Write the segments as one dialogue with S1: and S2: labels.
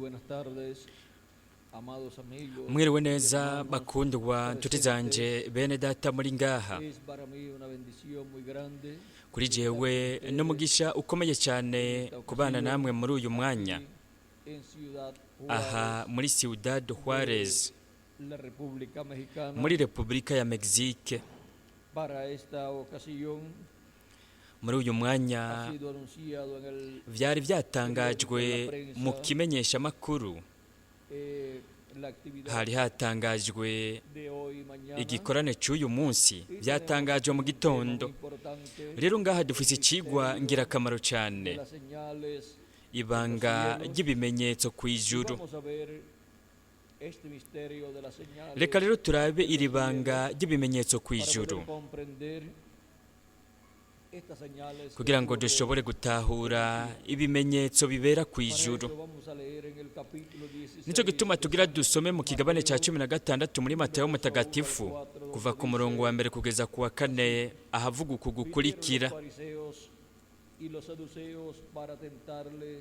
S1: Buenas tardes, amados amigos
S2: Mwiriwe
S1: y
S2: neza
S1: hermanos
S2: bakundwa nshuti zanje
S1: presentes.
S2: bene data muri ngaha.
S1: Es para mí una bendición muy grande
S2: Kuri
S1: estar con
S2: jewe
S1: ustedes
S2: n'umugisha ukomeye
S1: en
S2: cyane
S1: esta
S2: kubana
S1: ocasión
S2: namwe muri uyu mwanya
S1: aquí en Ciudad
S2: aha
S1: Juárez
S2: muri Ciudad
S1: de
S2: Juárez
S1: la República Mexicana.
S2: muri Repubulika ya Mexique.
S1: Para esta ocasión
S2: Muri uyu mwanya
S1: ha sido anunciado en el
S2: vyari
S1: periódico
S2: vyatangajwe
S1: La
S2: mu
S1: Prensa
S2: kimenyeshamakuru,
S1: la actividad
S2: hari hatangajwe
S1: de hoy y mañana
S2: igikorane c'uyu munsi,
S1: y tenemos
S2: vyatangajwe mu
S1: un tema muy
S2: gitondo.
S1: importante,
S2: Rero ngaha
S1: el
S2: dufise icigwa
S1: misterio
S2: ngirakamaro
S1: de
S2: cane,
S1: las señales en los
S2: ibanga
S1: cielos.
S2: ry'ibimenyetso
S1: Y
S2: kw'ijuru.
S1: vamos a ver este misterio de las
S2: Reka
S1: señales
S2: rero turabe
S1: en
S2: iri
S1: los
S2: banga
S1: cielos
S2: ry'ibimenyetso
S1: para
S2: kw'ijuru
S1: poder comprender estas señales que
S2: kugira ngo
S1: ocurren
S2: dushobore
S1: en el
S2: gutahura
S1: cielo.
S2: ibimenyetso bibera
S1: Para
S2: kw'ijuru.
S1: eso vamos a leer en el capítulo
S2: Nico
S1: 16
S2: gituma
S1: de
S2: tugira
S1: San
S2: dusome mu kigabane ca
S1: Mateo,
S2: 16 muri
S1: del
S2: Matayo
S1: verso 1 al
S2: mutagatifu
S1: 4,
S2: kuva
S1: donde
S2: ku murongo wa
S1: dice
S2: mbere kugeza ku wa kane
S1: así:
S2: ahavuga uku
S1: Vinieron los
S2: gukurikira.
S1: fariseos y los saduceos para tentarle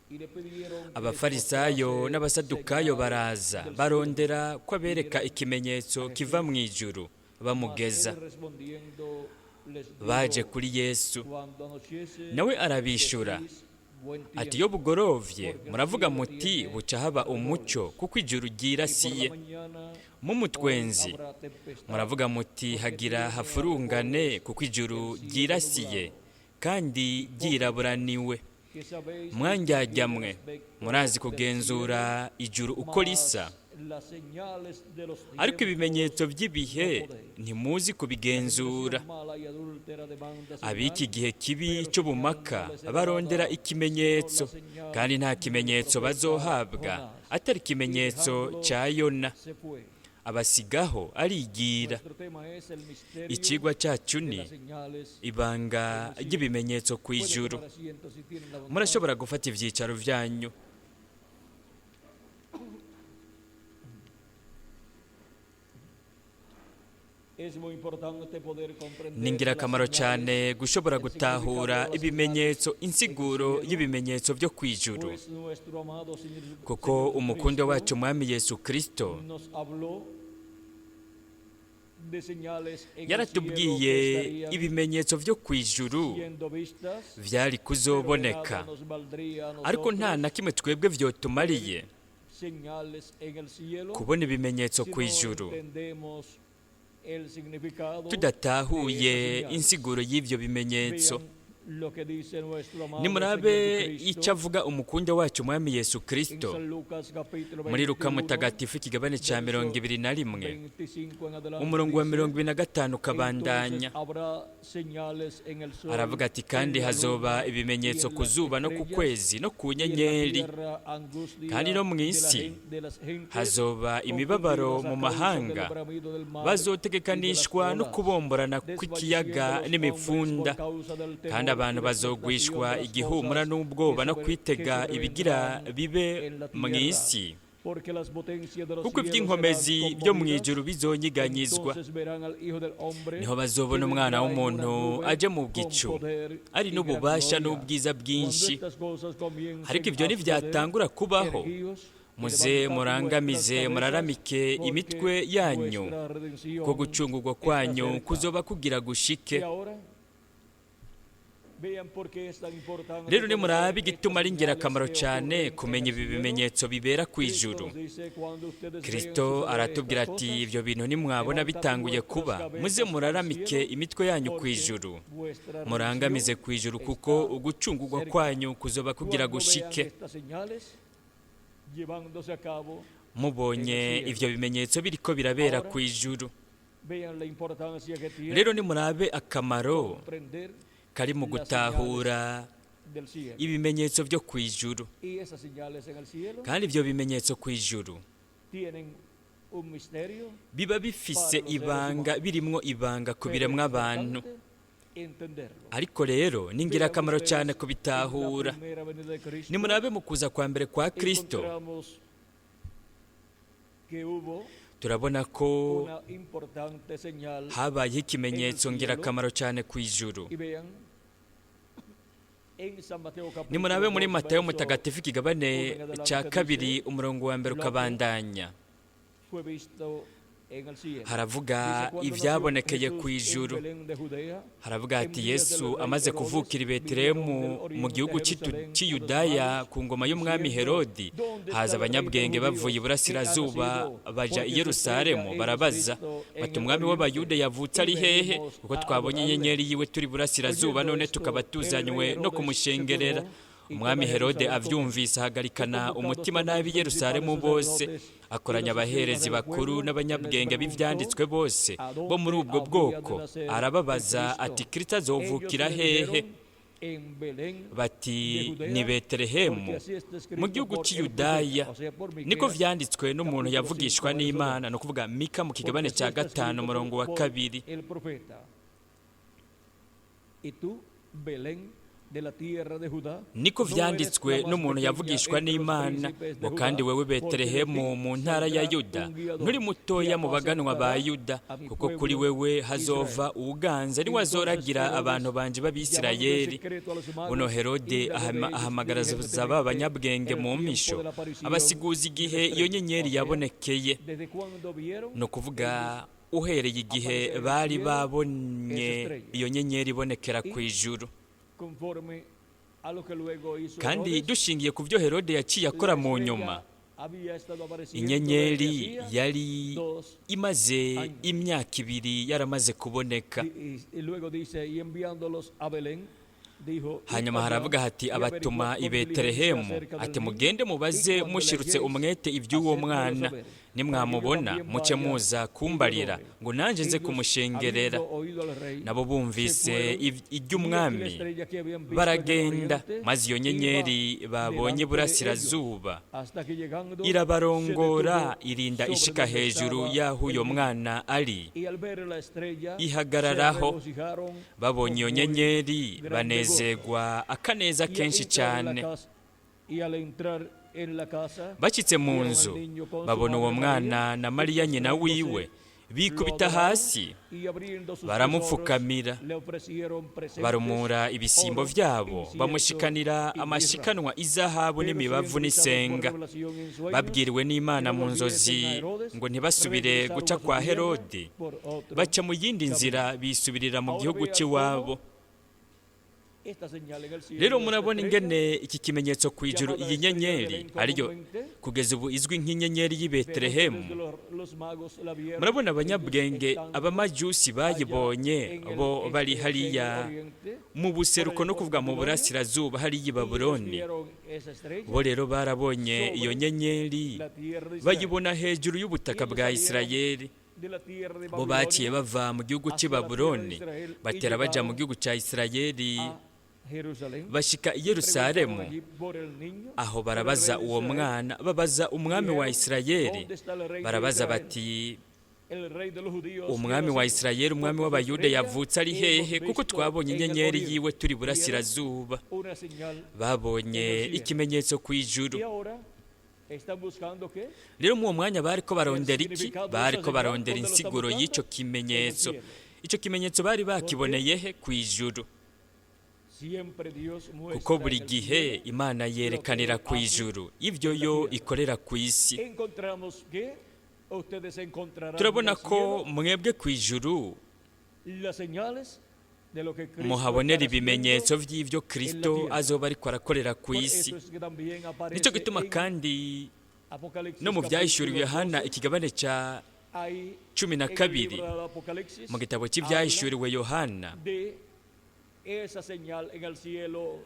S1: y le pidieron que les
S2: Abafarisayo
S1: mostrase
S2: n'abasadukayo
S1: señal
S2: baraza
S1: del cielo.
S2: barondera ko abereka
S1: Vinieron
S2: ikimenyetso
S1: a
S2: kiva
S1: Jesús.
S2: mu ijuru
S1: Mas
S2: bamugeza.
S1: él respondiendo les
S2: Baje
S1: dijo:
S2: kuri Yesu,
S1: Cuando anochece,
S2: nawe arabishura
S1: decís buen
S2: ati iyo
S1: tiempo,
S2: bugorovye
S1: porque el
S2: muravuga
S1: cielo
S2: muti
S1: tiene
S2: buca haba umuco
S1: árboles,
S2: kuko ijuru
S1: y por la
S2: ryirasiye.
S1: mañana hoy
S2: Mumutwenzi
S1: habrá tempestad,
S2: muravuga muti
S1: porque
S2: hagira
S1: tiene
S2: hafurungane
S1: árboles
S2: kuko ijuru
S1: el cielo
S2: ryirasiye
S1: nublado.
S2: kandi
S1: Hipócritas,
S2: ryiraburaniwe.
S1: que sabéis distinguir el
S2: Mwandyajyamwe
S1: aspecto
S2: murazi
S1: del cielo,
S2: kugenzura ijuru uko risa,
S1: mas las señales de los
S2: ariko
S1: tiempos
S2: ibimenyetso
S1: no
S2: by'ibihe
S1: podéis.
S2: ntimuzi
S1: La generación
S2: kubigenzura.
S1: mala y adúltera demanda
S2: Ab'iki
S1: señal,
S2: gihe kibi
S1: pero señal
S2: c'ubumaka
S1: no le será
S2: barondera
S1: dada, sino la
S2: ikimenyetso, kandi
S1: señal
S2: nta
S1: del
S2: kimenyetso
S1: profeta
S2: bazohabwa
S1: Jonás.
S2: atari
S1: Y
S2: ikimenyetso
S1: dejándolos,
S2: ca Yona.
S1: se fue.
S2: Abasigaho arigira.
S1: Nuestro tema es el misterio
S2: Icigwa cacu
S1: de
S2: ni
S1: las señales
S2: ibanga
S1: en el cielo.
S2: ry'ibimenyetso
S1: Pueden
S2: kw'ijuru.
S1: tomar asiento si tienen la bondad.
S2: Murashobora gufata ivyicaro vyanyu.
S1: Es muy importante poder
S2: Ni
S1: comprender las
S2: ingirakamaro
S1: señales,
S2: cane gushobora
S1: el significado
S2: gutahura
S1: de las señales
S2: ibimenyetso,
S1: en el
S2: insiguro
S1: cielo,
S2: y'ibimenyetso vyo kw'ijuru,
S1: pues nuestro amado Señor,
S2: kuko
S1: Señor
S2: umukundwa wacu
S1: Jesucristo
S2: Mwami Yesu Kristo
S1: nos habló de señales en el cielo que
S2: yaratubwiye
S1: estarían
S2: ibimenyetso vyo kw'ijuru
S1: siendo vistas,
S2: vyari
S1: pero de
S2: kuzoboneka,
S1: nada nos valdría a
S2: ariko nta
S1: nosotros
S2: na kimwe twebwe
S1: ver
S2: vyotumariye
S1: señales en el cielo
S2: kubona ibimenyetso
S1: si no
S2: kw'ijuru
S1: entendemos el significado de esas
S2: tudatahuye
S1: señales.
S2: insiguro y'ivyo bimenyetso.
S1: Vean lo que dice nuestro amado Señor
S2: Nimurabe ico
S1: Jesucristo
S2: avuga umukundwa wacu Mwami Yesu
S1: en
S2: Kristo
S1: San Lucas capítulo
S2: muri Luka
S1: 21,
S2: mutagatifu ikigabane ca
S1: verso
S2: 21
S1: 25 en adelante
S2: umurongo wa
S1: dice:
S2: 25
S1: Entonces
S2: ukabandanya.
S1: habrá señales en el sol,
S2: Aravuga ati kandi
S1: en la
S2: hazoba
S1: luna y
S2: ibimenyetso
S1: en
S2: ku
S1: las
S2: zuba no ku
S1: estrellas,
S2: kwezi no ku
S1: y en la
S2: nyenyeri,
S1: tierra
S2: kandi no
S1: angustia
S2: mu
S1: de, la
S2: isi
S1: de las gentes
S2: hazoba imibabaro
S1: confundidas
S2: mu
S1: a causa del
S2: mahanga,
S1: bramido del mar y de las
S2: bazotegekanishwa no
S1: olas,
S2: kubomborana kw'ikiyaga
S1: desfalleciendo los hombres por
S2: n'imifunda,
S1: causa del
S2: kandi
S1: temor
S2: abantu
S1: y la expectación
S2: bazogwishwa
S1: de las
S2: igihumura
S1: cosas que,
S2: n'ubwoba no
S1: que
S2: kwitega ibigira
S1: sobrevendrán
S2: bibe
S1: en la
S2: mu
S1: tierra,
S2: isi,
S1: porque las potencias de los
S2: kuko
S1: cielos serán
S2: ivy'inkomezi vyo mu
S1: conmovidas.
S2: ijuru bizonyiganyizwa.
S1: Entonces verán al Hijo del Hombre
S2: Niho
S1: que
S2: bazobona umwana
S1: vendrá en una
S2: w'umuntu
S1: nube
S2: aje mu
S1: con
S2: gicu
S1: poder
S2: ari
S1: y gran
S2: n'ububasha
S1: gloria.
S2: n'ubwiza
S1: Cuando
S2: bwinshi.
S1: estas cosas
S2: Ariko
S1: comiencen
S2: ivyo
S1: a suceder,
S2: nivyatangura kubaho,
S1: erguíos y
S2: muze
S1: levantad vuestras
S2: murangamize
S1: cabezas,
S2: muraramike imitwe
S1: porque
S2: yanyu,
S1: vuestra
S2: ko
S1: redención
S2: gucungurwa
S1: está
S2: kwanyu
S1: cerca.
S2: kuzoba kugira gushike.
S1: Y ahora, vean por qué es tan importante
S2: Rero
S1: conocer
S2: nimurabe
S1: estas
S2: igituma ari
S1: señales
S2: ingirakamaro
S1: que
S2: cane
S1: ocurren en
S2: kumenya
S1: el
S2: ibi
S1: cielo.
S2: bimenyetso bibera
S1: Cristo
S2: kw'ijuru.
S1: nos dice: cuando ustedes vean
S2: Kristo
S1: suceder
S2: aratubwira
S1: estas
S2: ati
S1: cosas,
S2: ivyo bintu nimwabona
S1: levantad
S2: bitanguye
S1: vuestras
S2: kuba, muze
S1: cabezas al
S2: muraramike
S1: cielo,
S2: imitwe yanyu
S1: porque
S2: kw'ijuru,
S1: vuestra
S2: murangamize
S1: redención
S2: kw'ijuru kuko
S1: está
S2: ugucungurwa
S1: cerca.
S2: kwanyu kuzoba kugira
S1: Cuando vean
S2: gushike.
S1: estas señales llevándose a cabo en el
S2: Mubonye
S1: cielo.
S2: ivyo bimenyetso biriko birabera
S1: Ahora
S2: kw'ijuru.
S1: vean la importancia que tiene
S2: Rero nimurabe akamaro
S1: comprender
S2: kari mu
S1: las
S2: gutahura
S1: señales del cielo.
S2: ibimenyetso vyo kw'ijuru.
S1: Y esas señales en el cielo
S2: Kandi ivyo bimenyetso kw'ijuru
S1: tienen un misterio
S2: biba bifise
S1: para los seres
S2: ibanga,
S1: humanos,
S2: birimwo ibanga ku
S1: pero es
S2: biremwa abantu.
S1: importante entenderlo.
S2: Ariko rero ni
S1: Vean
S2: ingirakamaro cane
S1: ustedes, en la
S2: kubitahura.
S1: primera venida de Cristo
S2: Nimurabe mu kuza kwa mbere kwa Kristo,
S1: encontramos que hubo
S2: turabona ko
S1: una importante señal
S2: habayeho
S1: en el
S2: ikimenyetso
S1: cielo
S2: ngirakamaro cane kw'ijuru.
S1: y vean En San Mateo capítulo
S2: Nimurabe muri
S1: 2,
S2: Matayo
S1: verso
S2: mutagatifu ikigabane cya kabiri umurongo wa mbere ukabandanya,
S1: fue visto en el cielo.
S2: haravuga
S1: Dice, "Cuando nació
S2: ibyabonekeye
S1: Jesús
S2: ku
S1: en
S2: ijuru.
S1: Belén de Judea,
S2: Haravuga
S1: en
S2: ati
S1: días del
S2: Yesu
S1: rey
S2: amaze
S1: Herodes,
S2: kuvukira i
S1: vinieron
S2: Betelehemu
S1: del
S2: mu
S1: oriente
S2: gihugu
S1: a Jerusalén
S2: cy'Iyudaya
S1: unos
S2: ku ngoma y'umwami
S1: diciendo,
S2: Herodi,
S1: "¿Dónde
S2: haza
S1: está el rey de
S2: abanyabwenge
S1: los
S2: bavuye
S1: judíos que ha
S2: iburasirazuba
S1: nacido?
S2: baja i
S1: Porque su
S2: Yerusalemu
S1: estrella hemos
S2: barabaza
S1: visto en
S2: bati
S1: el
S2: umwami
S1: oriente
S2: w'Abayuda yavutse
S1: y
S2: ari hehe?
S1: venimos
S2: Kuko
S1: a
S2: twabonye
S1: adorarle."
S2: inyenyeri yiwe turi iburasirazuba,
S1: Oyendo
S2: none
S1: esto,
S2: tukaba
S1: el rey
S2: tuzanywe no
S1: Herodes se
S2: kumushengerera.
S1: turbó y
S2: Umwami
S1: toda
S2: Herode
S1: Jerusalén con él.
S2: avyumvise
S1: Y
S2: ahagarikana
S1: convocados
S2: umutima
S1: todos
S2: n'ab'i
S1: los
S2: Yerusalemu
S1: principales
S2: bose,
S1: sacerdotes y
S2: akoranya
S1: los escribas
S2: abaherezi
S1: del
S2: bakuru
S1: pueblo, les
S2: n'abanyabwenge
S1: preguntó
S2: b'ivyanditswe bose
S1: a
S2: bo muri
S1: dónde
S2: ubwo
S1: había de
S2: bwoko,
S1: nacer el
S2: arababaza
S1: Cristo.
S2: ati Kristo
S1: Ellos
S2: azovukira
S1: le
S2: hehe?
S1: dijeron, en Belén
S2: Bati
S1: de Judea,
S2: ni Betelehemu
S1: porque así está
S2: mu
S1: escrito
S2: gihugu
S1: por el
S2: cy'Iyudaya,
S1: profeta, o sea, por
S2: niko
S1: Miqueas,
S2: vyanditswe n'umuntu
S1: capítulo 5,
S2: yavugishwa
S1: verso 2.
S2: n'Imana, ni ukuvuga Mika mu
S1: Porque
S2: kigabane
S1: así
S2: cya
S1: está
S2: gatanu
S1: escrito
S2: umurongo wa
S1: por
S2: kabiri.
S1: el profeta. Y tú, Belén, de la tierra de Judá,
S2: Niko
S1: no eres
S2: vyanditswe
S1: la más
S2: n'umuntu
S1: pequeña
S2: yavugishwa
S1: entre los
S2: n'Imana,
S1: príncipes de
S2: ngo kandi
S1: Judá,
S2: wewe
S1: porque de ti
S2: Betelehemu mu ntara ya
S1: saldrá
S2: Yuda
S1: un guiador
S2: nturi
S1: que
S2: mutoya mu baganwa ba
S1: apacentará
S2: Yuda,
S1: a mi
S2: kuko kuri
S1: pueblo
S2: wewe
S1: Israel.
S2: hazova uwuganza niwe
S1: Entonces
S2: azoragira
S1: Herodes,
S2: abantu banje
S1: llamando en
S2: b'Abisirayeli.
S1: secreto a los
S2: Buno
S1: magos,
S2: Herode
S1: indagó de ellos
S2: ahamagaraza ba
S1: diligentemente
S2: banyabwenge
S1: el
S2: mu
S1: tiempo
S2: mpisho,
S1: de la aparición
S2: abasiguza
S1: de la
S2: igihe iyo
S1: estrella.
S2: nyenyeri
S1: O sea,
S2: yabonekeye.
S1: desde cuando vieron
S2: Ni ukuvuga
S1: ellos
S2: uhereye igihe
S1: aparecer en el
S2: bari
S1: cielo
S2: babonye
S1: esa estrella.
S2: iyo nyenyeri ibonekera ku
S1: Y
S2: ijuru.
S1: conforme a lo que luego hizo
S2: Kandi
S1: Herodes,
S2: dushingiye ku byo Herode yaciye akora
S1: la
S2: mu nyuma,
S1: estrella había estado apareciendo
S2: inyenyeri
S1: desde hacía
S2: yari
S1: 2
S2: imaze
S1: años.
S2: imyaka ibiri yaramaze kuboneka.
S1: Y luego dice, y enviándolos a Belén, dijo, "Id
S2: Hanyuma
S1: allá
S2: haravuga hati
S1: y
S2: abatuma
S1: averiguad
S2: i
S1: con diligencia
S2: Betelehemu,
S1: acerca del
S2: ati
S1: niño,
S2: mugende
S1: y
S2: mubaze
S1: cuando le
S2: mushirutse
S1: halléis,
S2: umwete iby'uwo
S1: hacédmelo
S2: mwana,
S1: saber, para que yo
S2: nimwamubona
S1: también
S2: muce
S1: vaya
S2: muza
S1: y le
S2: kumbarira,
S1: adore."
S2: ngo nanjye nze
S1: Ellos,
S2: kumushengerera.
S1: habiendo oído al rey,
S2: Nabo
S1: se
S2: bumvise
S1: fueron, y he aquí la
S2: iby'umwami
S1: estrella que habían visto en el
S2: baragenda,
S1: oriente
S2: maze iyo
S1: iba
S2: nyenyeri babonye
S1: delante de ellos,
S2: iburasirazuba
S1: hasta que llegando se
S2: irabarongora,
S1: detuvo
S2: irinda
S1: sobre
S2: ishika
S1: donde
S2: hejuru
S1: estaba
S2: y'aho
S1: el
S2: uyo
S1: niño.
S2: mwana ari,
S1: Y al ver la estrella, se
S2: ihagararaho.
S1: regocijaron
S2: Babonye
S1: con
S2: iyo
S1: muy
S2: nyenyeri
S1: grande gozo.
S2: banezerwa akaneza
S1: Y al
S2: kenshi
S1: entrar en la
S2: cyane.
S1: casa, y al entrar en la casa,
S2: Bashyitse mu
S1: vieron al
S2: nzu
S1: niño con su
S2: babona uwo
S1: madre María,
S2: mwana na
S1: y
S2: Mariya nyina
S1: postrándose,
S2: wiwe,
S1: lo
S2: bikubita
S1: adoraron,
S2: hasi
S1: y abriendo sus tesoros,
S2: baramupfukamira,
S1: le ofrecieron presentes,
S2: barumura ibisimbo
S1: oro,
S2: vyabo,
S1: incienso
S2: bamushikanira
S1: y mirra.
S2: amashikanwa izahabu
S1: Pero
S2: n'imibavu
S1: siendo avisados por
S2: n'isenga.
S1: revelación en sueños
S2: Babwiriwe
S1: que
S2: n'Imana
S1: no
S2: mu
S1: volviesen a
S2: nzozi
S1: Herodes,
S2: ngo ntibasubire
S1: regresaron
S2: guca
S1: a su
S2: kwa
S1: tierra
S2: Herode,
S1: por otro
S2: baca mu yindi
S1: camino.
S2: nzira bisubirira mu
S1: Ahora
S2: gihugu
S1: vean
S2: cy'iwabo.
S1: cómo esta señal en el cielo
S2: Rero
S1: de esta
S2: murabona
S1: estrella,
S2: ingene iki kimenyetso ku ijuru,
S1: llamada
S2: iyi
S1: estrella de
S2: nyenyeri
S1: Belén
S2: ariyo
S1: comúnmente,
S2: kugeza ubu izwi nk'inyenyeri y'i
S1: vemos que desde
S2: Betelehemu.
S1: los magos la vieron,
S2: Murabona
S1: ellos
S2: abanyabwenge
S1: estando
S2: abamajusi
S1: allá
S2: bayibonye
S1: en el
S2: bo bari
S1: este, o sea, en el
S2: hariya
S1: oriente,
S2: mu
S1: por
S2: buseruko
S1: allá
S2: no
S1: por
S2: kuvuga mu
S1: Babilonia,
S2: burasirazuba hariya i
S1: y ellos
S2: Babuloni.
S1: vieron esa estrella
S2: Bo rero barabonye iyo
S1: sobre
S2: nyenyeri
S1: la tierra de Israel.
S2: bayibona hejuru
S1: Y
S2: y'ubutaka
S1: ellos
S2: bwa
S1: salieron
S2: Isirayeli.
S1: de la tierra de
S2: Bo baciye
S1: Babilonia
S2: bava mu gihugu cy'i
S1: hacia la tierra de
S2: Babuloni
S1: Israel y
S2: batera baja mu
S1: llegaron
S2: gihugu cya Isirayeli,
S1: a Jerusalén.
S2: bashika i
S1: Preguntaron
S2: Yerusalemu.
S1: allí por el niño,
S2: Aho
S1: por el
S2: barabaza
S1: rey de
S2: uwo
S1: Israel.
S2: mwana, babaza umwami wa
S1: Dijeron,
S2: Isirayeli,
S1: ¿dónde está el rey de
S2: barabaza
S1: Israel?
S2: bati
S1: El rey de los judíos que ha
S2: umwami wa
S1: nacido,
S2: Isirayeli, umwami
S1: porque su
S2: w'Abayuda
S1: estrella
S2: yavutse ari
S1: hemos
S2: hehe? Kuko
S1: visto
S2: twabonye
S1: en el
S2: inyenyeri
S1: oriente.
S2: yiwe turi
S1: Vieron
S2: burasirazuba.
S1: una señal
S2: Babonye
S1: en el cielo.
S2: ikimenyetso ku ijuru.
S1: Y ahora están buscando qué?
S2: Rero muri uwo mwanya bariko
S1: El
S2: barondera iki?
S1: significado de esa
S2: Bariko
S1: señal,
S2: barondera
S1: ¿dónde lo están
S2: insiguro
S1: buscando?
S2: y'ico
S1: En el
S2: kimenyetso.
S1: cielo.
S2: Ico kimenyetso bari
S1: Porque
S2: bakiboneye he? Ku ijuru.
S1: siempre Dios
S2: Kuko
S1: muestra
S2: buri
S1: en el
S2: gihe
S1: cielo
S2: Imana
S1: lo que
S2: yerekanira
S1: Él
S2: ku
S1: hace
S2: ijuru ivyo
S1: en la
S2: yo
S1: tierra.
S2: ikorera ku isi.
S1: Encontramos que ustedes encontrarán en
S2: Turabona
S1: el
S2: ko
S1: cielo
S2: mwebwe ku ijuru
S1: las señales de lo que Cristo
S2: muhabonera
S1: estará haciendo
S2: ibimenyetso vy'ivyo
S1: en la
S2: Kristo
S1: tierra.
S2: azoba ariko arakorera ku
S1: Por
S2: isi.
S1: eso es que también
S2: Nico
S1: aparece
S2: gituma
S1: en
S2: kandi
S1: Apocalipsis
S2: no mu vyahishuriwe
S1: capítulo
S2: Yohana
S1: 12,
S2: ikigabane ca
S1: ahí
S2: cumi na
S1: en el
S2: kabiri,
S1: libro del Apocalipsis
S2: mu gitabo
S1: habla
S2: cy'ivyahishuriwe Yohana
S1: de esa señal en el cielo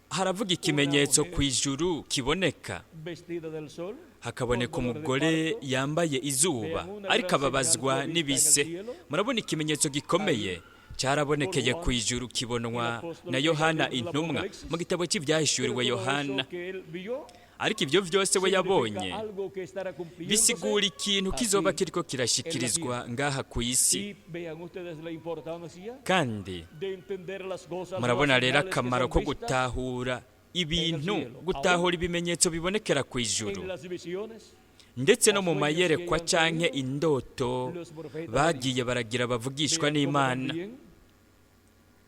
S2: haravuga
S1: una
S2: ikimenyetso
S1: mujer
S2: ku ijuru kiboneka,
S1: vestida del sol,
S2: hakaboneka
S1: con dolor de
S2: umugore
S1: parto.
S2: yambaye izuba
S1: Vean una
S2: ariko
S1: gran señal
S2: ababazwa
S1: fue vista en el
S2: n'ibise.
S1: cielo
S2: Murabona ikimenyetso gikomeye
S1: ahí
S2: cyarabonekeye
S1: por
S2: ku
S1: Juan
S2: ijuru
S1: el
S2: kibonwa
S1: apóstol
S2: na
S1: en el
S2: Yohana
S1: libro del
S2: intumwa
S1: Apocalipsis.
S2: mu gitabo
S1: Pero
S2: cy'ivyahishuriwe
S1: todo eso
S2: Yohana.
S1: que él vio
S2: Ariko ivyo vyose we
S1: significa
S2: yabonye
S1: algo que estará cumpliéndose
S2: bisigura ikintu kizoba
S1: aquí
S2: kiriko
S1: en la
S2: kirashikirizwa
S1: tierra.
S2: ngaha ku isi.
S1: Y vean ustedes la importancia
S2: Kandi
S1: de entender las cosas o las
S2: murabona rero
S1: señales que
S2: akamaro
S1: son
S2: ko
S1: vistas
S2: gutahura
S1: en el
S2: ibintu,
S1: cielo, aún
S2: gutahura ibimenyetso bibonekera ku ijuru,
S1: en las visiones
S2: ndetse
S1: o
S2: no mu
S1: sueños que
S2: mayerekwa
S1: hayan
S2: canke
S1: tenido
S2: indoto
S1: los profetas de
S2: bagiye
S1: Dios.
S2: baragira bavugishwa
S1: Vean cómo
S2: n'Imana.
S1: también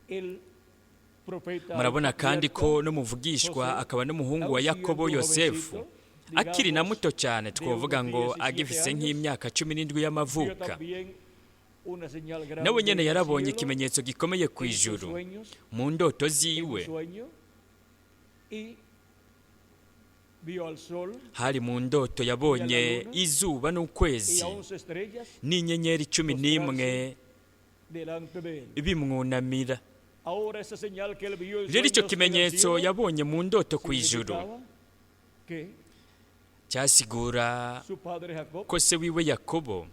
S1: el profeta
S2: Murabona
S1: y
S2: kandi ko
S1: patriarca,
S2: n'umuvugishwa
S1: Jose,
S2: akaba n'umuhungu wa
S1: aún
S2: Yakobo
S1: siendo
S2: Yosefu
S1: jovencito,
S2: akiri na
S1: digamos,
S2: muto cyane,
S1: de
S2: twovuga
S1: unos
S2: ngo
S1: 17
S2: agifise
S1: años,
S2: nk'imyaka 17
S1: vio
S2: y'amavuka,
S1: también una señal
S2: nawe
S1: grande
S2: nyene
S1: en el
S2: yarabonye
S1: cielo,
S2: ikimenyetso gikomeye ku
S1: en sus
S2: ijuru
S1: sueños,
S2: mu ndoto
S1: en un
S2: ziwe.
S1: sueño, y vio al sol
S2: Hari mu ndoto yabonye izuba
S1: y
S2: n'ukwezi
S1: a 11 estrellas
S2: n'inyenyeri 11
S1: delante de él.
S2: bimwunamira.
S1: Ahora esa señal que él vio en
S2: Rero icyo
S1: sueños en el
S2: kimenyetso
S1: cielo
S2: yabonye mu ndoto ku ijuru
S1: significaba que
S2: cyasigura
S1: su padre Jacob
S2: ko se wiwe Yakobo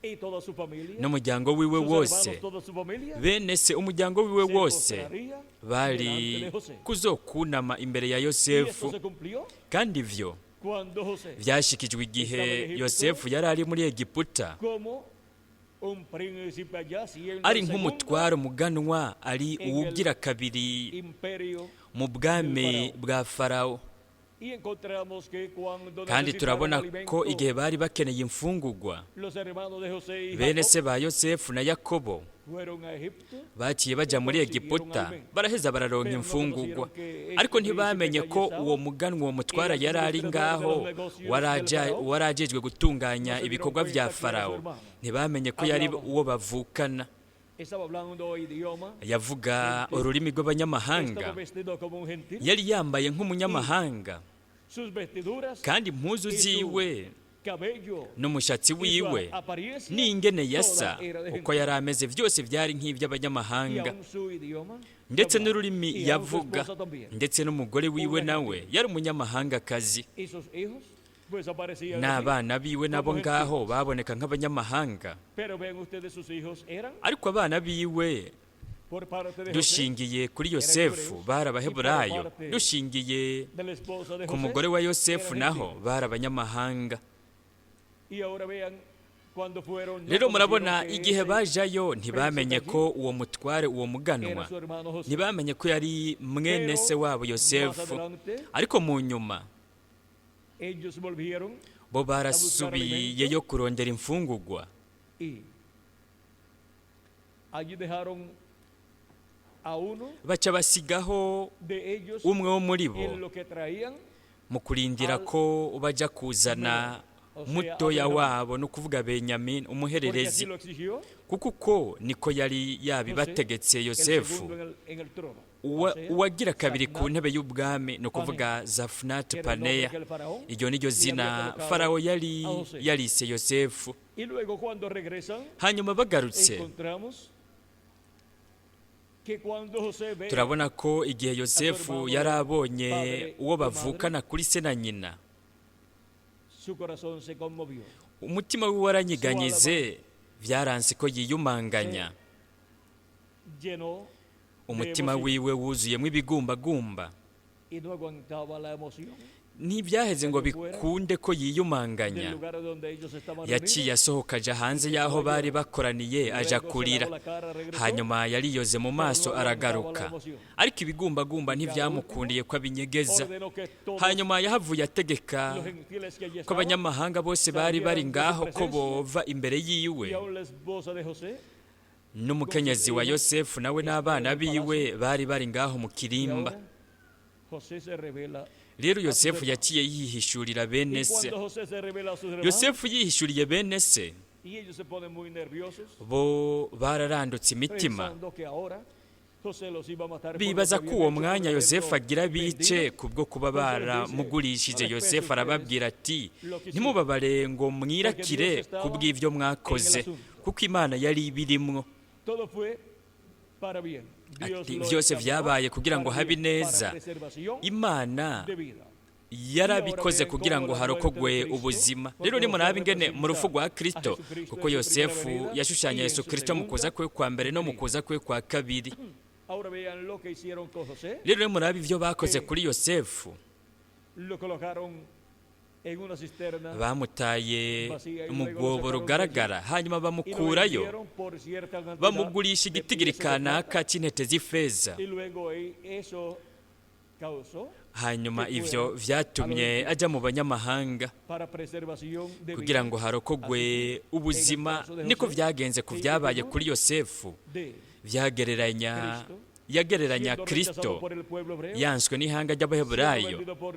S1: y toda su familia,
S2: n'umuryango wiwe
S1: sus
S2: wose,
S1: hermanos, toda su familia,
S2: bene se umuryango wiwe
S1: se
S2: wose
S1: postraría
S2: bari
S1: delante de José.
S2: kuzokunama imbere ya
S1: Y esto
S2: Yosefu.
S1: se cumplió
S2: Kandi ivyo
S1: cuando José,
S2: vyashikijwe igihe Yosefu yari ari muri Egiputa,
S1: como un príncipe allá siendo
S2: ari
S1: el segundo
S2: nk'umutwaro muganwa, ari uwugira kabiri
S1: imperio,
S2: mu bwami bwa Farawo.
S1: y encontramos que cuando
S2: Kandi
S1: necesitaron
S2: turabona ko
S1: alimento,
S2: igihe bari bakeneye imfungugwa,
S1: los hermanos de José y
S2: bene
S1: Jacob
S2: se ba Yosefu na Yakobo
S1: fueron a Egipto,
S2: baciye baja muri Egiputa, baraheza bararonka imfungugwa. Ariko ntibamenye ko uwo muganwa, uwo mutwara yari ari ngaho, warajejwe gutunganya ibikorwa vya Farawo, ntibamenye ko yari uwo bavukana.
S1: Estaba hablando idioma,
S2: Yavuga ururimi rw'abanyamahanga,
S1: estaba vestido como un gentil,
S2: yari yambaye nk'umunyamahanga,
S1: sus vestiduras,
S2: kandi impuzu ziwe
S1: cabello
S2: n'umushatsi
S1: y su
S2: wiwe
S1: apariencia,
S2: n'ingene yasa,
S1: toda era de
S2: uko
S1: gentil.
S2: yari ameze, byose byari
S1: Y
S2: nk'iby'abanyamahanga,
S1: aún su idioma
S2: ndetse
S1: hablaba,
S2: n'ururimi
S1: y aún su
S2: yavuga,
S1: esposa también.
S2: ndetse n'umugore wiwe nawe yari umunyamahangakazi,
S1: Y sus hijos pues aparecían así.
S2: n'abana biwe nabo ngaho baboneka nk'abanyamahanga.
S1: Pero vean ustedes, sus hijos eran
S2: Ariko abana biwe,
S1: por parte de José,
S2: dushingiye kuri Yosefu, bari Abaheburayo, dushingiye
S1: de la esposa de
S2: ku
S1: José,
S2: mugore wa Yosefu
S1: eran
S2: naho
S1: gentiles.
S2: bari abanyamahanga.
S1: Y ahora vean cuando fueron, no
S2: Rero murabona
S1: conocieron que
S2: igihe
S1: ese
S2: bajayo ntibamenye ko uwo mutware, uwo
S1: era
S2: muganwa,
S1: su hermano José.
S2: ntibamenye ko yari mwene se wabo
S1: Más
S2: Yosefu.
S1: adelante
S2: Ariko mu nyuma
S1: ellos volvieron
S2: bo barasubiyeyo kurondera imfungugwa,
S1: y allí dejaron a uno
S2: baca basigaho
S1: de ellos
S2: umwe wo muri bo
S1: en lo que traían
S2: mu kurindira ko bajya kuzana mutoya wabo, ni ukuvuga Benyamin
S1: porque así
S2: umuhererezi,
S1: lo exigió
S2: kuko uko niko yari yabibategetse
S1: el
S2: Yosefu,
S1: segundo en el trono. O sea,
S2: uwagira kabiri ku
S1: Safnat,
S2: ntebe y'ubwami, ni ukuvuga Zafunati
S1: que era el nombre
S2: Paneya.
S1: que el faraón
S2: Iryo ni ryo
S1: le
S2: zina
S1: había colocado
S2: Farawo yari
S1: a José.
S2: yarise Yosefu.
S1: Y luego cuando regresan,
S2: Hanyuma bagarutse,
S1: encontramos que cuando José ve
S2: turabona ko igihe Yosefu yari abonye uwo bavukana kuri se na nyina,
S1: su corazón se conmovió.
S2: umutima we waranyiganyize, byaranse ko yiyumanganya.
S1: Llenó de
S2: Umutima
S1: emoción
S2: wiwe wuzuyemo ibigumbagumba,
S1: y no aguantaba la emoción
S2: ntibyaheze ngo bikunde ko
S1: del
S2: yiyumanganya.
S1: lugar donde ellos estaban
S2: Yaciye
S1: reunidos.
S2: asohoka aja hanze y'aho bari bakoraniye, aja
S1: Luego se
S2: kurira.
S1: lavó la cara, regresó,
S2: Hanyuma yariyoze mu maso aragaruka, ariko ibigumbagumba ntibyamukundiye ko abinyegeza.
S1: ordenó que todos
S2: Hanyuma yahavuye ategeka
S1: los gentiles que allí
S2: ko
S1: estaban
S2: abanyamahanga bose bari bari ngaho ko bova imbere yiwe,
S1: y aún la esposa de José
S2: n'umukenyezi wa Yosefu nawe n'abana biwe bari bari ngaho mu
S1: y
S2: kirimba.
S1: ahora José se revela.
S2: Rero Yosefu yaciye yihishurira bene
S1: Y
S2: se.
S1: cuando José se revela a sus hermanos,
S2: Yosefu yihishuriye bene se,
S1: y ellos se ponen muy nerviosos,
S2: bo bararandutse imitima,
S1: pensando que ahora José los iba a matar por lo que
S2: bibaza ko
S1: habían
S2: uwo
S1: hecho por
S2: mwanya Yosefu
S1: haberlo
S2: agira bice
S1: vendido.
S2: kubwo kuba baramugurishije. Yosefu arababwira ati: "Ntimubabare ngo mwirakire kubw'ibyo mwakoze, kuko Imana yari ibirimwo."
S1: Todo fue para bien. Dios
S2: Ati
S1: lo
S2: byose
S1: encaminó
S2: vyabaye kugira ngo
S1: para
S2: habe
S1: bien,
S2: neza.
S1: para preservación
S2: Imana
S1: de vida.
S2: yarabikoze kugira ngo harokogwe ubuzima. Rero nimurabe ingene mu rupfu rwa Kristo, kuko Yosefu yashushanya Yesu Kristo mu kuza kwe kwa mbere no mu kuza kwe kwa kabiri.
S1: Ahora vean lo que hicieron con José.
S2: Rero nimurabe ivyo bakoze kuri Yosefu,
S1: Lo colocaron en una cisterna
S2: bamutaye mu rwobo rugaragara, hanyuma
S1: y lo
S2: bamukurayo,
S1: vendieron por cierta cantidad
S2: bamugurisha
S1: de
S2: igitigiri
S1: piezas de plata.
S2: kanaka c'intete z'ifeza.
S1: Y luego eso causó
S2: Hanyuma ivyo vyatumye aja mu banyamahanga
S1: para preservación de
S2: kugira
S1: vida
S2: ngo harokogwe ubuzima. Niko vyagenze ku vyabaye kuri Yosefu,
S1: de
S2: vyagereranya
S1: Cristo
S2: Yagereranya
S1: siendo
S2: Kristo
S1: rechazado por el pueblo hebreo,
S2: yanswe n'ihanga
S1: siendo
S2: ry'Abaheburayo,
S1: vendido por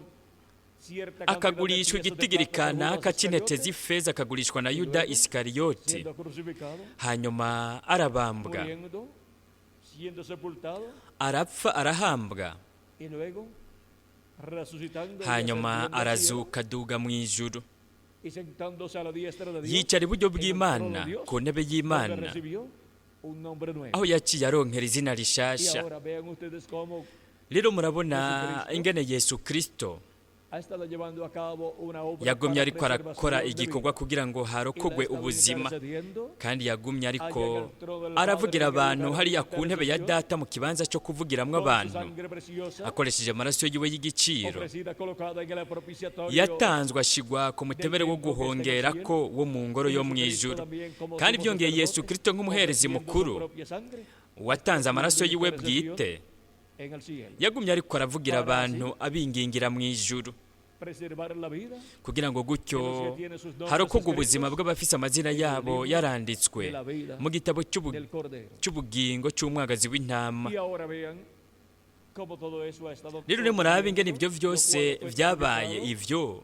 S1: cierta cantidad de
S2: akagurishwa
S1: piezas de
S2: igitigiri
S1: plata por Judas
S2: kanaka c'intete
S1: Iscariote,
S2: z'ifeza, akagurishwa na Yuda Isikariyoti,
S1: siendo crucificado,
S2: hanyuma arabambwa,
S1: muriendo, siendo sepultado
S2: arapfa, arahambwa,
S1: y luego resucitando y
S2: hanyuma
S1: ascendiendo al cielo
S2: arazuka aduga mu ijuru,
S1: y sentándose a la diestra de Dios,
S2: yicara iburyo
S1: en el trono
S2: bw'Imana,
S1: de Dios,
S2: ku ntebe
S1: donde
S2: y'Imana,
S1: recibió un nombre nuevo.
S2: aho yaciye aronkera izina
S1: Y
S2: rishasha.
S1: ahora vean ustedes cómo
S2: Rero murabona
S1: Yesu Kristo
S2: ingene Yesu Kristo
S1: ha estado llevando a cabo una obra
S2: yagumye
S1: para
S2: ariko arakora
S1: preservación de
S2: igikorwa
S1: vida.
S2: kugira ngo
S1: Y la ha
S2: harokogwe
S1: estado
S2: ubuzima,
S1: intercediendo
S2: kandi yagumye ariko
S1: allá en el trono del Padre,
S2: aravugira
S1: en el
S2: abantu
S1: lugar de
S2: hariya ku ntebe ya
S1: intercesión,
S2: Data mu kibanza cyo kuvugiramwo
S1: con su
S2: abantu,
S1: sangre preciosa
S2: akoresheje amaraso yiwe y'igiciro
S1: ofrecida, colocada en el propiciatorio
S2: yatanzwe ashigwa ku mutebere wo guhongerako wo mu ngoro
S1: y
S2: yo mu
S1: Jesucristo
S2: ijuru.
S1: también como
S2: Kandi
S1: sumo
S2: byongeye Yesu
S1: sacerdote,
S2: Kristo nk'umuherezi
S1: ofreciendo su
S2: mukuru
S1: propia sangre
S2: watanze amaraso
S1: haciendo
S2: yiwe
S1: intercesión
S2: bwite,
S1: en el cielo,
S2: yagumye ariko aravugira
S1: para
S2: abantu
S1: así
S2: abingingira mu ijuru,
S1: preservar la vida
S2: kugira ngo
S1: de
S2: gutyo
S1: los que tienen sus nombres
S2: harokogwe ubuzima
S1: escritos
S2: bw'abafise amazina
S1: en el
S2: yabo
S1: libro
S2: yaranditswe
S1: de la vida
S2: mu gitabo
S1: del Cordero.
S2: c'ubugingo c'umwagazi w'intama.
S1: Y ahora vean cómo todo eso ha estado
S2: Rero nimurabe ingene
S1: ocurriendo,
S2: ivyo
S1: lo
S2: vyose
S1: cual fue
S2: vyabaye,
S1: tipificado
S2: ivyo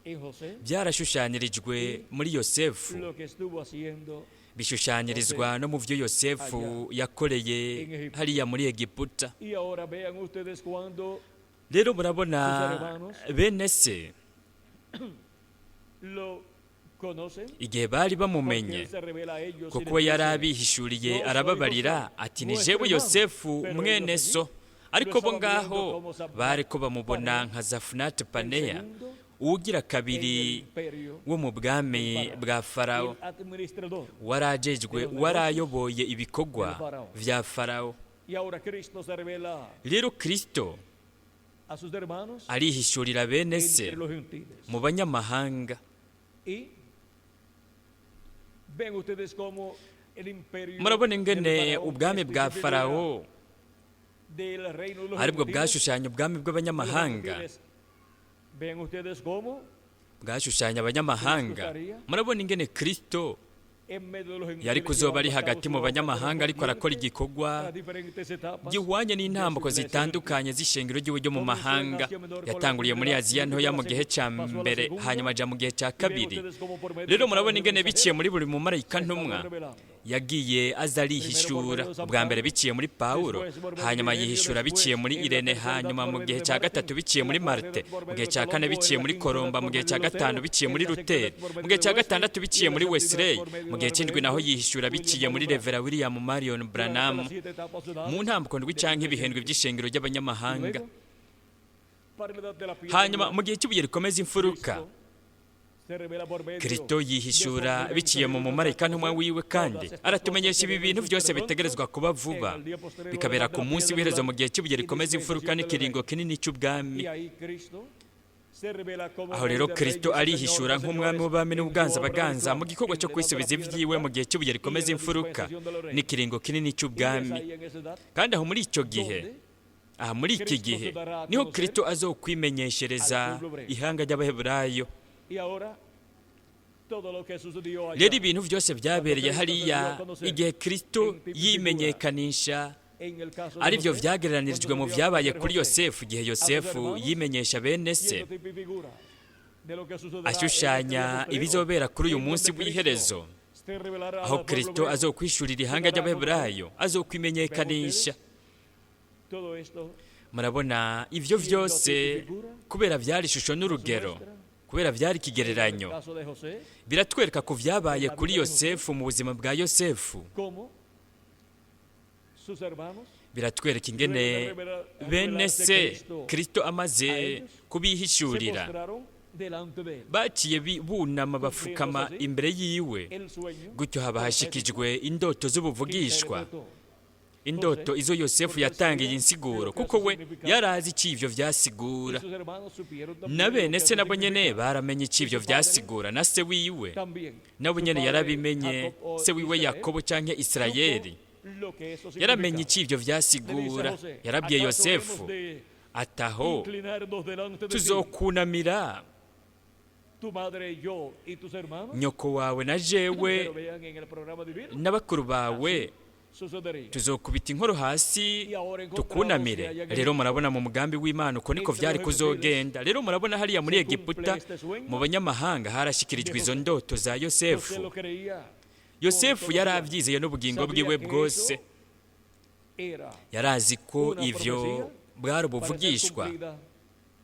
S1: en José,
S2: byarashushanyirijwe muri Yosefu,
S1: lo que estuvo haciendo
S2: bishushanyirizwa no mu vyo Yosefu yakoreye
S1: en Egipto.
S2: hariya muri Egiputa.
S1: Y ahora vean ustedes cuando
S2: Rero murabona
S1: sus hermanos
S2: bene se
S1: lo conocen,
S2: igihe bari
S1: porque
S2: bamumenye,
S1: él se revela a ellos y
S2: kuko
S1: les
S2: yari
S1: dice,
S2: abihishuriye,
S1: "Yo soy
S2: arababarira
S1: José,
S2: ati ni
S1: vuestro
S2: jewe
S1: hermano."
S2: Yosefu
S1: Pero
S2: mwene
S1: ellos allí
S2: so.
S1: lo
S2: Ariko bo
S1: estaban viendo
S2: ngaho
S1: como
S2: bariko bamubona
S1: Zafaneas,
S2: nka Zafunati
S1: el
S2: Paneya,
S1: segundo
S2: uwugira
S1: en
S2: kabiri
S1: el imperio
S2: wo mu
S1: del
S2: bwami
S1: faraón,
S2: bwa Farawo,
S1: el administrador
S2: warajejwe
S1: de los negocios
S2: warayoboye ibikorwa
S1: del faraón.
S2: vya Farawo.
S1: Y ahora Cristo se revela
S2: Rero Kristo
S1: a sus hermanos
S2: arihishurira bene se
S1: entre los gentiles.
S2: mu banyamahanga.
S1: Y ven ustedes cómo el imperio
S2: Murabona
S1: del
S2: ingene
S1: faraón
S2: ubwami
S1: es
S2: bwa
S1: figura
S2: Farawo
S1: del reino de los
S2: aribwo
S1: gentiles,
S2: bwashushanya ubwami
S1: de los
S2: bw'abanyamahanga,
S1: gentiles. Vean ustedes cómo
S2: bwashushanya abanyamahanga. Murabona ingene Kristo
S1: en medio de los
S2: yari
S1: gentiles
S2: kuzoba ari
S1: llevando a cabo
S2: hagati
S1: su
S2: mu
S1: obra
S2: banyamahanga ariko arakora
S1: correspondiente
S2: igikorwa
S1: a las diferentes etapas
S2: gihwanye
S1: de su
S2: n'intambuko
S1: iglesia
S2: zitandukanye z'ishengero ry'iwe ryo mu
S1: gentil. Comenzó en
S2: mahanga.
S1: Asia Menor con la
S2: Yatanguriye muri
S1: primera,
S2: Aziya
S1: multiplicó
S2: ntoya
S1: la
S2: mu gihe ca
S1: segunda, pasó a la
S2: mbere,
S1: segunda.
S2: hanyuma aja mu gihe ca
S1: Y vean
S2: kabiri.
S1: ustedes cómo por medio
S2: Rero
S1: de cada
S2: murabona ingene biciye
S1: mensajero
S2: muri buri mumarayika
S1: se ha estado
S2: ntumwa
S1: revelando.
S2: yagiye aza
S1: Primero por
S2: arihishura,
S1: medio de San
S2: ubwa mbere
S1: Pablo,
S2: biciye muri Pawulo,
S1: después por medio de
S2: hanyuma
S1: Ireneo,
S2: yihishura biciye
S1: después
S2: muri
S1: en la
S2: Irene,
S1: tercera edad
S2: hanyuma
S1: por
S2: mu
S1: medio
S2: gihe
S1: de
S2: cya
S1: Martín,
S2: gatatu biciye
S1: en la
S2: muri
S1: cuarta
S2: Marte,
S1: edad por
S2: mu
S1: medio
S2: gihe
S1: de
S2: cya kane
S1: Colombo, en
S2: biciye
S1: la
S2: muri
S1: quinta edad
S2: Koromba,
S1: por
S2: mu gihe
S1: medio
S2: cya
S1: de
S2: gatanu
S1: Lutero,
S2: biciye
S1: en
S2: muri
S1: la sexta
S2: Luteri,
S1: edad por
S2: mu
S1: medio
S2: gihe
S1: de
S2: cya
S1: Wesley
S2: gatandatu
S1: y
S2: biciye
S1: en la
S2: muri
S1: séptima edad
S2: Wesley,
S1: por medio
S2: mu
S1: del
S2: gihe cy'indwi naho
S1: reverendo
S2: yihishura
S1: William
S2: biciye muri
S1: Marion Branham.
S2: Revera William Marion
S1: Durante
S2: Branham,
S1: las siete etapas
S2: mu
S1: edades
S2: ntambuko ndwi
S1: de la
S2: canke
S1: iglesia
S2: ibihendwi
S1: gentil.
S2: by'ishengero
S1: Y
S2: ry'abanyamahanga.
S1: luego, para la edad de la piedra
S2: Hanyuma
S1: angular,
S2: mu gihe cy'ibuye rikomeza imfuruka,
S1: Cristo se revela por medio
S2: Kristo
S1: de su
S2: yihishura
S1: ángel
S2: biciye mu
S1: mensajero y
S2: mumarayika
S1: nos da a
S2: ntumwa
S1: conocer
S2: wiwe, kandi
S1: todas estas cosas
S2: aratumenyesha
S1: que
S2: ibi
S1: deben
S2: bintu byose
S1: suceder pronto
S2: bitegerezwa kuba
S1: en
S2: vuba,
S1: el día postrero de la
S2: bikabera
S1: edad de
S2: ku
S1: la
S2: munsi
S1: piedra
S2: w'iherezo mu
S1: angular
S2: gihe cy'ibuye
S1: y
S2: rikomeza imfuruka
S1: dispensación del
S2: n'ikiringo
S1: reino.
S2: kinini c'ubwami.
S1: Y ahí Cristo se revela como
S2: Aho
S1: Rey
S2: rero
S1: de
S2: Kristo
S1: reyes y Señor
S2: arihishura
S1: de
S2: nk'umwami
S1: señores
S2: w'abami
S1: en su
S2: n'ubwanza
S1: obra del
S2: baganza mu
S1: clamo,
S2: gikorwa
S1: en
S2: cyo
S1: la edad de la
S2: kwisubiza
S1: piedra
S2: ibyiwe mu
S1: angular
S2: gihe cy'ibuye
S1: y en
S2: rikomeza
S1: la
S2: imfuruka
S1: dispensación de los reinos.
S2: n'ikiringo kinini
S1: Y es
S2: c'ubwami.
S1: ahí en esa edad
S2: Kandi aho muri icyo gihe,
S1: donde
S2: aha muri iki
S1: Cristo
S2: gihe
S1: se dará a
S2: niho
S1: conocer
S2: Kristo azokwimenyeshereza
S1: al pueblo hebreo.
S2: ihanga ry'Abaheburayo.
S1: Y ahora todo lo que sucedió
S2: Rero
S1: allá
S2: ibintu byose
S1: cuando
S2: byabereye
S1: Cristo se dio
S2: hariya
S1: a conocer
S2: igihe Kristo
S1: en tipificura
S2: yimenyekanisha,
S1: en el caso de
S2: aribyo
S1: José, cuando
S2: byagereranirijwe
S1: se
S2: mu
S1: dio a
S2: byabaye
S1: conocer
S2: kuri
S1: José
S2: Yosefu igihe
S1: a sus
S2: Yosefu
S1: hermanos,
S2: yimenyesha bene se,
S1: siendo tipifigura de lo que sucederá en este día
S2: ashushanya
S1: postrero,
S2: ibizobera kuri uyu
S1: en
S2: munsi
S1: donde Cristo
S2: w'iherezo,
S1: se revelará
S2: aho
S1: al pueblo
S2: Kristo
S1: hebreo,
S2: azokwishurira
S1: se
S2: ihanga
S1: dará a conocer.
S2: ry'Abaheburayo,
S1: Vean
S2: azokwimenyekanisha.
S1: ustedes todo esto
S2: Murabona ivyo
S1: siendo
S2: vyose
S1: tipifigura,
S2: kubera vyari ishusho
S1: nos
S2: n'urugero,
S1: muestra
S2: kubera vyari
S1: en el
S2: ikigereranyo,
S1: caso de José
S2: biratwereka ku vyabaye
S1: en la
S2: kuri
S1: vida de José
S2: Yosefu mu buzima bwa Yosefu.
S1: cómo sus hermanos
S2: Biratwereka
S1: luego de
S2: ingene bene
S1: revelarse
S2: se
S1: Cristo
S2: Kristo
S1: a
S2: amaze
S1: ellos, se
S2: kubihishurira
S1: postraron delante de él,
S2: baciye bunama
S1: cumpliéndose
S2: bafukama
S1: así
S2: imbere yiwe.
S1: el sueño
S2: Gutyo haba
S1: profético
S2: hashikijwe indoto
S1: que
S2: z'ubuvugishwa,
S1: interpretó
S2: indoto
S1: José,
S2: izo Yosefu
S1: porque él
S2: yatangiye
S1: sabía
S2: insiguro,
S1: lo que
S2: kuko
S1: eso
S2: we
S1: significaba
S2: yari azi ico ivyo
S1: y
S2: vyasigura.
S1: sus hermanos supieron
S2: Na
S1: también lo
S2: bene
S1: que
S2: se
S1: eso
S2: nabo nyene
S1: significaba
S2: baramenye ico
S1: y
S2: ivyo
S1: su padre
S2: vyasigura, na se wiwe
S1: también,
S2: nabo
S1: su
S2: nyene
S1: padre
S2: yarabimenye,
S1: Jacob o
S2: se wiwe
S1: Israel
S2: Yakobo canke
S1: supo
S2: Isirayeli
S1: lo que eso
S2: yaramenye
S1: significaba.
S2: ico ivyo
S1: Le dice a
S2: vyasigura.
S1: José,
S2: Yarabwiye
S1: ¿acaso hemos
S2: Yosefu
S1: de
S2: ataho
S1: inclinarnos delante de ti,
S2: tuzokunamira
S1: tu madre y yo y tus hermanos?
S2: nyoko wawe na jewe
S1: Pero vean en el programa divino,
S2: n'abakuru bawe
S1: así Sucedería.
S2: Tuzokubita inkoro hasi
S1: Y ahora encontramos
S2: tukunamire.
S1: que allá en
S2: Rero murabona mu mugambi w'Imana uko niko
S1: Entre
S2: vyari
S1: los
S2: kuzogenda. Rero murabona hariya muri
S1: se cumple
S2: Egiputa,
S1: este sueño
S2: mu banyamahanga harashikirijwe izo ndoto za
S1: José
S2: Yosefu.
S1: lo creía.
S2: Yosefu yari avyizeye n'ubugingo
S1: Sabía
S2: bwiwe
S1: que
S2: bwose.
S1: eso era
S2: Yarazi ko
S1: una
S2: ivyo
S1: profecía
S2: bwari
S1: para ser
S2: ubuvugishwa
S1: cumplida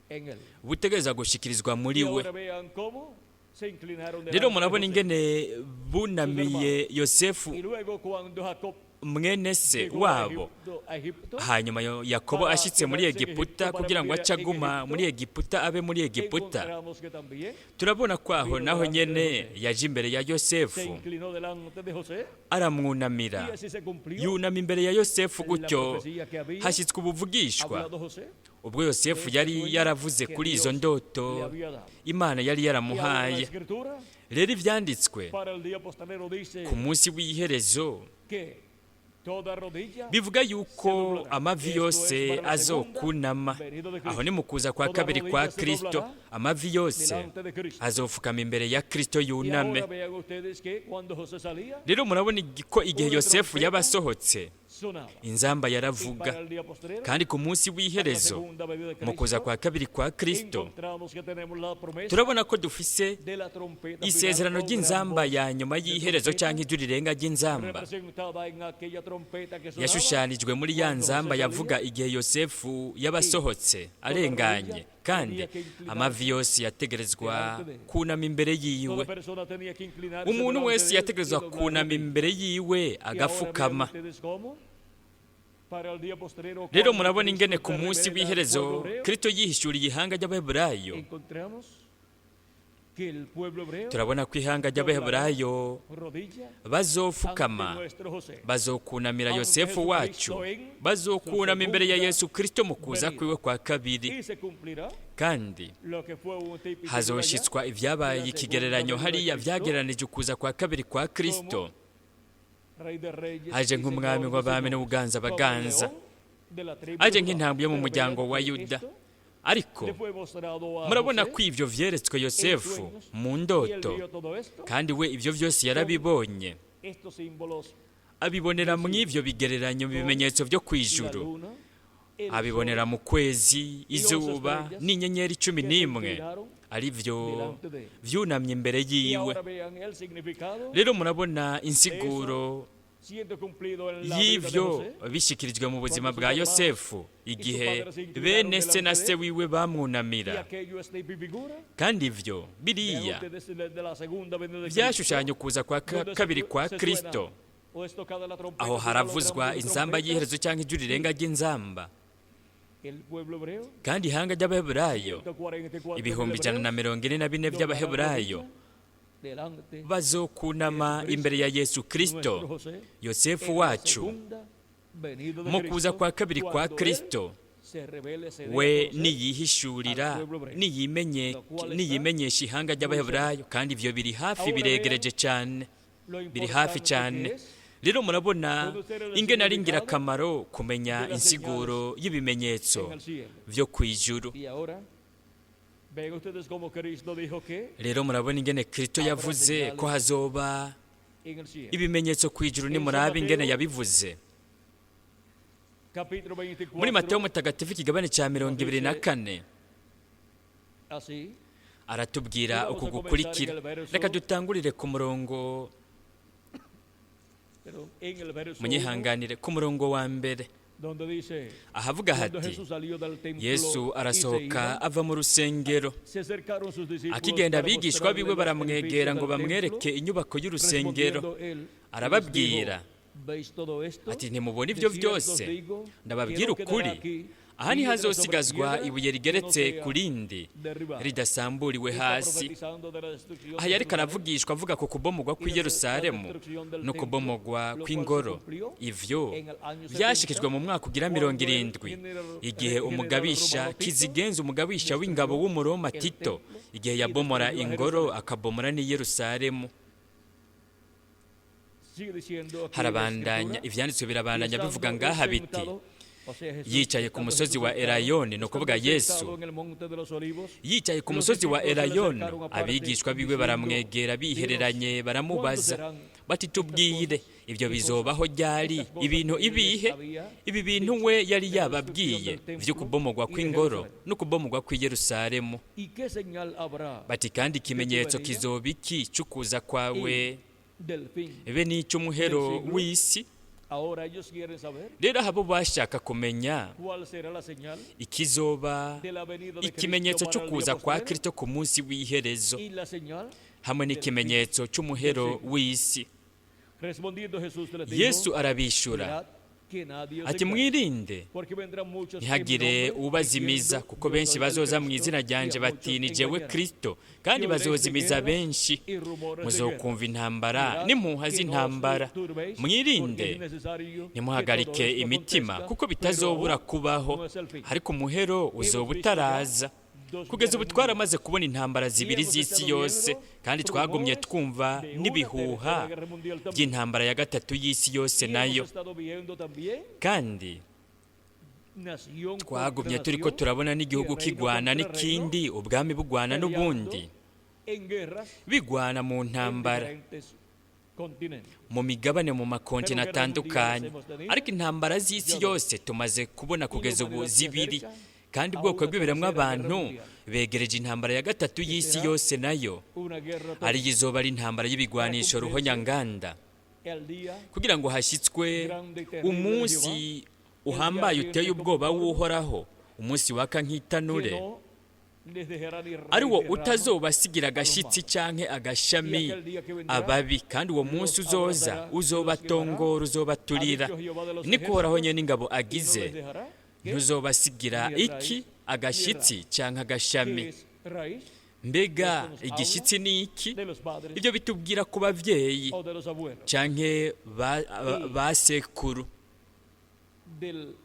S1: en él.
S2: butegereza gushikirizwa muri
S1: Y
S2: we.
S1: ahora vean cómo se inclinaron
S2: Rero
S1: delante de
S2: murabona
S1: José.
S2: ingene bunamiye Yosefu,
S1: Y luego cuando Jacob
S2: mwene se
S1: llegó a
S2: wabo.
S1: Egipto,
S2: Hanyuma Yakobo ashitse muri Egiputa kugira ngo ace aguma muri Egiputa, abe muri Egiputa,
S1: encontramos que también
S2: turabona ko aho naho nyene yaje imbere ya
S1: se
S2: Yosefu,
S1: inclinó delante de José
S2: aramwunamira.
S1: y así se cumplió
S2: Yunama imbere ya Yosefu
S1: la
S2: gutyo
S1: profecía que había
S2: hashyitswe ubuvugishwa
S1: hablado José
S2: ubwo Yosefu yari yaravuze
S1: que
S2: kuri
S1: Dios
S2: izo
S1: le
S2: ndoto
S1: había dado.
S2: Imana yari
S1: Y ahora la
S2: yaramuhaye.
S1: escritura
S2: Rero ivyanditswe
S1: para el día postrero dice
S2: ku munsi w'iherezo
S1: que toda rodilla
S2: bivuga yuko amavi yose azokunama. Aho ni mu kuza kwa kabiri kwa Kristo, amavi yose
S1: delante de Cristo.
S2: azofukama imbere ya Kristo,
S1: Y
S2: yuname.
S1: ahora vean ustedes que cuando José salía,
S2: Rero murabona ko igihe Yosefu yaba asohotse,
S1: sonaba.
S2: inzamba
S1: Y
S2: yaravuga.
S1: para el día postrero,
S2: Kandi ku munsi
S1: la
S2: w'iherezo,
S1: segunda venida de
S2: mu kuza
S1: Cristo,
S2: kwa kabiri kwa Kristo,
S1: encontramos que tenemos la promesa
S2: turabona ko dufise
S1: de la trompeta final
S2: isezerano
S1: o gran
S2: ry'inzamba
S1: voz
S2: ya nyuma y'iherezo canke ijwi rirenga ry'inzamba,
S1: representada en aquella trompeta que sonaba
S2: yashushanijwe muri ya nzamba yavuga igihe Yosefu yabasohotse arenganye, kandi amavi yose yategerezwa kunama imbere yiwe.
S1: Toda persona tenía que inclinarse
S2: Umuntu
S1: delante
S2: wese
S1: de él
S2: yategerezwa
S1: y doblar
S2: kunama
S1: rodilla.
S2: imbere yiwe,
S1: Y ahora vean
S2: agafukama.
S1: ustedes cómo, para el día postrero,
S2: Rero
S1: cuando
S2: murabona
S1: Cristo
S2: ingene ku
S1: se
S2: munsi
S1: revela al
S2: w'iherezo
S1: pueblo hebreo,
S2: Kristo yihishuriye ihanga ry'Abaheburayo,
S1: encontramos que el pueblo hebreo
S2: turabona ko ihanga ry'Abaheburayo
S1: rodilla
S2: bazofukama,
S1: ante nuestro José.
S2: Bazokunamira Yosefu wacu, bazokunama imbere ya Yesu Kristo mu kuza kwiwe kwa kabiri.
S1: Y se cumplirá
S2: Kandi
S1: lo que fue un tipo y figura
S2: hazoshitswa ibyabaye ikigereranyo hariya byagereranije ukuza kwa kabiri kwa Kristo,
S1: ya, Rey de reyes
S2: aje
S1: y
S2: nk'umwami
S1: Señor de
S2: w'abami
S1: señores,
S2: n'ubuganza
S1: como el
S2: baganza,
S1: león de la tribu
S2: aje
S1: de Judá.
S2: nk'intambwe yo mu
S1: Pero
S2: muryango
S1: vean
S2: wa
S1: que
S2: Yuda.
S1: esto
S2: Ariko
S1: le fue mostrado a
S2: murabona
S1: José
S2: ko ivyo vyeretswe
S1: en
S2: Yosefu
S1: sueños,
S2: mu
S1: y él
S2: ndoto,
S1: vio todo esto,
S2: kandi we ivyo vyose yarabibonye,
S1: estos símbolos,
S2: abibonera mu ivyo bigereranyo, bimenyetso vyo
S1: la
S2: kw'ijuru,
S1: luna, el
S2: abibonera
S1: sol,
S2: mu kwezi, izuba n'inyenyeri cumi
S1: que se
S2: n'imwe
S1: inclinaron
S2: ari vyo
S1: delante de él.
S2: vyunamye imbere
S1: Y
S2: yiwe.
S1: ahora vean el significado
S2: Rero murabona insiguro
S1: siendo cumplido en la vida de
S2: y'ivyo
S1: José,
S2: bishikirijwe mu buzima bwa Yosefu igihe bene se na se wiwe
S1: y
S2: bamwunamira.
S1: Aquello es tipo y figura.
S2: Kandi ivyo
S1: Vean
S2: biriya
S1: ustedes de la segunda venida de Cristo,
S2: byashushanya ukuza kwa
S1: donde se
S2: kabiri kwa
S1: se suena
S2: Kristo.
S1: o es tocada la trompeta
S2: Aho
S1: final o gran
S2: haravuzwa
S1: voz de
S2: inzamba
S1: trompeta,
S2: y'iherezo cyangwa ijwi rirenga ry'inzamba.
S1: El pueblo hebreo,
S2: Kandi ihanga ry'Abaheburayo,
S1: 144
S2: ibihumbi ijana na mirongo ine na bine
S1: doblarán
S2: by'Abaheburayo,
S1: rodilla delante
S2: bazokunama imbere ya Yesu
S1: nuestro
S2: Kristo,
S1: José,
S2: Yosefu
S1: en la
S2: wacu,
S1: segunda venida de
S2: mu kuza
S1: Cristo,
S2: kwa kabiri kwa
S1: cuando él
S2: Kristo.
S1: Se revele, se dé a
S2: We
S1: conocer
S2: niyihishurira, niyimenyesha ihanga ry'Abaheburayo, kandi ivyo biri hafi, biregereje cyane,
S1: lo
S2: biri hafi
S1: importante
S2: cyane.
S1: que es
S2: Rero murabona ingene ari ingirakamaro kumenya insiguro y'ibimenyetso
S1: en el cielo.
S2: vyo kw'ijuru.
S1: Y ahora, ven ustedes como Cristo dijo que
S2: Rero murabona ingene Kristo yavuze ko hazoba
S1: en el cielo.
S2: ibimenyetso kw'ijuru. Nimurabe ingene yabivuze
S1: Capítulo 24.
S2: muri Mateyo Mutagatifu ikigabane cya 24.
S1: Así,
S2: Aratubwira uku gukurikira. Reka dutangurire ku murongo,
S1: perdón, en el verso 1,
S2: munyihanganire, ku murongo wa mbere,
S1: donde dice,
S2: ahavuga
S1: cuando
S2: hati:
S1: Jesús salió del templo
S2: Yesu
S1: y se
S2: arasohoka
S1: iba,
S2: ava mu rusengero,
S1: se acercaron sus discípulos
S2: akigenda
S1: para
S2: abigishwa
S1: mostrarle
S2: biwe
S1: los
S2: baramwegera
S1: edificios
S2: ngo
S1: del
S2: bamwereke
S1: templo.
S2: inyubako y'urusengero.
S1: Respondiendo él, les
S2: Arababwira
S1: dijo, "¿Veis todo esto?
S2: ati: ntimubona
S1: De
S2: ibyo
S1: cierto os
S2: byose?
S1: digo que
S2: Ndababwira
S1: no quedará
S2: ukuri,
S1: aquí
S2: aha
S1: piedra sobre
S2: ntihazosigazwa
S1: piedra
S2: ibuye
S1: que no
S2: rigeretse
S1: sea
S2: ku rindi
S1: derribada."
S2: ridasamburiwe
S1: Está
S2: hasi.
S1: profetizando de la destrucción
S2: Aha
S1: de
S2: yariko
S1: Jerusalén
S2: aravugishwa avuga ku kubomogwa kw'i Yerusalemu no kubomogwa kw'ingoro. Ivyo vyashikijwe mu mwaka ugira 70, igihe umugabisha Kizigenza, umugabisha w'ingabo w'Umuroma Tito, igihe yabomora ingoro akabomora n'i Yerusalemu.
S1: Sigue diciendo aquí la
S2: Harabandanya
S1: escritura,
S2: ivyanditswe birabandanya
S1: y
S2: bivuga
S1: estando
S2: ngaha
S1: él
S2: biti:
S1: sentado, o sea, Jesús,
S2: yicaye ku
S1: estando
S2: musozi
S1: Jesús
S2: wa
S1: sentado,
S2: Erayoni, ni ukuvuga
S1: estando
S2: Yesu
S1: sentado en el monte de los olivos,
S2: yicaye ku
S1: los
S2: musozi wa
S1: discípulos se le
S2: Erayoni,
S1: acercaron aparte,
S2: abigishwa biwe
S1: diciendo,
S2: baramwegera bihereranye,
S1: "Dinos,
S2: baramubaza
S1: ¿cuándo serán
S2: bati: tubwire, Ibyo
S1: ¿Qué
S2: bizobaho
S1: cosa?
S2: Ryari?
S1: Estas cosas
S2: Ibintu
S1: que él les
S2: ibihe?
S1: había
S2: Ibi bintu
S1: dicho
S2: we yari
S1: de la
S2: yababwiye
S1: destrucción del
S2: vyo
S1: templo
S2: kubomogwa
S1: y de
S2: kw'ingoro
S1: Jerusalén.
S2: no kubomogwa kw'i Yerusalemu.
S1: ¿Y qué señal habrá
S2: Bati kandi ikimenyetso
S1: venida
S2: kizoba iki c'ukuza kwawe
S1: y del fin?
S2: be n'icy'umuhero
S1: Del siglo?
S2: w'isi?
S1: Ahora ellos quieren saber
S2: Rero abo bashaka kumenya
S1: cuál será la señal
S2: ikizoba
S1: de la venida de
S2: ikimenyetso
S1: Cristo
S2: cyo
S1: para el
S2: kuza
S1: día
S2: kwa
S1: postrero
S2: Kristo ku munsi w'iherezo
S1: y la señal
S2: hamwe n'ikimenyetso cy'umuhero w'isi.
S1: Respondiendo Jesús les dijo,
S2: Yesu arabishura
S1: "Mirad que nadie os
S2: ati
S1: engañe,
S2: mwirinde
S1: porque vendrán muchos en mi
S2: ntihagire
S1: nombre,
S2: ubazimiza
S1: diciendo,
S2: kuko
S1: 'Yo
S2: benshi
S1: soy el
S2: bazoza mu
S1: Cristo',
S2: izina
S1: y
S2: ryanje
S1: a
S2: bati
S1: muchos
S2: ni jewe
S1: engañarán.
S2: Kristo kandi
S1: Y oiréis de
S2: bazozimiza
S1: guerras
S2: benshi.
S1: y rumores de guerras.
S2: Muzokumva intambara
S1: Mirad
S2: n'impuha
S1: que no os
S2: z'intambara.
S1: turbéis, porque
S2: Mwirinde
S1: es necesario que todo
S2: ntimuhagarike
S1: esto
S2: imitima
S1: acontezca,
S2: kuko
S1: pero
S2: bitazobura
S1: aún
S2: kubaho
S1: no es el fin.
S2: ariko umuhero uzoba
S1: Hemos visto ya
S2: utaraza.
S1: dos
S2: Kugeza ubu
S1: guerras
S2: twaramaze kubona intambara zibiri
S1: hemos
S2: z'isi
S1: estado
S2: yose
S1: viendo
S2: kandi twagumye
S1: rumores
S2: twumva
S1: de una
S2: n'ibihuha
S1: tercera guerra mundial también.
S2: by'intambara ya gatatu y'isi yose
S1: Y
S2: nayo.
S1: hemos estado viendo también
S2: Kandi
S1: nación contra
S2: twagumye turiko
S1: nación
S2: turabona n'igihugu
S1: y reino
S2: kigwana
S1: contra
S2: n'ikindi ubwami bugwana
S1: reino,
S2: n'ubundi
S1: peleando en guerras
S2: bigwana mu
S1: en
S2: ntambara
S1: diferentes continentes.
S2: mu migabane mu makontinent
S1: Pero guerras
S2: atandukanye.
S1: mundiales hemos tenido
S2: Ariko intambara z'isi
S1: ya dos.
S2: yose tumaze kubona kugeza ubu
S1: humanidad se
S2: zibiri
S1: acerca
S2: kandi
S1: a
S2: ubwoko
S1: una
S2: bw'ibiremwa
S1: tercera guerra
S2: abantu
S1: mundial.
S2: begereje intambara ya gatatu y'isi
S1: será
S2: yose nayo
S1: Una guerra total.
S2: ariyo izoba ari intambara y'ibigwanisho
S1: Para cumplirse
S2: ruhonyanganda
S1: el día
S2: kugira ngo hashyitswe
S1: grande y terrible de
S2: umunsi uhambaye
S1: el día
S2: uteye
S1: ardiente
S2: ubwoba
S1: como fuego,
S2: w'Uhoraho umunsi waka
S1: que
S2: nk'itanure
S1: no les dejará ni raíz
S2: ari wo
S1: ni rama
S2: utazobasigira agashyitsi canke agashami
S1: Y aquel día que vendrá,
S2: ababi kandi uwo munsi
S1: los
S2: uzoza
S1: abrazará,
S2: uzobatongora uzobaturira.
S1: Ha dicho Jehová de los
S2: Niko Uhoraho
S1: ejércitos,
S2: nyene ingabo
S1: y no
S2: agize
S1: les dejará, ¿qué?
S2: ntuzobasigira
S1: Ni
S2: iki
S1: raíz,
S2: agashyitsi canke agashami.
S1: ¿Qué es raíz?
S2: Mbega
S1: Esto nos
S2: igishyitsi ni iki?
S1: De los padres
S2: Ibyo bitubwira ku bavyeyi
S1: o de los abuelos,
S2: canke ba sekuru.
S1: del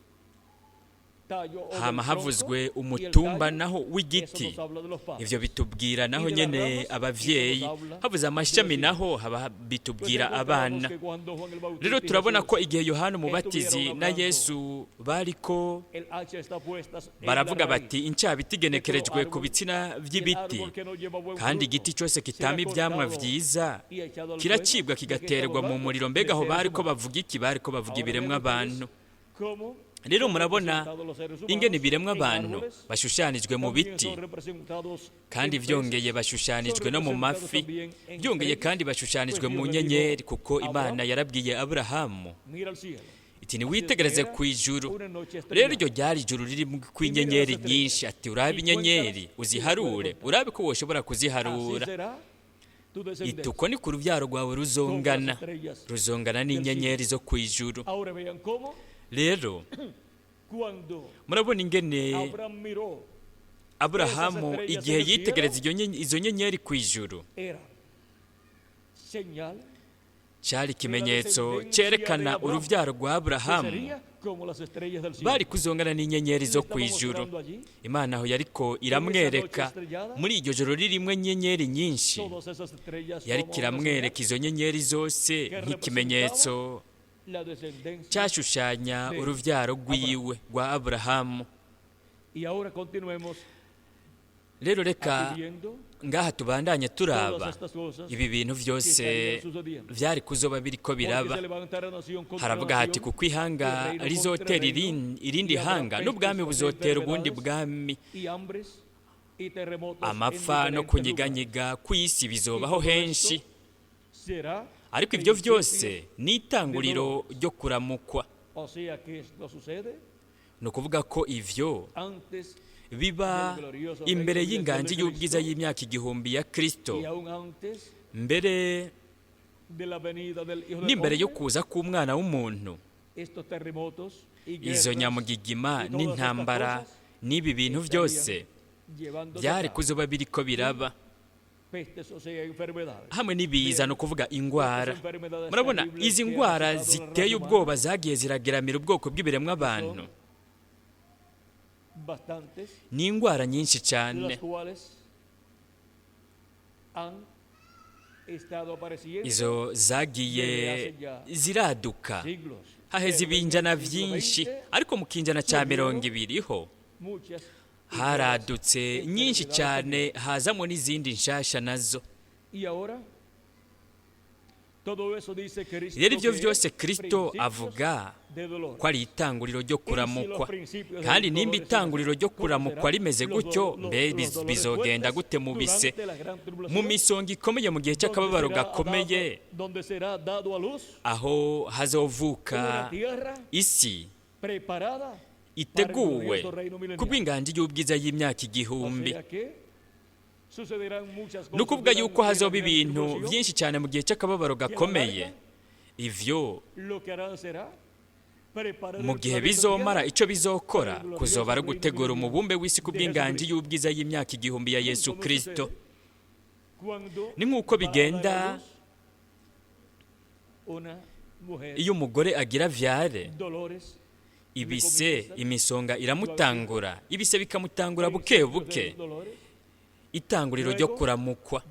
S1: tallo o del
S2: Hama
S1: tronco
S2: havuzwe
S1: y el
S2: umutumba
S1: tallo,
S2: naho
S1: eso
S2: w'igiti
S1: nos habla de los padres.
S2: ivyo bitubwira naho
S1: Y de las
S2: nyene
S1: ramas,
S2: abavyeyi.
S1: eso nos habla
S2: Havuze amashami
S1: de los
S2: naho haba
S1: Pues
S2: bitubwira
S1: encontramos
S2: abana.
S1: que cuando Juan el Bautista
S2: Rero
S1: y
S2: turabona ko
S1: Jesús,
S2: igihe Yohana umubatizi
S1: estuvieron
S2: na
S1: hablando,
S2: Yesu bariko
S1: el hacha está puesta en la
S2: baravuga
S1: raíz
S2: bati incabiti igenekerejwe ku bitsina
S1: y el
S2: vy'ibiti
S1: árbol que no lleva buen
S2: kandi
S1: fruto
S2: igiti cyose
S1: será
S2: kitama ivyamwa
S1: cortado
S2: vyiza
S1: y echado al
S2: kiracibwa
S1: fuego. ¿De qué estaba
S2: kigaterwa mu
S1: hablando?
S2: muriro.
S1: De
S2: Mbega aho
S1: seres
S2: bariko
S1: humanos.
S2: bavuga iki? Bariko bavuga
S1: Ahora
S2: ibiremwa
S1: vean ustedes
S2: abantu.
S1: cómo
S2: Rero
S1: son
S2: murabona
S1: representados los seres
S2: ingene
S1: humanos
S2: ibiremwa
S1: en
S2: abantu
S1: árboles,
S2: bashushanijwe mu
S1: también
S2: biti
S1: son representados
S2: kandi
S1: en peces,
S2: vyongeye bashushanijwe
S1: son
S2: no mu
S1: representados
S2: mafi
S1: también en
S2: byongeye
S1: estrellas.
S2: kandi bashushanijwe
S1: Pues
S2: mu
S1: Dios le dijo,
S2: nyenyeri kuko
S1: Abraham,
S2: Imana yarabwiye Aburahamu
S1: mira al cielo.
S2: iti niwitegereze ku ijuru.
S1: Una noche
S2: Rero
S1: estrellada.
S2: iryo ryari ijuru ririmo kw'inyenyeri nyinshi ati urabe inyenyeri uziharure urabe ko woshobora
S1: Así
S2: kuziharura
S1: será tu
S2: iti
S1: descendencia.
S2: uko ni ku rubyaro rwawe ruzongana ruzongana n'inyenyeri zo ku ijuru.
S1: Ahora vean cómo
S2: Rero
S1: cuando
S2: murabona ingene
S1: Abraham miró
S2: Aburahamu igihe yitegereza izo nyenyeri ku ijuru
S1: era señal
S2: cyari ikimenyetso cyerekana urubyaro rwa
S1: que
S2: Aburahamu
S1: sería como las estrellas del cielo.
S2: bari kuzongana n'inyenyeri
S1: Le
S2: zo
S1: estaba
S2: ku ijuru.
S1: mostrando allí
S2: Imana aho yariko iramwereka muri iryo joro ririmo inyenyeri nyinshi
S1: todas esas estrellas
S2: yariko
S1: como una
S2: iramwereka
S1: señal,
S2: izo nyenyeri zose nk'ikimenyetso
S1: la descendencia.
S2: cyashushanya urubyaro rwiwe rwa Aburahamu.
S1: Y ahora continuemos
S2: Rero reka
S1: aquí viendo
S2: ngaha tubandanye turaba
S1: todas estas cosas
S2: ibi bintu
S1: que
S2: byose
S1: estarían sucediendo.
S2: vyari kuzoba biriko
S1: Porque
S2: biraba.
S1: se levantará nación contra
S2: Haravuga hati
S1: nación,
S2: kuko ihanga
S1: y reino contra
S2: rizotera
S1: reino,
S2: irindi
S1: y habrá
S2: hanga
S1: pestes,
S2: n'ubwami
S1: o sea,
S2: buzotera ubundi
S1: enfermedades,
S2: bwami
S1: y hambres y terremotos en
S2: amapfa no
S1: diferentes lugares.
S2: kunyiganyiga kw'isi
S1: Y
S2: bizobaho
S1: todo
S2: henshi.
S1: esto será
S2: Ariko ibyo
S1: principio.
S2: byose ni itanguriro ryo kuramukwa.
S1: O sea que esto sucede
S2: Ni ukuvuga ko ivyo
S1: antes
S2: biba imbere y'inganji y'ubwiza y'imyaka igihumbi ya Kristo
S1: y aún antes
S2: mbere
S1: de la venida del Hijo del
S2: n'imbere yo
S1: Hombre,
S2: kuza k'umwana w'umuntu.
S1: estos terremotos y
S2: Izo
S1: guerras
S2: nyamugigima
S1: y todas
S2: n'intambara
S1: estas cosas
S2: n'ibi bintu byose
S1: llevándose
S2: byari
S1: a cabo.
S2: kuzoba biriko biraba
S1: Pestes, o sea, enfermedades.
S2: hamwe n'ibiza no kuvuga ingwara. Murabona izi ngwara ziteye ubwoba zagiye zirageramira ubwoko bw'ibiremwa abantu
S1: Bastantes,
S2: ni ingwara nyinshi
S1: las
S2: cyane
S1: cuales han estado apareciendo
S2: izo zagiye ziraduka
S1: siglos.
S2: haheze
S1: Pero en el
S2: ibinjana
S1: siglo
S2: byinshi
S1: XX,
S2: ariko mu kinjana cya 20 ho
S1: muchas
S2: haradutse nyinshi cyane hazamo n'izindi nshasha nazo.
S1: Y ahora
S2: Rero ibyo byose Kristo avuga ko ari itanguriro ryo kuramukwa. Kandi nimba itanguriro ryo kuramukwa rimeze gutyo, mbe bizogenda gute mu bise, mu misonga ikomeye, mu gihe cy'akababaro gakomeye, aho hazovuka isi iteguwe ku bw'inganji y'ubwiza y'imyaka 1000. Ni ukuvuga yuko hazoba ibintu byinshi cyane mu gihe cy'akababaro gakomeye. Ivyo mu gihe bizomara, icyo bizokora kuzoba ari ugutegura umubumbe w'isi ku bw'inganji y'ubwiza y'imyaka 1000 ya Yesu Kristo. Ni nk'uko bigenda iyo umugore agira vyare, ibise imisonga iramutangura, ibise bikamutangura buke buke, itanguriro ryo kuramukwa.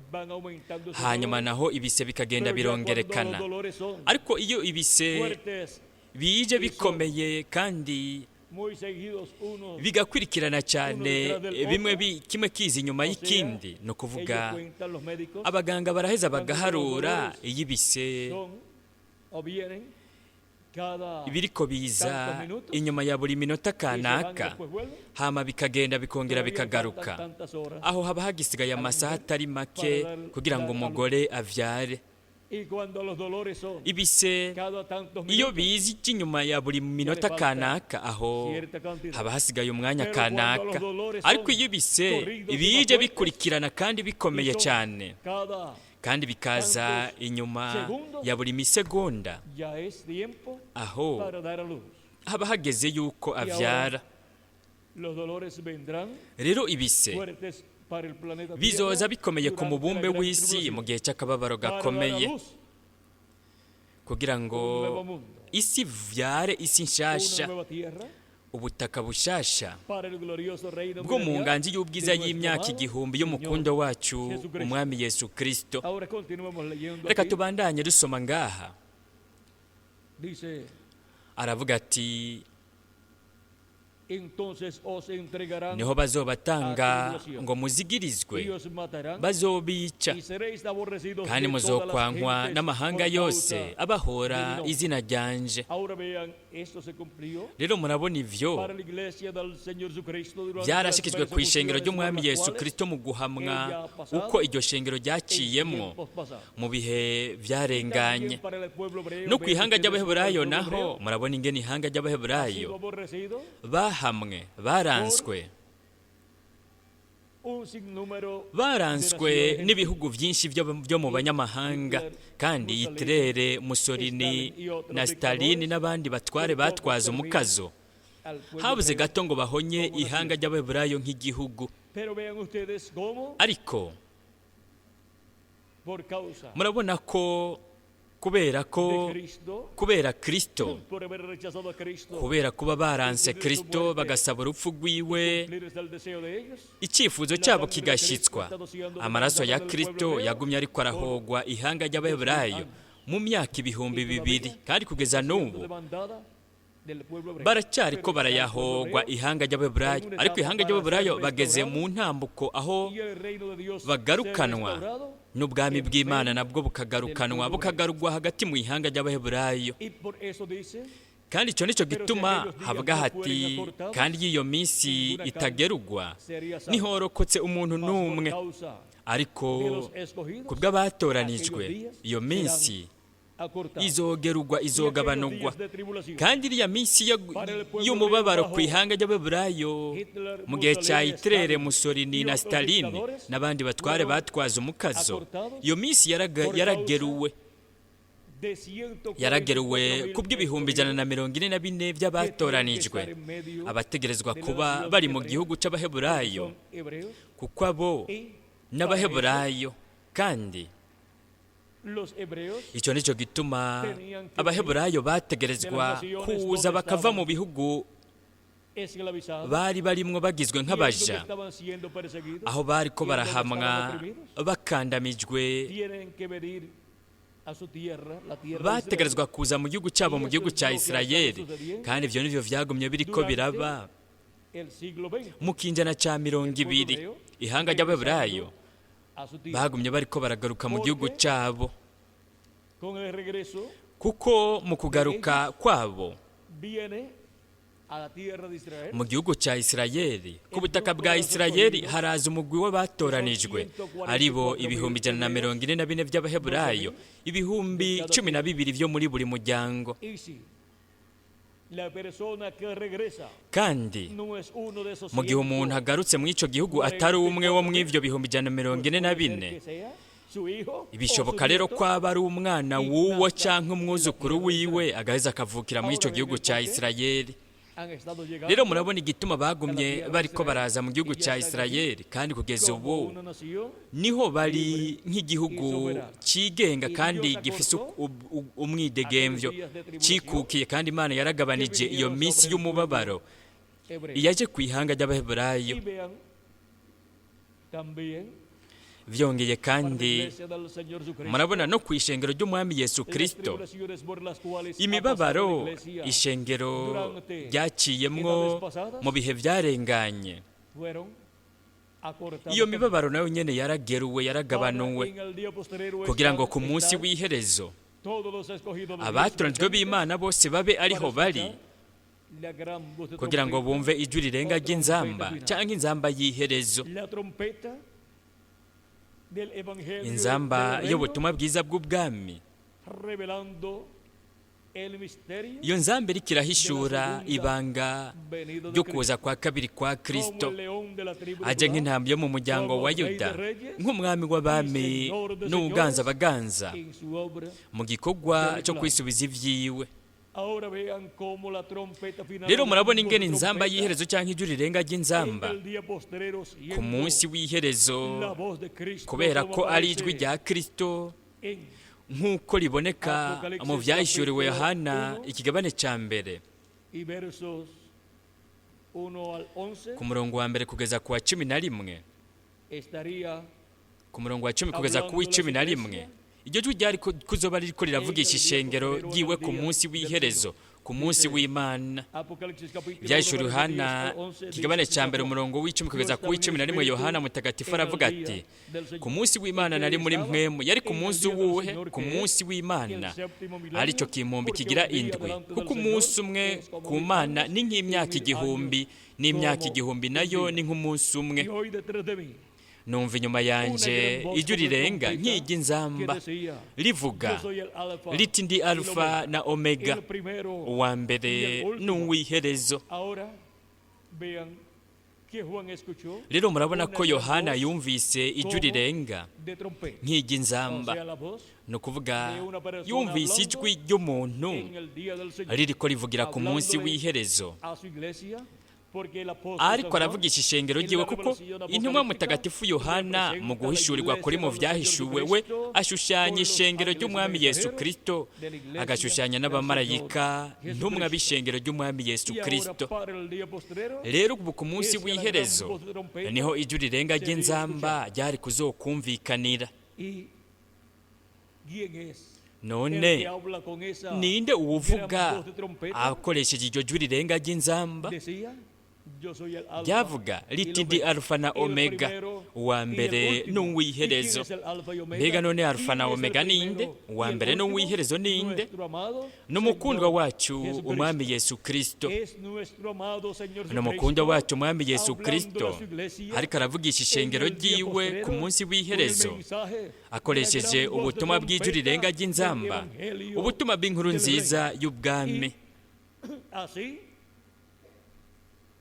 S2: Hanyuma naho ibise bikagenda birongerekana. Ariko iyo ibise bije bikomeye kandi bigakurikirana cyane, bimwe kimwe kiza inyuma y'ikindi, ni ukuvuga abaganga baraheza bagaharura iyo ibise ibiriko biza inyuma ya buri minota kanaka, hama bikagenda bikongera bikagaruka. Aho haba hagisigaye amasaha atari make kugira ngo umugore avyare. Ibise iyo biza inyuma ya buri minota kanaka, aho haba hasigaye umwanya kanaka. Ariko iyo ibise bije bikurikirana kandi bikomeye cyane, kandi bikaza inyuma ya buri misegonda, aho haba hageze yuko avyara. Rero ibise bizoza bikomeye ku mubumbe w'isi mu gihe cy'akababaro gakomeye, kugira ngo isi vyare isi nshasha, ubutaka bushasha bwo mu nganji y'ubwiza y'imyaka 1000 y'umukundo wacu umwami Yesu Kristo. Reka tubandanye dusoma ngaha. Aravuga ati niho bazobatanga ngo muzigirizwe, bazobica, kandi muzokwankwa n'amahanga yose abahora izina ryanje. Rero murabona ivyo byarashikijwe ku ishengero ry'umwami Yesu Kristo mu guhamwa uko iryo shengero ryaciyemwo mu bihe byarenganye. No ku ihanga ry'Abaheburayo naho murabona ingene ihanga ry'Abaheburayo bahamwe, baranswe n'ibihugu byinshi byo mu banyamahanga, kandi Hitlere, Mussolini na Stalin n'abandi batware batwaza umukazo. Habuze gato ngo bahonye ihanga ry'Abaheburayo nk'igihugu. Ariko murabona ko kubera ko kubera Kristo, kubera kuba baranse Kristo bagasaba urupfu rwiwe, icyifuzo cyabo kigashyitswa, amaraso ya Kristo yagumye ariko arahogwa ihanga ry'Abaheburayo mu myaka 2000, kandi kugeza n'ubu baracyari ko barayahogwa ihanga ry'Abaheburayo. Ariko ihanga ry'Abaheburayo bageze mu ntambuko aho bagarukanwa n'ubwami bw'Imana, nabwo bukagarukanwa, bukagarurwa hagati mu ihanga ry'Abaheburayo. Kandi icyo nicyo gituma havuga hati kandi iyo minsi itagerugwa nihorokotse umuntu n'umwe, ariko ku bw'abatoranijwe iyo minsi izogerugwa, izogabanurwa. Kandi iriya minsi y'umubabaro ku ihanga ry'Abaheburayo mu gihe cya Hitlere, Mussolini na Stalin n'abandi batware batwaza umukazo, iyo minsi yarageruwe, yarageruwe ku bw'144,000 by'abatoranijwe, abategerezwa kuba bari mu gihugu cy'Abaheburayo, kuko abo n'Abaheburayo. Kandi icyo nicyo gituma Abaheburayo bategerezwa kuza bakava mu bihugu bari barimwo bagizwe nk'abaja, aho bari ko barahamwa bakandamijwe, bategerezwa kuza mu gihugu cyabo, mu gihugu cya Isirayeli. Kandi ibyo nivyo vyagumye biriko biraba mu kinjana ca 20. Ihanga ry'Abaheburayo bagumye bariko baragaruka mu gihugu cyabo,
S1: Con el regreso
S2: Kuko mu kugaruka kwabo
S1: viene a la tierra de Israel
S2: mu gihugu cya Isirayeli, ku butaka bwa Isirayeli, haraza umugwi w'abatoranijwe, aribo 144,000 by'Abaheburayo, 12,000 byo muri buri muryango.
S1: Y si la persona que regresa
S2: Kandi
S1: no es uno de esos
S2: mu gihe umuntu agarutse muri icyo gihugu atari umwe wo muri ibyo 144,000,
S1: que sea su hijo o
S2: bishoboka
S1: su
S2: rero
S1: nieto,
S2: ko aba ari umwana w'uwo canke umwuzukuru wiwe, agaheza akavukira muri ico gihugu cya Isirayeli.
S1: Han estado llegando
S2: Rero murabona igituma bagumye bariko baraza mu gihugu cya Isirayeli, kandi kugeza
S1: como
S2: ubu
S1: una nación
S2: niho bari nk'igihugu cigenga kandi gifise umwidegemvyo, cikukiye, kandi Imana yaragabanije iyo minsi y'umubabaro
S1: hebrea.
S2: iyaje ku ihanga ry'Abaheburayo.
S1: Y vean también
S2: Vyongeye
S1: para la
S2: kandi
S1: iglesia del Señor Jesucristo,
S2: murabona no ku ishengero ry'Umwami Yesu
S1: las
S2: Kristo,
S1: tribulaciones por las cuales ha pasado
S2: imibabaro
S1: la iglesia
S2: ishengero ryaciyemwo mu bihe byarenganye,
S1: fueron acortadas
S2: iyo mibabaro nayo nyene yarageruwe, yaragabanuwe,
S1: para en el día postrero
S2: kugira ngo
S1: estar-
S2: ku munsi
S1: estar
S2: w'iherezo
S1: todos los escogidos de Dios
S2: abatoranijwe
S1: presentes
S2: b'Imana bose babe ariho
S1: para
S2: bari,
S1: escuchar la gran voz de
S2: kugira ngo
S1: trompeta,
S2: bumve ijwi rirenga ry'inzamba canke inzamba y'iherezo,
S1: la trompeta del evangelio
S2: inzamba
S1: del reino,
S2: y'ubutumwa bwiza bw'ubwami.
S1: Revelando el misterio
S2: Iyo nzamba iriko irahishura ibanga
S1: venido de
S2: ryo
S1: Cristo,
S2: kuza kwa kabiri kwa
S1: como
S2: Kristo,
S1: el león de la tribu de
S2: aje
S1: Judá,
S2: nk'intambwe yo mu muryango wa Yuda, nk'umwami w'abami n'uwuganza abaganza,
S1: en su obra.
S2: mu gikorwa cyo kwisubiza ivyiwe.
S1: Ahora vean cómo la trompeta final
S2: Rero
S1: o la
S2: murabona
S1: gran voz
S2: ingene
S1: de
S2: inzamba
S1: trompeta
S2: y'iherezo cyangwa ijwi rirenga
S1: en
S2: ry'inzamba
S1: el día postrero
S2: ku
S1: siendo
S2: munsi w'iherezo,
S1: la voz de Cristo
S2: kubera
S1: como
S2: ko ari
S1: aparece
S2: ijwi rya Kristo
S1: en
S2: nk'uko riboneka mu vyahishuriwe Yohana ikigabane ca mbere,
S1: y versos 1 al 11
S2: ku murongo wa mbere kugeza ku wa 11,
S1: estaría
S2: ku murongo wa 10 kugeza ku w'11, iryo jwi ryari kuzoba ririko riravugisha ishengero ryiwe ku munsi w'iherezo, ku munsi w'Imana.
S1: Apocalipsis capítulo
S2: Ibyahishuriwe
S1: 1,
S2: Yohana
S1: versos 10 al 11,
S2: ikigabane
S1: dice
S2: cya mbere,
S1: así:
S2: umurongo w'10 kugeza ku w'11, Yohana mutagatifu aravuga ati: "Ku munsi w'Imana nari muri mwemu." Yari ku munsi uwuhe? Ku munsi w'Imana, aricyo kimpumbi kigira indwi, kuko umunsi umwe ku Mana ni nk'imyaka 1000, n'imyaka 1000 nayo ni nk'umunsi umwe.
S1: Y oí detrás de mí
S2: Numva inyuma yanje ijwi rirenga nk'iry'inzamba
S1: que decía:
S2: rivuga
S1: Yo soy el Alfa
S2: riti: "Ndi
S1: y el
S2: Alufa
S1: Omega,
S2: na Omega,
S1: el primero
S2: uwa mbere
S1: y el último."
S2: n'uw'iherezo."
S1: Ahora vean que Juan escuchó
S2: Rero murabona ko
S1: una gran
S2: Yohana
S1: voz
S2: yumvise ijwi rirenga
S1: de trompeta, o
S2: nk'iry'inzamba,
S1: sea, la voz
S2: ni ukuvuga yumvise ijwi ry'umuntu
S1: en el día del Señor
S2: ririko rivugira ku munsi w'iherezo,
S1: a su iglesia, porque el apóstol
S2: ariko
S1: San Juan,
S2: aravugisha ishengero
S1: en
S2: ryiwe,
S1: la
S2: kuko
S1: revelación
S2: intumwa
S1: apocalíptica,
S2: mutagatifu Yohana mu guhishurirwa kuri mu
S1: representa la iglesia
S2: vyahishuwe
S1: del
S2: we
S1: Señor Jesucristo
S2: ashushanya
S1: con los
S2: ishengero
S1: ángeles
S2: ry'Umwami Yesu
S1: mensajeros
S2: Kristo,
S1: de la iglesia
S2: agashushanya
S1: del
S2: n'abamarayika
S1: Señor
S2: ntumwa
S1: Jesucristo.
S2: b'ishengero ry'Umwami Yesu
S1: Y ahora
S2: Kristo.
S1: para el día postrero
S2: Rero ubu ku munsi
S1: es que la gran
S2: w'iherezo
S1: voz de trompeta
S2: niho ijwi rirenga
S1: sería
S2: ry'inzamba ryari kuzokumvikanira.
S1: ¿Y quién es el
S2: None
S1: que habla con esa
S2: ninde uwuvuga
S1: gran voz de trompeta?
S2: akoresheje iryo jwi rirenga ry'inzamba?
S1: Decía: Yo soy el Alfa
S2: Ryavuga
S1: y el
S2: riti: "Ndi
S1: Omega,
S2: Alufa na
S1: el
S2: Omega,
S1: primero
S2: uwa
S1: y el
S2: mbere
S1: último." ¿Y
S2: n'uw'iherezo."
S1: quién es el Alfa y Omega?
S2: Mbega none Alufa
S1: ¿Quién
S2: na
S1: es el
S2: Omega ninde?
S1: primero y
S2: Uwa
S1: el
S2: mbere
S1: último?
S2: n'uw'iherezo ninde?
S1: Nuestro amado
S2: N'umukundwa
S1: Señor
S2: wacu
S1: Jesucristo.
S2: Umwami Yesu Kristo.
S1: Es nuestro amado Señor
S2: N'umukundwa
S1: Jesucristo
S2: wacu Umwami Yesu
S1: hablando
S2: Kristo
S1: a su iglesia
S2: ariko aravugisha ishengero
S1: en el día
S2: ryiwe ku
S1: postrero
S2: munsi
S1: con el
S2: w'iherezo,
S1: mensaje de la
S2: akoresheje
S1: gran voz de
S2: ubutumwa bw'ijwi
S1: trompeta
S2: rirenga
S1: del
S2: ry'inzamba,
S1: Evangelio
S2: ubutumwa bw'inkuru
S1: del
S2: nziza
S1: Reino.
S2: y'ubwami.
S1: Y así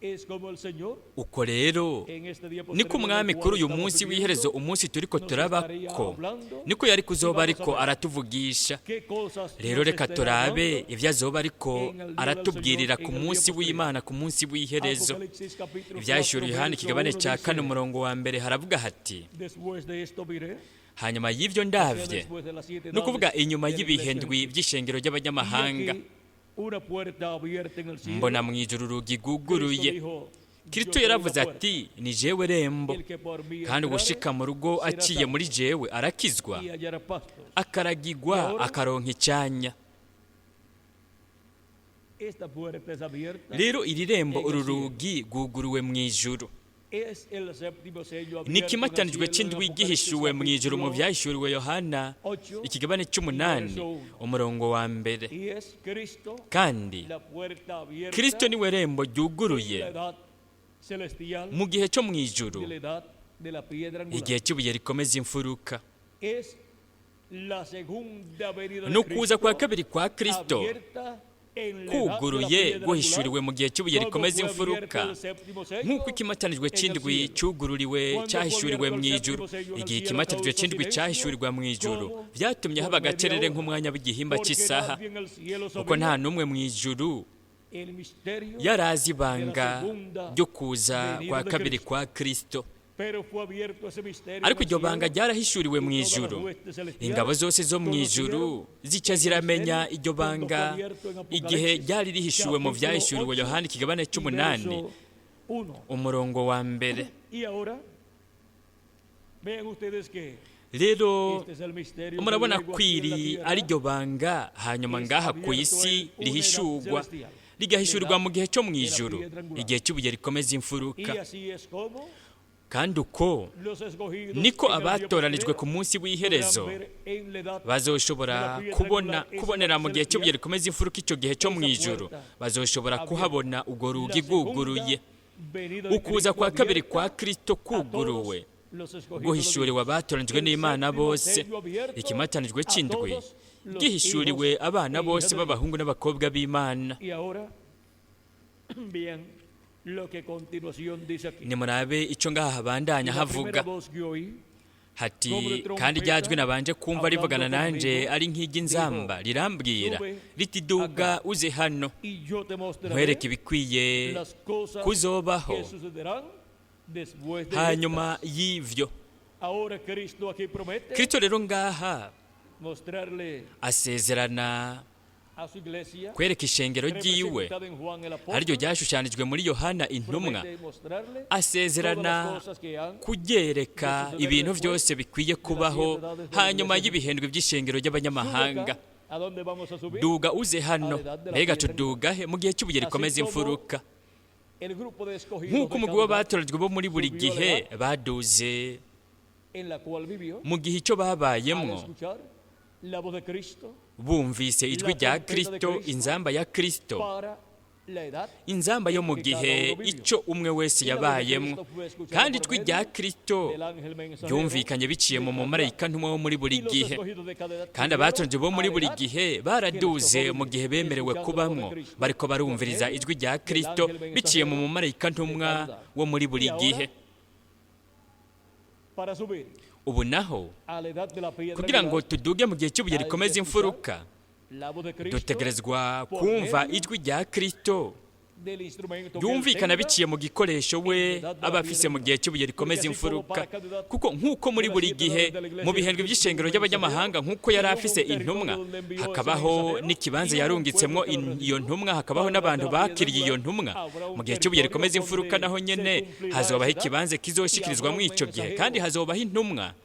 S1: es como el Señor
S2: Uko rero
S1: en este día
S2: niko
S1: postrero en el
S2: Umwami
S1: cual
S2: kuri uyu
S1: estamos
S2: munsi
S1: viviendo
S2: w'iherezo, umunsi turiko
S1: nos estaría
S2: turabako,
S1: hablando
S2: niko yari
S1: y
S2: kuzoba
S1: vamos a
S2: ariko
S1: ver
S2: aratuvugisha.
S1: qué cosas
S2: Rero
S1: nos
S2: reka
S1: estará
S2: turabe
S1: hablando
S2: ivyo azoba ariko
S1: en el día del
S2: aratubwirira
S1: Señor,
S2: ku
S1: en el día
S2: munsi
S1: postrero.
S2: w'Imana, ku munsi w'iherezo.
S1: Apocalipsis capítulo
S2: Ivyahishuriwe
S1: 4,
S2: Yohana
S1: verso
S2: ikigabane
S1: 1
S2: ca
S1: dice:
S2: kane, umurongo wa mbere, haravuga hati:
S1: Después de esto miré,
S2: "Hanyuma y'ivyo
S1: o sea,
S2: ndavye,"
S1: después de las siete
S2: ni ukuvuga
S1: edades
S2: inyuma
S1: de la
S2: y'ibihe
S1: iglesia
S2: ndwi
S1: gentil,
S2: vy'ishengero
S1: y
S2: ry'abanyamahanga,
S1: aquí una puerta abierta en el cielo.
S2: "mbona mu ijuru urugi
S1: Cristo
S2: rwuguruye."
S1: dijo: Yo
S2: Kristo
S1: soy la
S2: yaravuze
S1: puerta.
S2: ati: "Ni jewe rembo,
S1: El que por mí
S2: kandi
S1: entrare
S2: ugushika mu rugo
S1: será
S2: aciye
S1: salvo
S2: muri jewe arakizwa,
S1: y hallará pastos.
S2: akaragigwa, akaronka icyanya."
S1: Esta puerta es abierta
S2: Rero iri rembo,
S1: en el
S2: uru
S1: cielo.
S2: rugi rwuguruwe mu ijuru. Ni ikimatanijwe cy'indwi gihishuwe mu ijuru mu byahishuriwe Yohana, ikigabane cy'umunani, umurongo wa mbere. Kandi Kristo niwe rembo ryuguruye mu gihe cyo mu ijuru, igihe cy'ibuye rikomeza imfuruka. No kuza kwa kabiri kwa Kristo kuguruye guhishuriwe mu gihe cy'ibuye rikomeza imfuruka, nk'uko ikimatanijwe cy'indwi cyugururiwe cyahishuriwe mu ijuru. Igihe ikimatanijwe cy'indwi cyahishurirwa mu ijuru, byatumye haba agacerere nk'umwanya w'igihimba cy'isaha, kuko nta n'umwe mu ijuru yari azi ibanga ryo kuza kwa kabiri kwa Kristo. Ariko iryo banga ryarahishuriwe mu ijuru, ingabo zose zo mu ijuru zica ziramenya iryo banga igihe ryari rihishuwe mu byahishuriwe Yohana, ikigabane cy'umunani, umurongo wa mbere. Rero murabona ko iri ari ryo banga hanyuma ngaha ku isi rihishurwa, rigahishurirwa mu gihe cyo mu ijuru, igihe cy'ibuye rikomeza imfuruka. Kandi uko niko abatoranijwe ku munsi w'iherezo bazoshobora kubona, kubonera mu gihe cy'ibuye rikomeza imfuruka, icyo gihe cyo mu ijuru bazoshobora kuhabona urwo rugi rwuguruye, ukuza kwa kabiri kwa Kristo kuguruwe, guhishuriwe abatoranijwe n'Imana bose, ikimatanijwe cy'indwi gihishuriwe abana bose b'abahungu n'abakobwa b'Imana. Nimurabe icyo ngaha habandanya havuga hati: "Kandi ryajwi nabanje kumva rivugana nanje ari nk'iry'inzamba rirambwira riti: 'Duga uze hano, nkwereke ibikwiye kuzobaho hanyuma y'ivyo.'" Kristo rero ngaha asezerana kwereka ishengero ryiwe, ariryo ryashushanijwe muri Yohana intumwa, asezerana kuryereka ibintu byose bikwiye kubaho hanyuma y'ibihendwe by'ishengero ry'abanyamahanga. Duga uze hano. Mbega tudugahe? Mu gihe cy'ibuye rikomeza imfuruka, nk'uko umugwi w'abatoranyijwe bo muri buri gihe baduze mu gihe icyo babayemwo, bumvise ijwi rya Kristo, inzamba ya Kristo, inzamba yo mu gihe icyo umwe wese yabayemo. Kandi ijwi rya Kristo ryumvikanye biciye mu mumarayika ntumwa wo muri buri gihe. Kandi abatonze bo muri buri gihe baraduze mu gihe bemerewe kubamwo, bariko barumviriza ijwi rya Kristo biciye mu mumarayika ntumwa wo muri buri gihe. Ubu naho, kugira ngo tuduge mu gihe cy'ibuye rikomeza imfuruka, dutegerezwa kumva ijwi rya Kristo ryumvikana biciye mu gikoresho we aba afise mu gihe cy'ibuye rikomeza imfuruka. Kuko nk'uko muri buri gihe mu bihendwe by'ishengero ry'abanyamahanga, nk'uko yari afise intumwa, hakabaho n'ikibanza yarungitsemwo iyo ntumwa, hakabaho n'abantu bakiriye iyo ntumwa, mu gihe cy'ibuye rikomeza imfuruka naho nyene hazobaho ikibanza kizoshikirizwamo ico gihe, kandi hazobaho intumwa.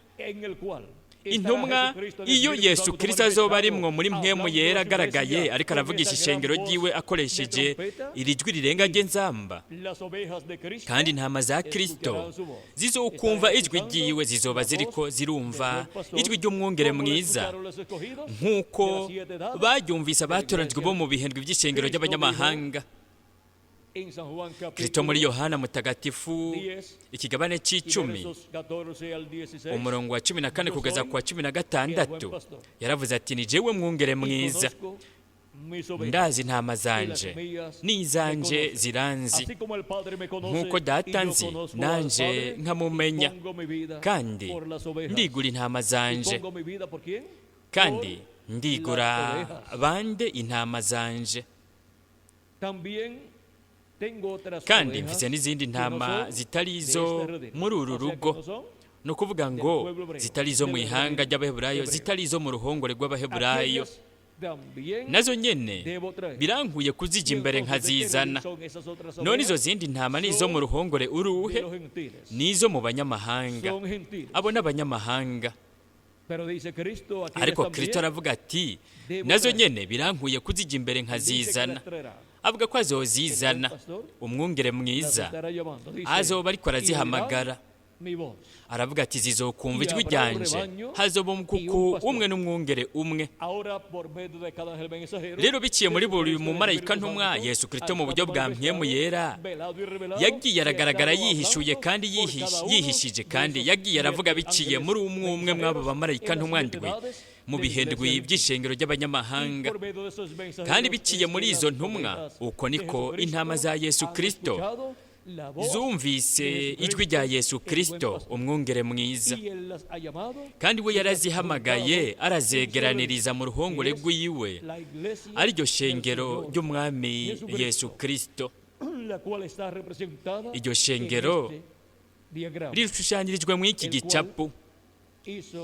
S2: Intumwa iyo Yesu Kirisito azoba arimwo muri mpwemu yera, agaragaye ariko aravugisha ishengero ryiwe akoresheje iri jwi rirenga ry'inzamba. Kandi intama za Kirisito zizokumva ijwi ryiwe, zizoba ziriko zirumva ijwi ry'umwungere mwiza, nk'uko baryumvise abatoranijwe bo mu bihendwe by'ishengero ry'abanyamahanga. Kristo muri Yohana Mutagatifu, ikigabane c'icumi, umurongo wa 14 kugeza ku wa 16, yaravuze ati: "Ni jewe mwungere mwiza, ndazi intama zanje n'izanje ziranzi, nk'uko Data nzi nanje nkamumenya, kandi ndigura intama zanje." Kandi ndigura bande intama zanje? "Kandi mfise n'izindi ntama zitari izo muri uru rugo", ni ukuvuga ngo zitari izo mu ihanga ry'Abaheburayo, zitari izo mu ruhongore rw'Abaheburayo. "Nazo nyene birankuye kuzijya imbere nkazizana." None izo zindi ntama ni izo mu ruhongore uruhe? Ni izo mu banyamahanga. Abo n'abanyamahanga. Ariko Kristo aravuga ati: "Nazo nyene birankuye kuzijya imbere nkazizana." Avuga ko azozizana. Umwungere mwiza azoba ariko arazihamagara. Aravuga ati: "Zizokumva ijwi ryanje, hazoba umukuku umwe n'umwungere umwe." Rero biciye muri buri mumarayika ntumwa, Yesu Kristo mu buryo bwa Mpwemu Yera yagiye aragaragara yihishuye kandi yihishije, kandi yagiye aravuga biciye muri umwe umwe mw'abo bamarayika ntumwa ndwi mu bihendwi by'ishengero ry'abanyamahanga. Kandi biciye muri izo ntumwa, uko niko intama za Yesu Kristo zumvise ijwi rya Yesu Kristo, umwungere mwiza, kandi we yarazihamagaye arazegeraniriza mu ruhongore rw'iwe, ariryo shengero ry'Umwami Yesu Kristo. Iryo shengero rishushanyirijwe mu iki gicapu.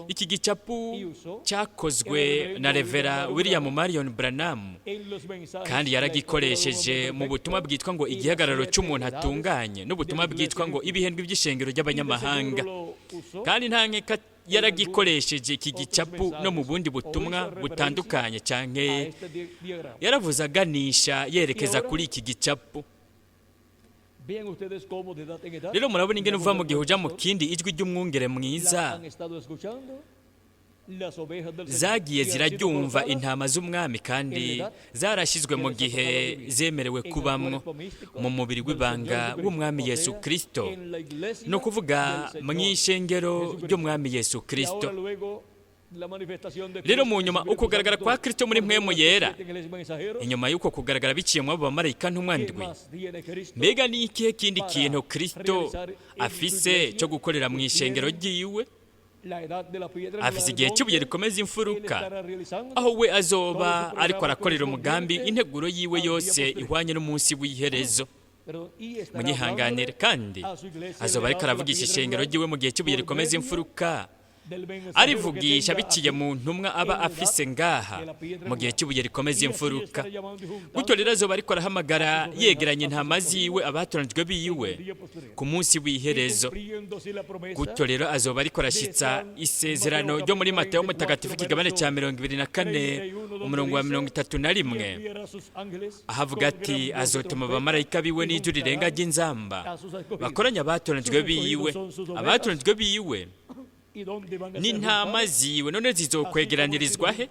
S2: Iki gicapu cyakozwe na Revera William Marion Branham, kandi yaragikoresheje mu butumwa bwitwa ngo "Igihagararo cy'umuntu atunganye" n'ubutumwa bwitwa ngo "Ibihendwi by'ishengero ry'abanyamahanga". Kandi nta nkeka yaragikoresheje iki gicapu no mu bundi butumwa butandukanye, cyane yaravuze aganisha yerekeza kuri iki gicapu. Rero murabona ingene uva mu gihe uja mu kindi, ijwi ry'umwungere mwiza zagiye ziraryumva intama z'Umwami, kandi zarashyizwe mu gihe zemerewe kubamwo mu mubiri w'ibanga w'Umwami Yesu Kristo, ni ukuvuga mu ishengero ry'Umwami Yesu Kristo. Rero mu nyuma ukugaragara kwa Kristo muri Mpwemu Yera, inyuma y'uko kugaragara biciye mu abo bamarayika ntumwa ndwi, mbega ni ikihe kindi kintu Kristo afise cyo gukorera mu ishengero ryiwe? Afise igihe cy'ibuye rikomeza imfuruka, aho we azoba ariko arakorera umugambi, integuro yiwe yose ihwanye n'umunsi w'iherezo. Munyihanganire. Kandi azoba ariko aravugisha ishengero ryiwe mu gihe cy'ibuye rikomeza imfuruka, arivugisha biciye mu ntumwa aba afise ngaha mu gihe cy'ibuye rikomeza imfuruka. Gutyo rero azoba ariko arahamagara yegeranye intama ziwe, abatoranijwe biwe, ku munsi w'iherezo. Gutyo rero azoba ariko arashyitsa isezerano ryo muri Matayo Mutagatifu, ikigabane cya 24, umurongo wa 31, ahavuga ati: "Azotuma abamarayika biwe n'ijwi rirenga ry'inzamba bakoranya abatoranijwe biwe." Abatoranijwe biwe n'intama ziwe none zizokwegeranirizwa he?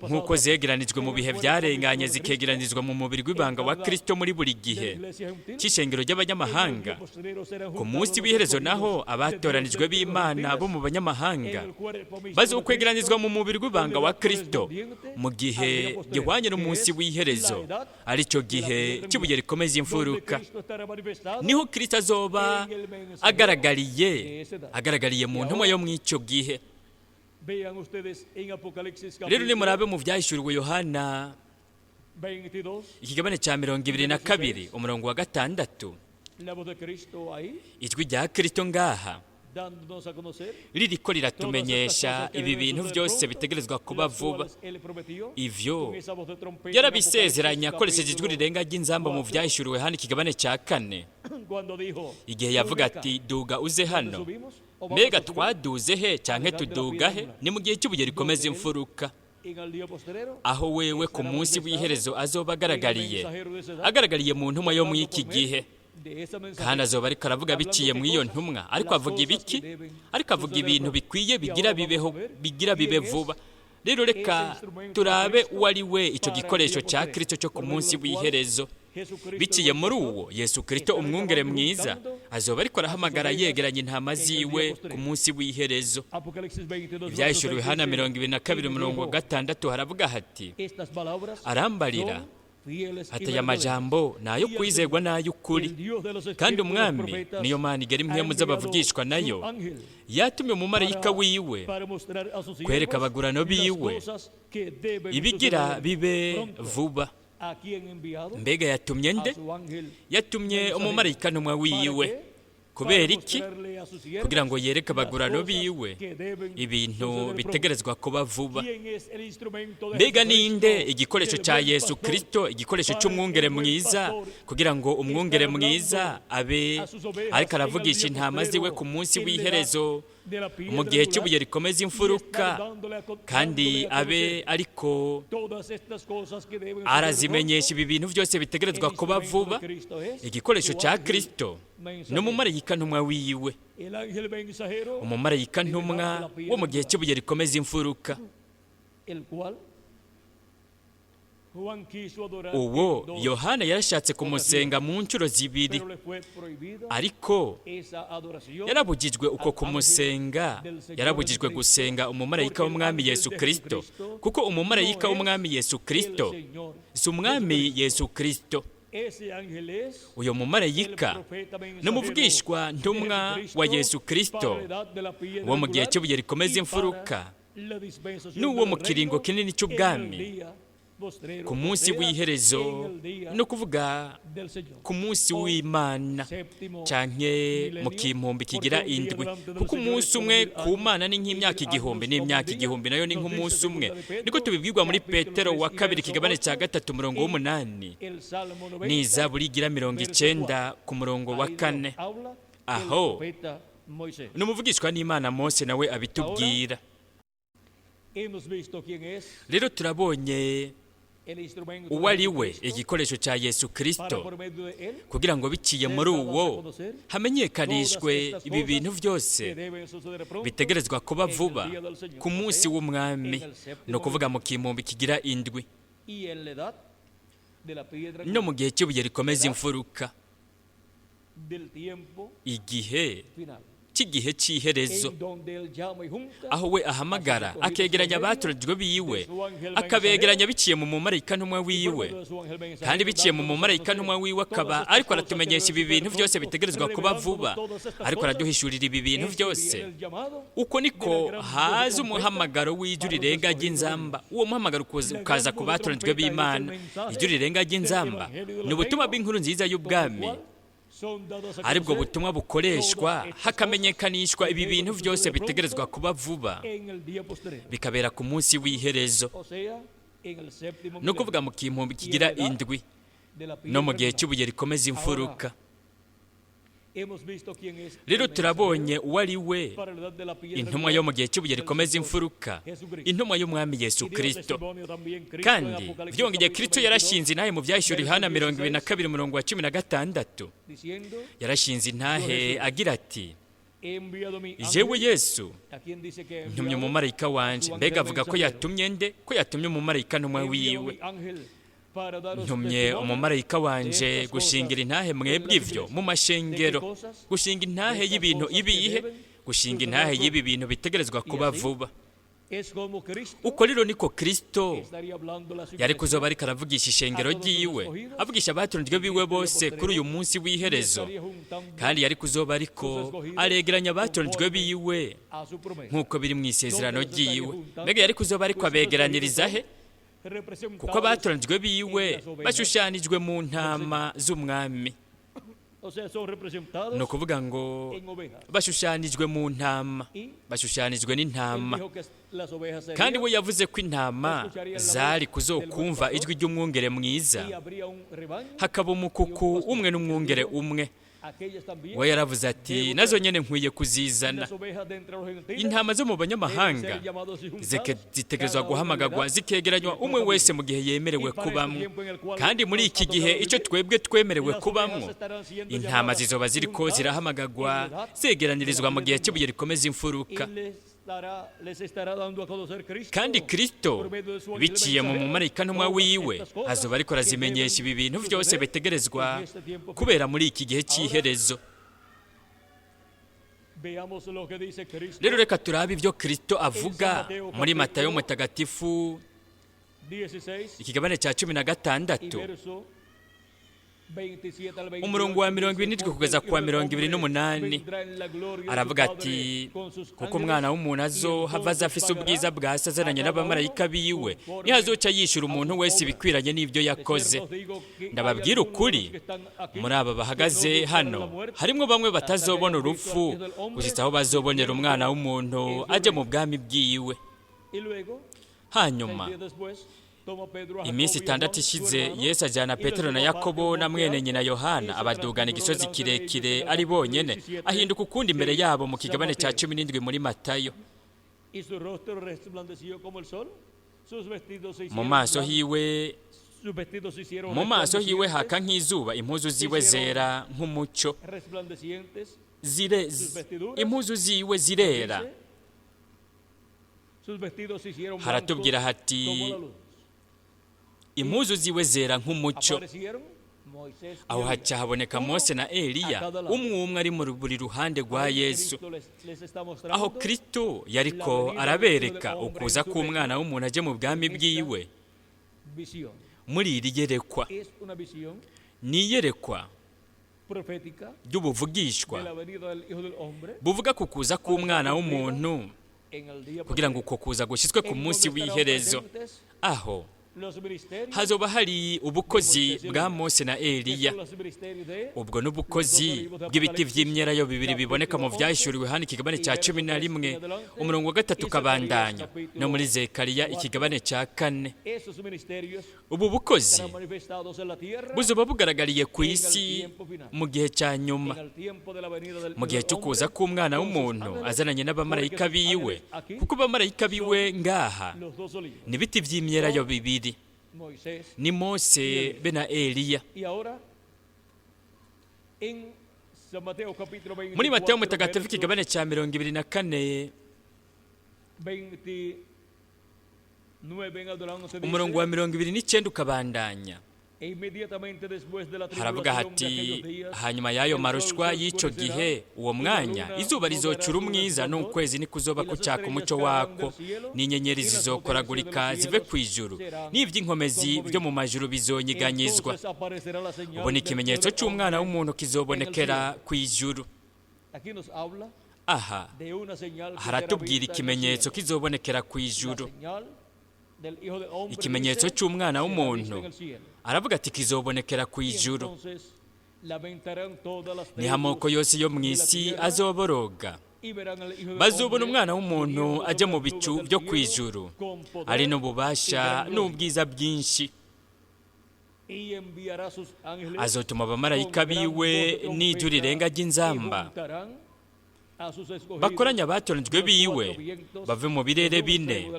S2: Nk'uko zegeranijwe mu bihe byarenganye, zikegeranizwa mu mubiri w'ibanga wa Kristo muri buri gihe cy'ishengero ry'abanyamahanga, ku munsi w'iherezo naho abatoranijwe b'Imana bo mu banyamahanga bazokwegeranizwa mu mubiri w'ibanga wa Kristo mu gihe gihwanye n'umunsi w'iherezo, aricyo gihe cy'ibuye rikomeza imfuruka. Niho Kristo azoba agaragariye mu ntumwa yo mu icyo gihe. Rero nimurabe mu Byahishuriwe Yohana, ikigabane cya 22, umurongo wa 6, ijwi rya Kristo ngaha ririko riratumenyesha ibi bintu byose bitegerezwa kuba vuba. Ivyo yarabisezeranye akoresheje ijwi rirenga ry'inzamba mu Byahishuriwe hano ikigabane cya 4, igihe yavuga ati: "Duga uze hano." Mbega twaduze he canke tuduga he? Ni mu gihe cy'ibuye rikomeza imfuruka, aho wewe ku munsi w'iherezo azoba agaragariye mu ntumwa yo mu iki gihe, kandi azoba ariko aravuga biciye mu iyo ntumwa. Ariko avuga ibiki? Ariko avuga ibintu bikwiye bigira bibeho, bigira bibe vuba. Rero reka turabe uwo ari we icyo gikoresho cya Kristo cyo ku munsi w'iherezo. Biciye muri uwo, Yesu Kristo umwungere mwiza azoba ariko arahamagara yegeranye intama ziwe ku munsi w'iherezo. Ibyahishuriwe Yohana 22, umurongo wa 6 haravuga hati: "Arambarira ati: Aya majambo ni ayo kwizerwa n'ay'ukuri, kandi Umwami, niyo Mana igera impwemu z'abavugishwa nayo, yatumye umumarayika wiwe kwereka abagurano biwe ibigira bibe vuba." Mbega yatumye nde? Yatumye umumarayika ntumwa wiwe. Kubera iki? Kugira ngo yereke abagurano biwe ibintu bitegerezwa kuba vuba. Mbega ninde igikoresho cya Yesu Kristo, igikoresho cy'umwungere mwiza, kugira ngo umwungere mwiza abe ariko aravugisha intama ziwe ku munsi w'iherezo, mu gihe cy'ibuye rikomeza imfuruka, kandi abe ariko arazimenyesha ibi bintu byose bitegerezwa kuba vuba? Igikoresho cya Kristo ni umumarayika ntumwa wiwe, umumarayika ntumwa wo mu gihe cy'ibuye rikomeza imfuruka. Uwo Yohana yarashatse kumusenga mu nshuro zibiri, ariko yarabujijwe uko kumusenga. Yarabujijwe gusenga umumarayika w'umwami Yesu Kristo, kuko umumarayika w'umwami Yesu Kristo si umwami Yesu Kristo. Uyu mumarayika ni umuvugishwa ntumwa wa Yesu Kristo wo mu gihe cy'ibuye rikomeza imfuruka n'uwo mu kiringo kinini cy'ubwami, ku munsi w'iherezo, no kuvuga ku munsi w'Imana, canke mu kimpumbi kigira indwi, kuko umunsi umwe ku Mana ni nk'imyaka igihumbi, n'imyaka igihumbi nayo ni nk'umunsi umwe. Niko tubibwirwa muri Petero wa kabiri kigabane cya 3 umurongo w'8, n'Izaburi igira 90 ku murongo wa 4. Aho ni umuvugishwa n'Imana Mose nawe abitubwira. Rero turabonye uwo ari we igikoresho cya Yesu Kristo, kugira ngo biciye muri uwo hamenyekanishwe ibi bintu byose bitegerezwa kuba vuba ku munsi w'umwami, ni ukuvuga mu kimpumbi kigira indwi, no mu gihe cy'ibuye rikomeza imfuruka, igihe cy'igihe cy'iherezo, aho we ahamagara akegeranya abatoranyijwe biwe, akabegeranya biciye mu mumarayika ntumwa wiwe, kandi biciye mu mumarayika ntumwa wiwe akaba ariko aratumenyesha ibi bintu byose bitegerezwa kuba vuba, ariko araduhishurira ibi bintu byose. Uko niko haza umuhamagaro w'ijwi rirenga ry'inzamba. Uwo muhamagaro ukaza ku batoranyijwe b'Imana. Ijwi rirenga ry'inzamba ni ubutumwa bw'inkuru nziza y'ubwami, aribwo butumwa bukoreshwa hakamenyekanishwa ibi bintu byose bitegerezwa kuba vuba, bikabera ku munsi w'iherezo, no kuvuga mu kimpumbi kigira indwi, no mu gihe cy'ibuye rikomeza imfuruka. Rero turabonye uwo ari we intumwa yo mu gihe cy'ibuye rikomeza imfuruka, intumwa y'umwami Yesu Kristo. Kandi byongeye Kristo yarashinze intahe mu Byahishuriwe Yohana 22 umurongo wa 16. Yarashinze intahe agira ati: jewe Yesu ntumye umumarayika wanje. Mbega avuga ko yatumye nde? Ko yatumye umumarayika ntumwa wiwe. Ntumye umumarayika wanje gushingira intahe mwebwe ivyo mu mashengero. Gushinga intahe y'ibintu ibihe? Gushinga intahe y'ibi bintu bitegerezwa kuba vuba. Uko rero niko Kristo yari kuzoba ariko aravugisha ishengero ryiwe, avugisha abatoranyijwe biwe bose kuri uyu munsi w'iherezo, kandi yari kuzoba ariko aregeranya abatoranyijwe biwe nk'uko biri mu isezerano ryiwe. Mbega yari kuzoba ariko abegeraniriza he? Kuko abatoranyijwe biwe bashushanijwe mu ntama z'umwami. Ni ukuvuga ngo bashushanijwe mu ntama, bashushanijwe n'intama. Kandi we yavuze ko intama zari kuzokumva ijwi ry'umwungere mwiza, hakaba umukuku umwe n'umwungere umwe. We yaravuze ati: nazo nyene nkwiye kuzizana. Intama zo mu banyamahanga zitegerezwa guhamagagwa zikegeranywa umwe wese mu gihe yemerewe kubamwo. Kandi muri iki gihe icyo twebwe twemerewe kubamwo, intama zizoba ziriko zirahamagagwa zegeranirizwa mu gihe cy'ibuye rikomeza imfuruka. Kandi Kristo biciye mu mumarayika ntumwa wiwe azoba ariko arazimenyesha ibi bintu byose bitegerezwa kubera muri iki gihe cy'iherezo. Rero reka turabe ibyo Kristo avuga muri Matayo mutagatifu ikigabane cya 16 Umurongo wa 77 kugeza ku wa 28 aravuga ati: "Kuko umwana w'umuntu azohava aza afise ubwiza bwa se azananye n'abamarayika biwe, niho azoca yishyura umuntu wese ibikwiranye n'ibyo yakoze. Ndababwira ukuri, muri aba bahagaze hano harimwo bamwe batazobona urupfu gushitsa aho bazobonera umwana w'umuntu aje mu bwami bwiwe." Hanyuma iminsi 6 ishize, Yesu ajyana Petero na Yakobo na mwene nyina Yohana, abadugana igisozi kirekire ari bonyene, ahinduka ukundi imbere yabo, mu kigabane cya 17 muri Matayo. Mu maso hiwe haka nk'izuba, impuzu ziwe zera nk'umucyo. Zire impuzu ziwe zirera. Haratubwira hati: "Impuzu ziwe zera nk'umucyo." Aho haca haboneka Mose na Eliya, umwe umwe ari muri buri ruhande rwa Yesu. Aho Kristo yariko arabereka ukuza k'umwana w'umuntu aje mu bwami bwiwe muri iri yerekwa. Ni iyerekwa ry'ubuvugishwa buvuga ku kuza k'umwana w'umuntu, kugira ngo uko kuza gushyizwe ku munsi w'iherezo. Aho hazoba hari ubukozi bwa Mose na Eliya. Ubwo n'ubukozi bw'ibiti vy'imyelayo bibiri biboneka mu Vyahishuriwe hano ikigabane cya 11 umurongo wa 3 ukabandanya, no muri Zekariya ikigabane cya 4. Ubu bukozi buzoba bugaragariye ku isi mu gihe cya nyuma, mu gihe cyo kuza k'umwana w'umuntu azananye n'abamarayika biwe, kuko abamarayika biwe ngaha ni ibiti vy'imyelayo bibiri, ni Mose be na Eliya. Muri Matayo Mutagatifu ikigabane cya 24, umurongo wa 29 ukabandanya, haravuga hati: "Hanyuma y'ayo marushwa y'icyo gihe, uwo mwanya izuba rizocura umwiza, n'ukwezi nikuzoba kucyaka umucyo wako, n'inyenyeri zizokoragurika zive ku ijuru, n'iby'inkomezi byo mu majuru bizonyeganyizwa. Ubona ikimenyetso cy'umwana w'umuntu kizobonekera ku ijuru." Aha haratubwira ikimenyetso kizobonekera ku ijuru. Ikimenyetso cy'umwana w'umuntu, aravuga ati, kizobonekera ku ijuru. Niho amoko yose yo mu isi azoboroga, bazobona umwana w'umuntu ajya mu bicu byo ku ijuru, ari n'ububasha n'ubwiza bwinshi. Azotuma abamarayika biwe n'ijwi rirenga ry'inzamba, bakoranya abatoranijwe biwe bave mu birere bine,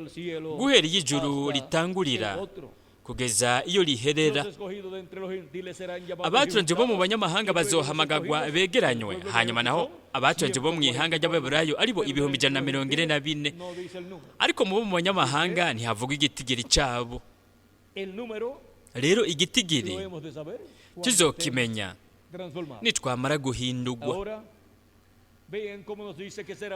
S2: guhera iyo ijuru ritangurira kugeza iyo riherera. Abatoranijwe bo mu banyamahanga bazohamagagwa begeranywe, hanyuma naho abatoranijwe bo mu ihanga ry'Abaheburayo, aribo 144,000. Ariko mu bo mu banyamahanga ntihavugwa igitigiri cyabo. Rero igitigiri tuzokimenya nitwamara guhindurwa.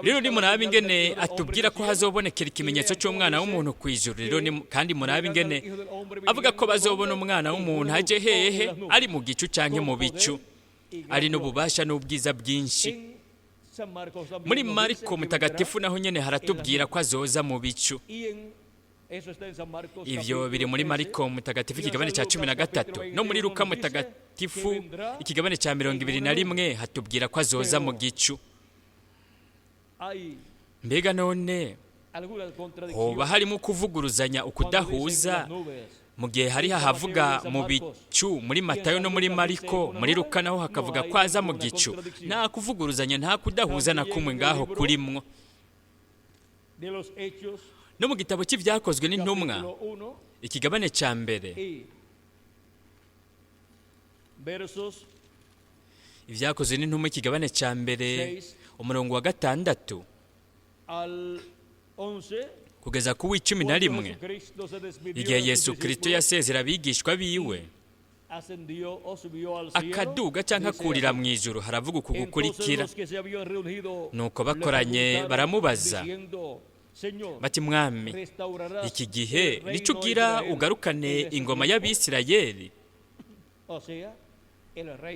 S2: Rero nimurabe ingene atubwira ko hazobonekera ikimenyetso cy'umwana w'umuntu ku ijuru. Rero kandi murabe ingene avuga ko bazobona umwana w'umuntu aje hehe? Ari mu gicu canke mu bicu, ari n'ububasha n'ubwiza bwinshi. Muri Mariko Mutagatifu naho nyene haratubwira ko azoza mu bicu. Ivyo biri muri Mariko Mutagatifu ikigabane cya 13, no muri Luka Mutagatifu ikigabane cya 21 hatubwira ko azoza mu gicu. Mbega none hoba harimo kuvuguruzanya, ukudahuza, mu gihe hari hahavuga mu bicu muri Matayo no muri Mariko, muri Luka naho hakavuga ko aza mu gicu? Nta kuvuguruzanya, nta kudahuza na kumwe ngaho kurimwo. No mu gitabo cy'Ibyakozwe n'Intumwa ikigabane cya 1, Ibyakozwe n'Intumwa ikigabane cya 1, umurongo wa 6 kugeza ku w'11, igihe Yesu Kristo yasezera abigishwa biwe akaduga cyangwa akurira mu ijuru, haravuga uku gukurikira: "Nuko bakoranye baramubaza bati: 'Mwami, iki gihe nicyo ugira ugarukane ingoma y'Abisirayeli?'"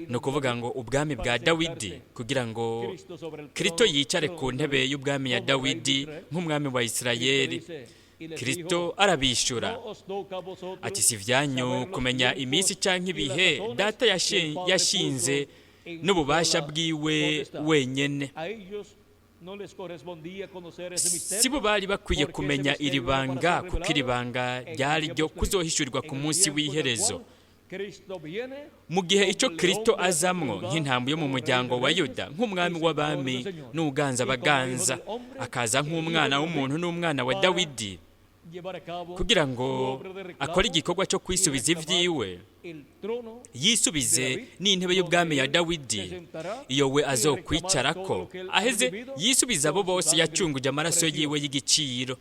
S2: Ni ukuvuga ngo ubwami bwa Dawidi, kugira ngo Kristo yicare ku ntebe y'ubwami ya Dawidi nk'umwami wa Isirayeli. Kristo arabishyura ati: si ibyanyu kumenya iminsi cyangwa ibihe Data yashinze n'ububasha bwiwe wenyine. Si bo bari bakwiye kumenya iri banga, kuko iri banga ryari ryo kuzohishurirwa ku munsi w'iherezo, mu gihe icyo Kristo azamwo nk'intambwe yo mu muryango wa Yuda, nk'umwami w'abami n'uganza abaganza, akaza nk'umwana w'umuntu n'umwana wa Dawidi, kugira ngo akore igikorwa cyo kwisubiza ibyiwe, yisubize n'intebe y'ubwami ya Dawidi, iyo we azokwicarako, aheze yisubize abo bose yacunguje amaraso yiwe y'igiciro.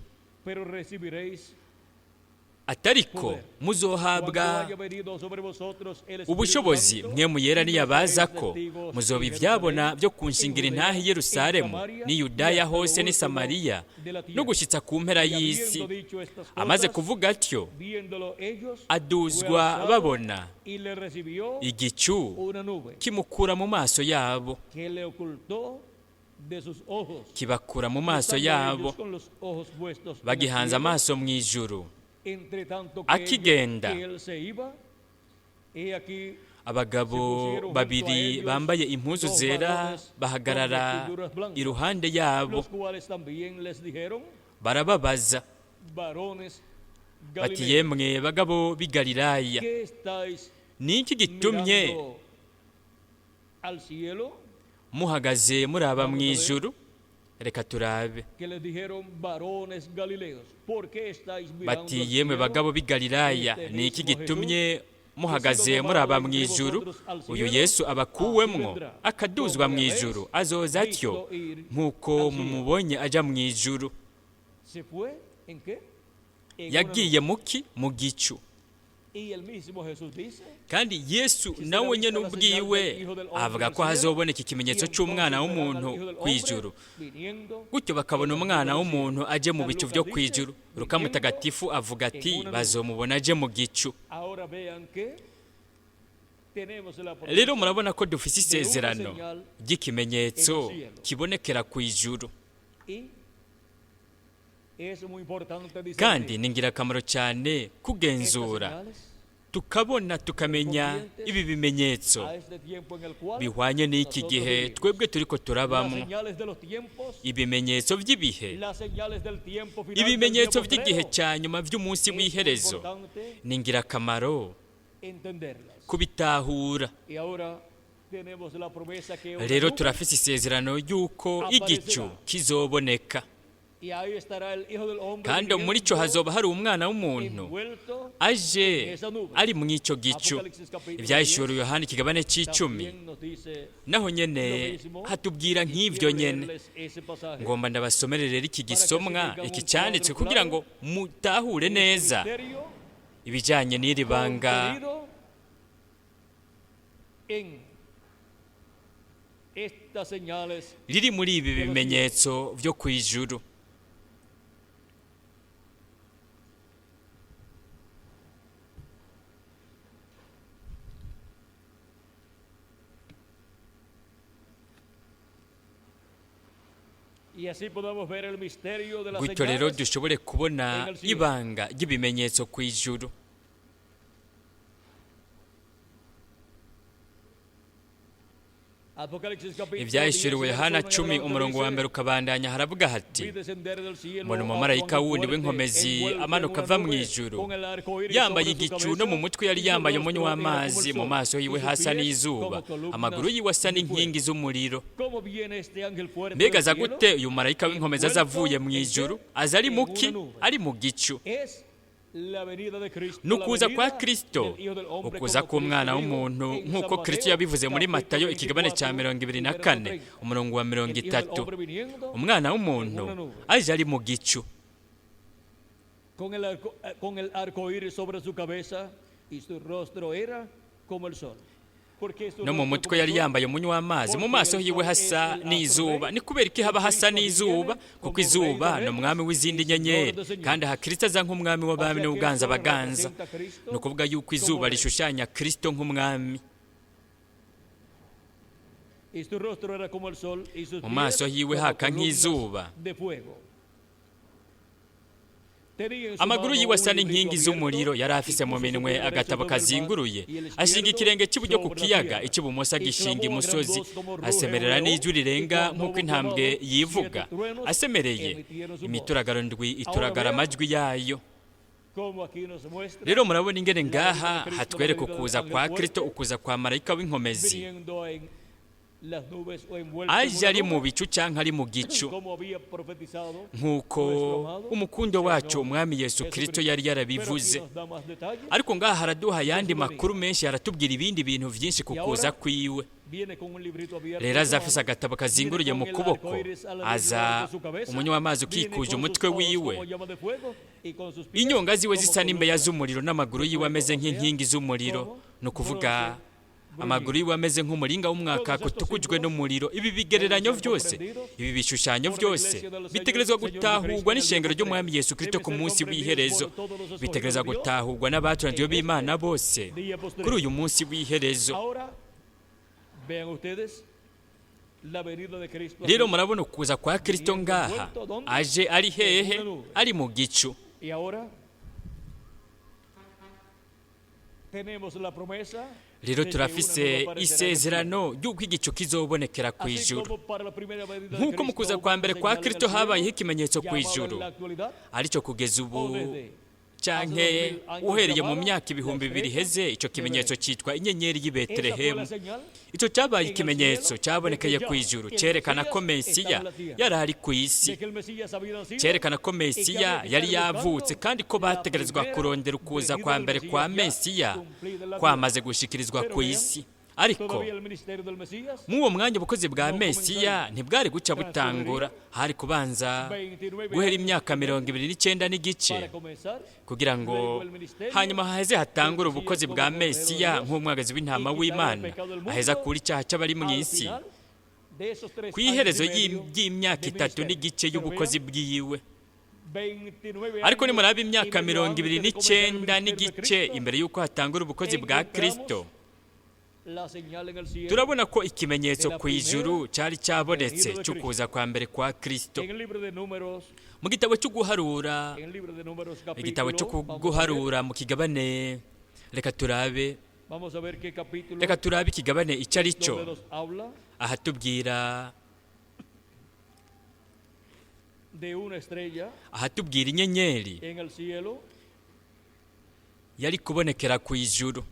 S2: Atariko muzohabwa ubushobozi mwe muyera niyabaza ko muzoba ibyabona byo kunshingira intahe i Yerusalemu n'i Yudaya hose n'i Samariya no gushyitsa ku mpera y'isi. Amaze kuvuga atyo, aduzwa babona, igicu kimukura mu maso yabo, kibakura mu maso yabo, bagihanze amaso mu ijuru. Akigenda, abagabo babiri bambaye impuzu zera bahagarara iruhande yabo, barababaza bati: yemwe bagabo b'i Galilaya, ni iki gitumye muhagaze muraba mu ijuru? Reka turabe. Bati: yemwe bagabo b'i Galilaya, ni iki gitumye muhagaze muraba mu ijuru? Uyu Yesu abakuwemwo akaduzwa mu ijuru azoza atyo nk'uko mumubonye ajya mu ijuru. Yagiye muki? Mu gicu. Kandi Yesu nawe nyine ubwiwe avuga ko hazoboneka ikimenyetso cy'umwana w'umuntu ku ijuru, gutyo bakabona umwana w'umuntu aje mu bicu byo ku ijuru. Luka mutagatifu avuga ati: bazomubona aje mu gicu. Rero murabona ko dufise isezerano ry'ikimenyetso kibonekera ku ijuru, kandi ni ingirakamaro cyane kugenzura tukabona tukamenya ibi bimenyetso bihwanye n'iki gihe twebwe turiko turabamo, ibimenyetso by'ibihe, ibimenyetso by'igihe cya nyuma by'umunsi w'iherezo. Ni ingirakamaro kubitahura. Rero turafise isezerano y'uko igicu kizoboneka, kandi muri cyo hazoba hari umwana w'umuntu aje ari mu icyo gicu. Ibyahishuriwe Yohana ikigabane cy'icumi naho nyene hatubwira nk'ibyo nyene. Ngomba ndabasomere rero iki gisomwa, iki cyanditswe, kugira ngo mutahure neza ibijyanye n'iri banga riri muri ibi bimenyetso byo ku ijuru. Gutyo rero dushobore kubona ibanga ry'ibimenyetso ku ijuru. Ibyahishuriwe Yohana 10 umurongo wa mbere ukabandanya haravuga hati: mbona umumarayika wundi w'inkomezi amanuka ava mu ijuru, yambaye igicu, no mu mutwe yari yambaye umunyu w'amazi, mu maso yiwe hasa n'izuba, amaguru yiwe asa n'inkingi z'umuriro. Mbega aza gute uyu marayika w'inkomezi aza avuye mu ijuru? Aza ari muki? Ari mu gicu. Nukuza kwa Kristo, ukuza k'umwana w'umuntu, nk'uko Kristo yabivuze muri Matayo ikigabane cya 24 umurongo wa 30. Umwana w'umuntu aje ari mu gicu, no mu mutwe yari yambaye umunyu w'amazi, mu maso hiwe hasa n'izuba. Ni kubera iki haba hasa n'izuba? Kuko izuba ni umwami w'izindi nyenyeri, kandi aha Kristo aza nk'umwami w'abami n'uganza abaganza. Ni ukuvuga yuko izuba rishushanya Kristo nk'umwami. Mu maso hiwe haka nk'izuba, amaguru yiwe asa n'inkingi z'umuriro. Yari afise mu minwe agatabo kazinguruye, ashinga ikirenge cy'iburyo ku kiyaga, icy'ibumoso agishinga imusozi, asemerera n'ijwi rirenga nk'uko intambwe yivuga asemereye, imituragaro ndwi ituragara amajwi yayo. Rero murabona ingene ngaha hatwereka ukuza kwa Kristo, ukuza kwa marayika w'inkomezi, aje ari mu bicu cyangwa ari mu gicu, nk'uko umukundo wacu Umwami Yesu Kristo yari yarabivuze. Ariko ngaha haraduha ayandi makuru menshi, haratubwira ibindi bintu byinshi ku kuza kwiwe. Rero aza afise agatabo kazinguruye mu kuboko, aza umunywa w'amazi ukikuje umutwe wiwe, inyonga ziwe zisa n'imbeya z'umuriro, n'amaguru yiwe ameze nk'inkingi z'umuriro, ni ukuvuga amaguru yiwe ameze nk'umuringa w'umwaka kutukujwe n'umuriro. Ibi bigereranyo byose, ibi bishushanyo byose bitegerezwa gutahurwa n'ishengero ry'Umwami Yesu Kristo ku munsi w'iherezo, bitegerezwa gutahurwa n'abatoranijwe b'Imana bose kuri uyu munsi w'iherezo. Rero murabona ukuza kwa Kristo ngaha, aje ari hehe? Ari mu gicu. Rero turafise isezerano ry'uko igicu kizobonekera ku ijuru, nk'uko mu kuza kwa mbere kwa Kristo habayeho ikimenyetso ku ijuru, aricyo kugeza ubu canke uhereye mu myaka 2000 iheze, icyo kimenyetso cyitwa inyenyeri y'i Betelehemu. Icyo cyabaye ikimenyetso cyabonekeye ku ijuru cyerekana ko Mesiya yari ari ku isi, cyerekana ko Mesiya yari yavutse, kandi ko bategerezwa kurondera ukuza kwa mbere kwa Mesiya kwamaze gushikirizwa ku isi. Ariko muri uwo mwanya ubukozi bwa Mesiya ntibwari guca butangura, hari kubanza guhera imyaka 29 n'igice kugira ngo hanyuma haheze hatangure ubukozi bwa Mesiya nk'umwagazi w'intama w'Imana, aheza akura icyaha cy'abari mu isi ku iherezo ry'imyaka 3 n'igice y'ubukozi bwiwe. Ariko nimuraba imyaka 29 n'igice imbere y'uko hatangura ubukozi bwa Kristo, turabona ko ikimenyetso ku ijuru cyari cyabonetse cy'ukuza kwa mbere kwa Kristo. Mu gitabo cyo guharura, igitabo cyo guharura mu kigabane, reka turabe ikigabane icyo ari cyo. Ahatubwira inyenyeri yari kubonekera ku ijuru.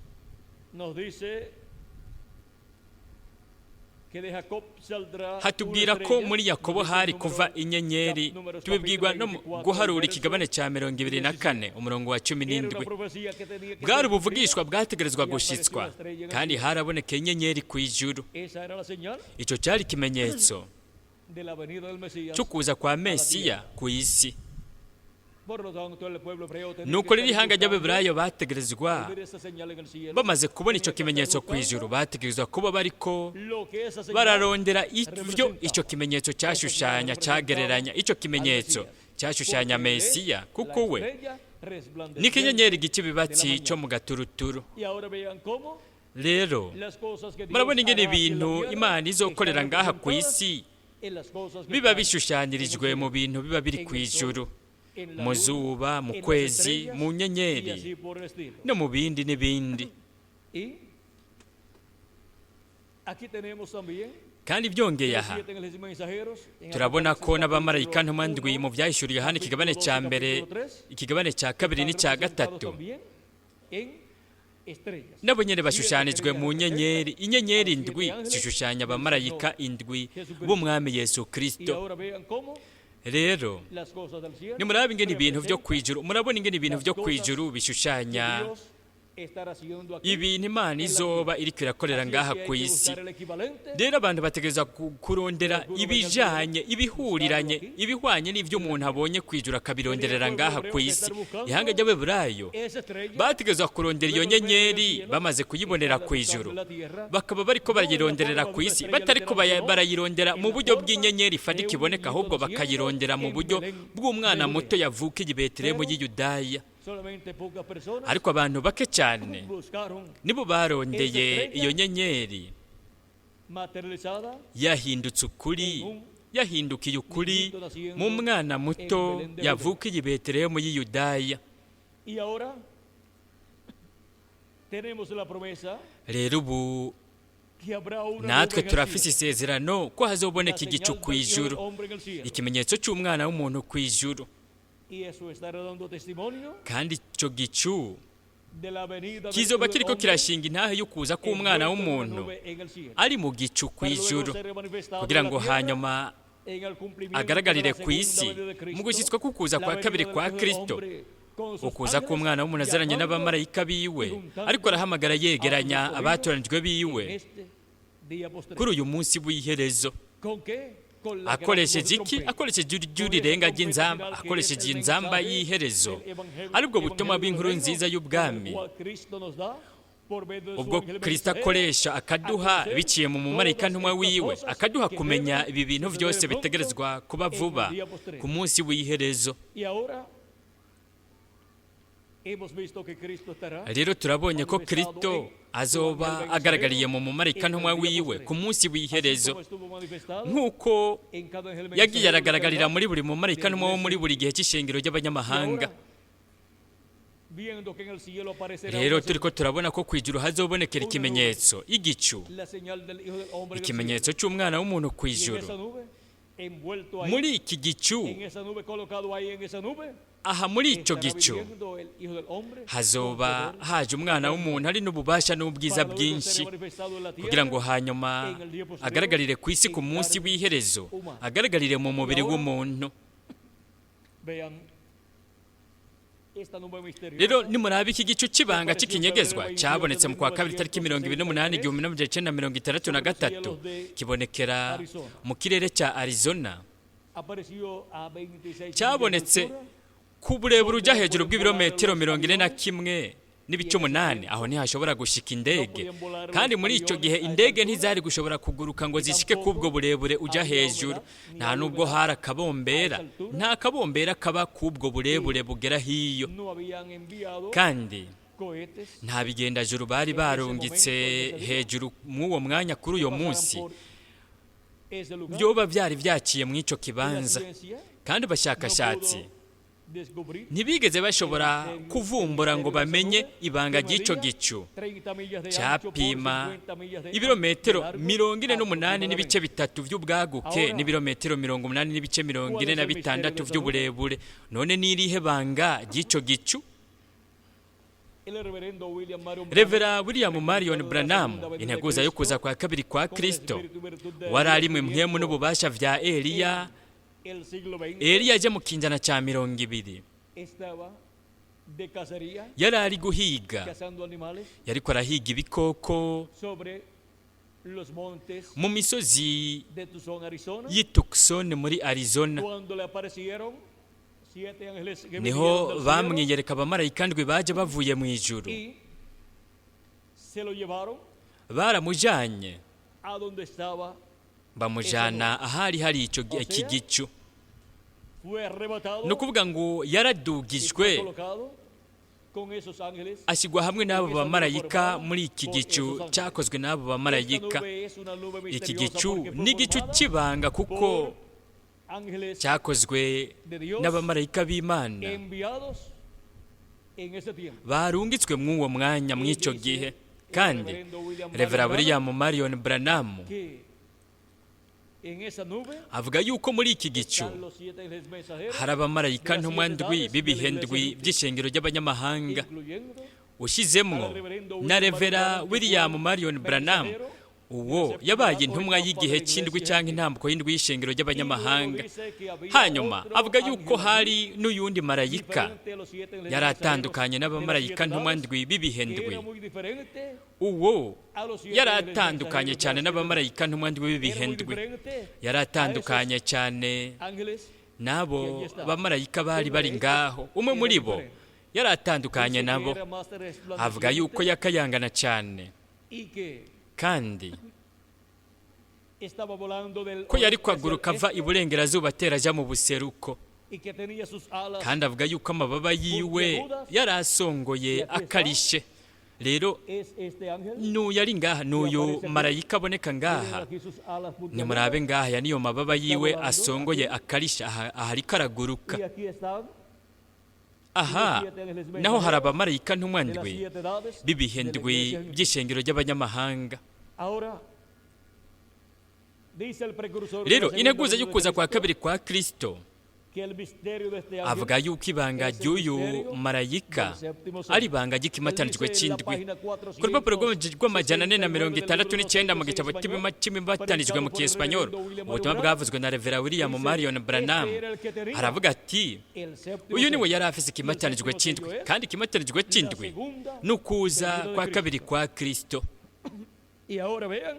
S2: Hatubwira ko muri Yakobo hari kuva inyenyeri, tubibwirwa no guharura ikigabane cya 24 umurongo wa 17. Bwari ubuvugishwa bwategerezwa gushitswa, kandi harabonekeye inyenyeri ku ijuru. Icyo cyari ikimenyetso cyo kuza kwa Mesiya ku isi. Nuko rero ihanga ry'Abeburayo bategerezwa, bamaze kubona icyo kimenyetso ku ijuru, bategerezwa kuba bariko bararondera ibyo icyo kimenyetso cyashushanya, cyagereranya. Icyo kimenyetso cyashushanya Mesiya, kuko we ni ikinyenyeri gica ibibatsi cyo mu gaturuturu. Rero murabona ingene ibintu Imana izokorera ngaha ku isi biba bishushanyirijwe mu bintu biba biri ku ijuru, mu zuba, mu kwezi, mu nyenyeri, no mu bindi n'ibindi. Kandi byongeye aha turabona ko n'abamarayika ntumwa ndwi mu byahishuriye Yohana ikigabane cya mbere, ikigabane cya kabiri n'icya gatatu, nabo nyene bashushanijwe mu nyenyeri. Inyenyeri ndwi zishushanya abamarayika indwi b'Umwami Yesu Kristo. Rero nimuraba ingene ibintu vyo kwijuru, murabona ingene ibintu vyo kwijuru bishushanya ibintu Imana izoba iriko irakorera ngaha ku isi. Rero abantu bategerezwa kurondera ibijanye, ibihuriranye, ibihwanye n'ivyo umuntu abonye kwijuru akabironderera ngaha ku isi. Ihanga ry'Abeburayo bategerezwa kurondera iyo nyenyeri bamaze kuyibonera ku ijuru, bakaba bariko barayironderera ku isi, batariko barayirondera mu buryo bw'inyenyeri ifatika iboneka, ahubwo bakayirondera mu buryo bw'umwana muto yavuka i Betelehemu y'i Yudaya. Ariko abantu bake cyane nibo barondeye iyo nyenyeri.
S1: materializada
S2: Yahindutse ukuri, yahindukiye ukuri mu mwana muto yavukiye i Betelehemu y'i Yudaya.
S1: Y ahora tenemos la promesa
S2: Rero ubu
S1: que habrá una
S2: natwe
S1: nube en el
S2: turafise
S1: cielo,
S2: isezerano ko
S1: la
S2: hazoboneka
S1: señal
S2: igicu
S1: del
S2: ku
S1: Hijo del
S2: ijuru,
S1: Hombre en el cielo.
S2: ikimenyetso cy'umwana w'umuntu ku ijuru.
S1: Y eso estará dando testimonio
S2: Kandi icyo gicu
S1: de la venida del Hijo
S2: kizoba
S1: del
S2: kiriko
S1: Hombre
S2: kirashinga intahe y'ukuza k'umwana
S1: envuelto en una
S2: w'umuntu
S1: nube en el cielo,
S2: ari mu gicu ku
S1: para luego
S2: ijuru,
S1: ser manifestado
S2: kugira
S1: en la
S2: ngo
S1: tierra
S2: hanyuma
S1: en el cumplimiento de
S2: agaragarire
S1: la
S2: ku
S1: segunda
S2: isi
S1: venida de Cristo,
S2: mu gushyitswa k'ukuza
S1: la
S2: kwa
S1: venida
S2: kabiri
S1: del
S2: kwa
S1: Hijo del
S2: Kristo,
S1: Hombre con sus
S2: ukuza
S1: ángeles
S2: k'umwana w'umuntu azaranye
S1: llamando
S2: n'abamarayika biwe, ariko arahamagara yegeranya abatoranijwe biwe
S1: en este día postrero.
S2: kuri uyu munsi w'iherezo.
S1: ¿Con qué? Con la gran voz
S2: Akoresheje
S1: de
S2: iki?
S1: trompeta.
S2: Akoresheje ijwi rirenga ry'inzamba, akoresheje inzamba y'iherezo, aribwo butumwa bw'inkuru nziza y'ubwami, ubwo Kristo akoresha akaduha biciye mu mumarayika ntumwa wiwe, akaduha kumenya ibi bintu byose bitegerezwa kuba vuba ku munsi w'iherezo.
S1: Y ahora hemos visto que Cristo estará
S2: Rero turabonye ko Kristo azoba agaragariye mu mumarayika ntumwa wiwe ku munsi
S1: así
S2: w'iherezo,
S1: como estuvo manifestado
S2: nk'uko
S1: en cada ángel
S2: yagiye
S1: mensajero de
S2: aragaragarira
S1: la
S2: muri buri mumarayika ntumwa wo muri buri gihe cy'ishengero ry'abanyamahanga.
S1: Viendo que en el cielo aparecerá
S2: Rero
S1: una
S2: turiko turabona ko ku ijuru hazobonekera ikimenyetso, igicu,
S1: la señal del Hijo del Hombre en el cielo.
S2: ikimenyetso cy'umwana w'umuntu ku
S1: Y en
S2: ijuru.
S1: esa nube, envuelto ahí,
S2: Muri iki gicu,
S1: en esa nube, colocado ahí en esa nube,
S2: aha muri icyo
S1: estará
S2: gicu
S1: viniendo el Hijo del Hombre
S2: hazoba
S1: con poder
S2: haje umwana w'umuntu ari n'ububasha n'ubwiza
S1: para luego
S2: bwinshi,
S1: ser manifestado en la
S2: kugira
S1: tierra
S2: ngo hanyuma agaragarire ku isi ku munsi w'iherezo, agaragarire mu mubiri w'umuntu.
S1: Vean esta nube misteriosa
S2: Rero nimuraba iki gicu cy'ibanga cy'ikinyegezwa cyabonetse mu kwa kabiri tariki 28 1963, kibonekera mu kirere cya Arizona,
S1: apareció a 26 millas de
S2: cyabonetse
S1: altura,
S2: ku burebure ujya hejuru bw'ibirometero 41.8. Aho ntihashobora gushika indege, kandi muri icyo gihe indege ntizari gushobora kuguruka ngo zishike k'ubwo burebure ujya hejuru. Nta nubwo hari akabombera, nta kabombera kaba k'ubwo burebure bugera hiyo.
S1: No habían enviado
S2: Kandi
S1: cohetes
S2: nta bigendajuru bari barungitse hejuru mw'uwo mwanya kuri uyo
S1: que pasaran
S2: munsi
S1: por ese lugar.
S2: byoba byari byaciye mw'icyo
S1: Y la
S2: kibanza.
S1: ciencia
S2: Kandi
S1: no
S2: abashakashatsi
S1: pudo descubrir
S2: ntibigeze bashobora kuvumbura ngo bamenye ibanga ry'icyo gicu
S1: 30 millas de ancho por
S2: cyapima
S1: 50 millas de
S2: ibirometero
S1: largo
S2: 48.3 by'ubwaguke n'ibirometero 80.46 by'uburebure. None n'irihe banga ry'icyo gicu?
S1: El reverendo William Marion Branham,
S2: Revera William Marion Branham, integuza yo kuza kwa kabiri kwa
S1: con el
S2: Kristo,
S1: espíritu y virtud de
S2: wari
S1: Elías
S2: ari mwe mpwemu
S1: viviendo
S2: n'ububasha vya Eliya.
S1: el siglo XX,
S2: Eliya aje mu kinjana ca 20
S1: estaba de cacería
S2: yari ari guhiga,
S1: cazando animales
S2: yariko arahiga ibikoko
S1: sobre los montes
S2: mu misozi
S1: de Tucson, Arizona,
S2: y'i Tucson muri Arizona.
S1: cuando le aparecieron siete ángeles que
S2: Niho
S1: vinieron del cielo
S2: bamwiyereka abamarayika ndwi baje bavuye mu ijuru,
S1: y se lo llevaron
S2: baramujanye
S1: a donde estaba,
S2: bamujana ahari hari ico iki gicu.
S1: Fue arrebatado
S2: Ni ukuvuga ngo
S1: y fue
S2: yaradugijwe
S1: colocado con esos ángeles.
S2: ashyirwa hamwe n'abo bamarayika muri iki gicu cyakozwe n'abo
S1: Esta
S2: bamarayika.
S1: nube es una nube
S2: Iki
S1: misteriosa
S2: gicu
S1: porque fue
S2: ni igicu
S1: formada
S2: cy'ibanga kuko
S1: por ángeles
S2: cyakozwe n'abamarayika b'Imana
S1: enviados en ese tiempo.
S2: barungitswe mw'uwo mwanya mw'icyo gihe. Kandi Revera William Marion Branham
S1: Que en esa nube
S2: avuga yuko muri iki gicu
S1: están los siete ángeles mensajeros,
S2: hari abamarayika ntumwa ndwi b'ibihe ndwi by'ishengero ry'abanyamahanga,
S1: incluyendo
S2: ushyizemwo na Revera William Marion Branham, uwo yabaye intumwa y'igihe cy'indwi cyangwa intambuko y'indwi y'ishengero ry'abanyamahanga. Hanyuma avuga yuko hari n'uyundi marayika yari atandukanye n'abamarayika ntumwa ndwi b'ibihe ndwi. Uwo yari atandukanye cyane n'abamarayika ntumwa ndwi b'ibihe ndwi, yari atandukanye cyane n'abo bamarayika bari bari ngaho. Umwe muri bo yari atandukanye nabo, avuga yuko yakayangana cyane kandi ko yari kwaguruka ava iburengerazuba atera ajya mu buseruko, kandi avuga yuko amababa yiwe yari asongoye akarishe. Rero
S1: Es este ángel.
S2: n'uyu ari ngaha, n'uyu marayika aboneka
S1: Miren
S2: ngaha.
S1: aquí sus alas puntiagudas.
S2: Nimurabe ngaha, ya niyo mababa yiwe asongoye akarisha, aha aha ariko araguruka.
S1: Y aquí están
S2: Aha naho hari abamarayika ntumwa
S1: de las
S2: ndwi
S1: siete edades
S2: b'ibihe
S1: de la
S2: ndwi
S1: iglesia gentil.
S2: by'ishengero ry'abanyamahanga.
S1: Ahora dice el precursor de la
S2: Rero
S1: segunda
S2: integuza
S1: venida de
S2: y'ukuza kwa
S1: Cristo
S2: kabiri kwa Kristo
S1: que el misterio de este ángel
S2: avuga yuko ibanga ry'uyu marayika ari ibanga ry'ikimatanijwe cy'indwi. Ku rupapuro rw'469 mu gitabo cy'imibatanijwe mu kiespanyol, ubutumwa bwavuzwe na Revera William Marion Branham, aravuga ati:
S1: el séptimo
S2: "Uyu niwe
S1: sello.
S2: yari afise ikimatanijwe cy'indwi, kandi ikimatanijwe cy'indwi ni ukuza kwa kabiri kwa Kristo."
S1: Y ahora vean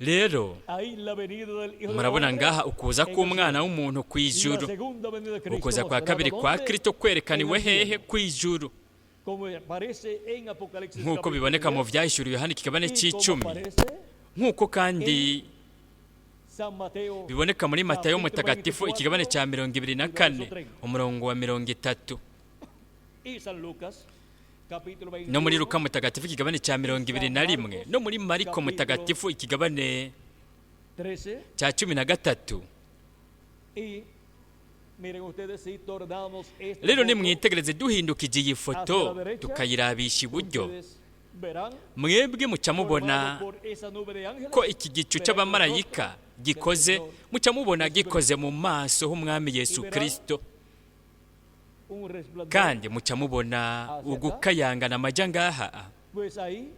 S2: Rero
S1: ahí la venida del Hijo del
S2: murabona
S1: Hombre
S2: ngaha ukuza
S1: en el
S2: k'umwana
S1: cielo.
S2: w'umuntu ku
S1: La
S2: ijuru.
S1: segunda venida de Cristo
S2: Ukuza kwa
S1: mostrada
S2: kabiri kwa
S1: ¿dónde?
S2: Kristo kwerekaniwe
S1: En el
S2: hehe?
S1: cielo.
S2: Ku ijuru,
S1: Como aparece en Apocalipsis
S2: nk'uko
S1: capítulo
S2: biboneka mu
S1: 10,
S2: Vyahishuriwe Yohana ikigabane
S1: y como
S2: c'icumi,
S1: aparece
S2: nk'uko kandi
S1: San Mateo
S2: biboneka muri Matayo mutagatifu ikigabane cya 24 umurongo wa 30,
S1: y San Lucas capítulo 21
S2: no muri Luka mutagatifu ikigabane cya 21, no muri Mariko mutagatifu ikigabane
S1: 13.
S2: cya 13.
S1: Y miren ustedes, si tornamos esta
S2: Rero
S1: foto,
S2: nimwitegereze, duhindukije iyi foto tukayirabisha iburyo,
S1: ustedes verán
S2: mwebwe muca mubona
S1: formado por esa nube de ángeles,
S2: ko iki gicu cy'abamarayika gikoze, muca mubona gikoze mu maso h'umwami Yesu Kristo,
S1: un resplandor.
S2: kandi muca mubona ugukayangana amajya ngaha.
S1: Pues ahí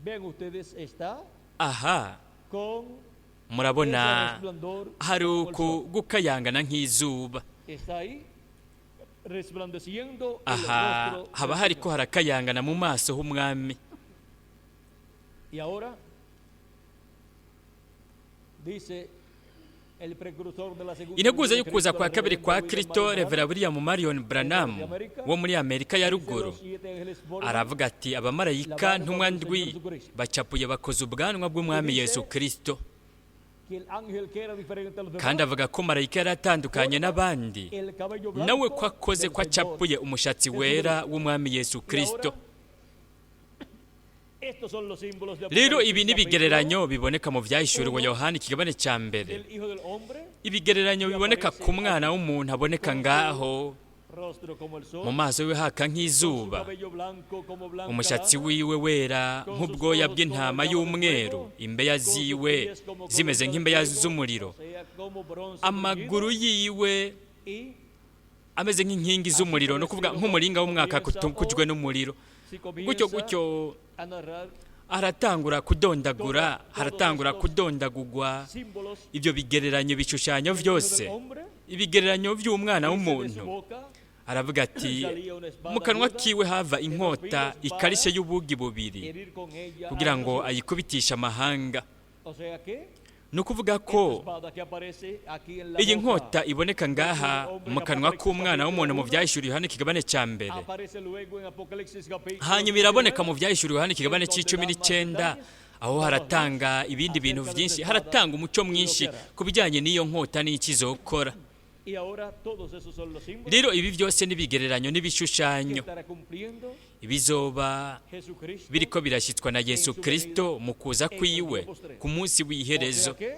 S1: ven ustedes, está
S2: Aha
S1: con
S2: murabona
S1: ese resplandor
S2: hari
S1: como el
S2: uku
S1: sol.
S2: gukayangana nk'izuba.
S1: Está ahí resplandeciendo el
S2: Aha
S1: rostro
S2: haba
S1: del
S2: hariko
S1: Señor.
S2: harakayangana mu maso h'umwami.
S1: Y ahora dice el precursor de la segunda
S2: Integuza
S1: venida de
S2: y'ukuza
S1: Cristo,
S2: kwa
S1: el
S2: kabiri
S1: reverendo
S2: kwa
S1: William
S2: Kristo,
S1: Marion
S2: Revera
S1: Branham,
S2: William Marion Branham wo muri Amerika ya
S1: dice,
S2: ruguru
S1: los siete ángeles forman
S2: aravuga ati: "Abamarayika ntumwa ndwi bacapuye bakoze ubwanwa bw'umwami Yesu Kristo."
S1: que el ángel que era diferente a los demás,
S2: Kandi avuga ko marayika yari atandukanye n'abandi
S1: el cabello blanco
S2: nawe ko akoze
S1: del
S2: ko
S1: Señor.
S2: acapuye umushatsi wera w'umwami Yesu
S1: Y
S2: Kristo.
S1: ahora, estos son los símbolos de
S2: Rero
S1: Apocalipsis
S2: ibi ni
S1: capítulo
S2: ibigereranyo biboneka mu Vyahishuriwe Yohana ikigabane cya mbere,
S1: del Hijo del Hombre,
S2: ibigereranyo biboneka ku mwana w'umuntu aboneka ngaho,
S1: rostro como el sol,
S2: mu maso we haka
S1: su
S2: nk'izuba,
S1: cabello blanco como blanca
S2: umushatsi
S1: lana,
S2: wiwe wera nk'ubwoya bw'intama y'umweru, imbeya
S1: con sus
S2: ziwe
S1: pies como
S2: zimeze
S1: columnas de
S2: nk'imbeya
S1: fuego,
S2: z'umuriro,
S1: o sea, como bronce
S2: amaguru yiwe
S1: bruñido, y
S2: ameze nk'inkingi z'umuriro, ni ukuvuga nk'umuringa w'umwaka kutukujwe n'umuriro.
S1: si
S2: Gutyo
S1: comienza
S2: gutyo
S1: a narrar
S2: aratangura kudondagura, haratangura kudondagugwa
S1: símbolos
S2: ibyo bigereranyo, ibishushanyo
S1: del Hijo
S2: byose,
S1: del Hombre,
S2: ibigereranyo by'umwana
S1: dice, de su
S2: w'umuntu.
S1: boca
S2: Aravuga ati:
S1: salía una espada
S2: "Mu kanwa
S1: aguda,
S2: kiwe hava inkota ikarishye y'ubugi bubiri,
S1: herir con ella a
S2: kugira
S1: las
S2: ngo
S1: naciones.
S2: ayikubitishe amahanga."
S1: O sea que
S2: Ni ukuvuga
S1: esta
S2: ko
S1: espada que aparece aquí en la
S2: iyi
S1: boca
S2: nkota iboneka ngaha mu kanwa k'umwana w'umuntu mu Vyahishuriwe Yohana ikigabane cya mbere,
S1: aparece luego en Apocalipsis capítulo
S2: hanyuma iraboneka mu
S1: 19,
S2: Vyahishuriwe Yohana ikigabane c'icumi n'icyenda, aho haratanga ibindi bintu byinshi, haratanga umuco mwinshi ku bijyanye n'iyo nkota n'icyo izokora.
S1: Y ahora todos esos son los símbolos
S2: Rero ibi byose n'ibigereranyo
S1: que
S2: n'ibishushanyo
S1: estará cumpliendo
S2: ibizoba
S1: Jesucristo
S2: biriko birashyitswa na Yesu Kristo mu kuza kwiwe ku munsi
S1: O
S2: w'iherezo.
S1: sea que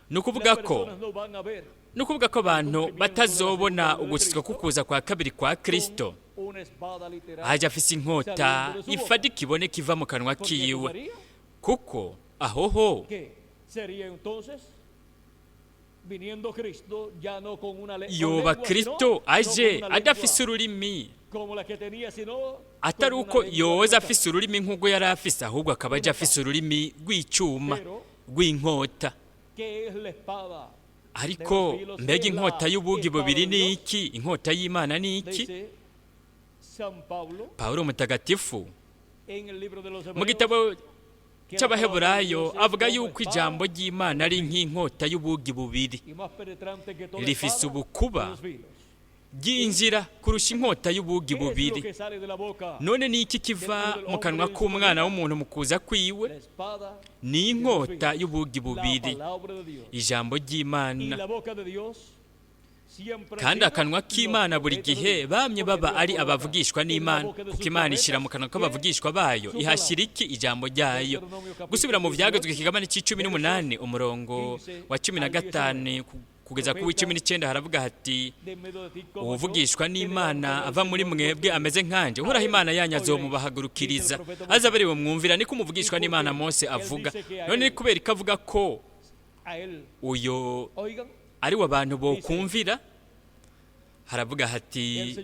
S2: Ni ukuvuga
S1: las
S2: ko
S1: personas no van a ver
S2: ni ukuvuga ko abantu batazobona ugushyitswa k'ukuza kwa kabiri kwa Kristo
S1: con una espada literal
S2: aje afise inkota ifadika iboneka iva mu kanwa
S1: porque
S2: kiwe,
S1: dudaría
S2: kuko aho ho
S1: que sería entonces viniendo Cristo ya no con una
S2: yoba
S1: lengua,
S2: Kristo
S1: sino, no con
S2: aje
S1: una lengua
S2: adafise ururimi,
S1: como la que tenía, sino con
S2: atari
S1: una
S2: uko
S1: lengua de
S2: yoza
S1: metal.
S2: afise ururimi nk'ubwo yari afise, ahubwo akaba aje afise ururimi rw'icuma,
S1: Pero,
S2: rw'inkota.
S1: ¿qué es la espada?
S2: Ariko mbega inkota y'ubugi bubiri ni iki? Inkota y'Imana ni iki?
S1: Dice San Pablo
S2: Pawulo mutagatifu
S1: en el libro de los
S2: mu
S1: Hebreos
S2: gitabo
S1: que la palabra de
S2: cy'Abaheburayo
S1: Dios es
S2: avuga
S1: como
S2: yuko
S1: espada
S2: ijambo ry'Imana ari nk'inkota y'ubugi bubiri,
S1: y más penetrante que toda
S2: rifise
S1: espada de
S2: ubukuba
S1: dos filos.
S2: ryinjira kurusha inkota y'ubugi
S1: ¿Qué es lo
S2: bubiri.
S1: que sale de la boca?
S2: None ni iki kiva mu kanwa k'umwana w'umuntu mu kuza kwiwe?
S1: La espada,
S2: Ni inkota y'ubugi
S1: la
S2: bubiri,
S1: palabra de Dios.
S2: ijambo
S1: Y
S2: ry'Imana.
S1: la boca de Dios
S2: Kandi akanwa k'Imana buri gihe bamye baba ari abavugishwa n'Imana, kuko Imana ishyira mu kanwa k'abavugishwa bayo ihashyira iki? Ijambo ryayo. Gusubira mu Byagezwe, ikigabane cya 18, umurongo wa 15 kugeza ku wa 19, haravuga hati: "Uwuvugishwa n'Imana ava muri mwebwe ameze nkanje, Uhoraho Imana yanyu azomubahagurukiriza, aza bari bumwumvira, niko umuvugishwa n'Imana Mose avuga." None ni kubera ko avuga ko uyo ari we abantu bokumvira? Haravuga hati: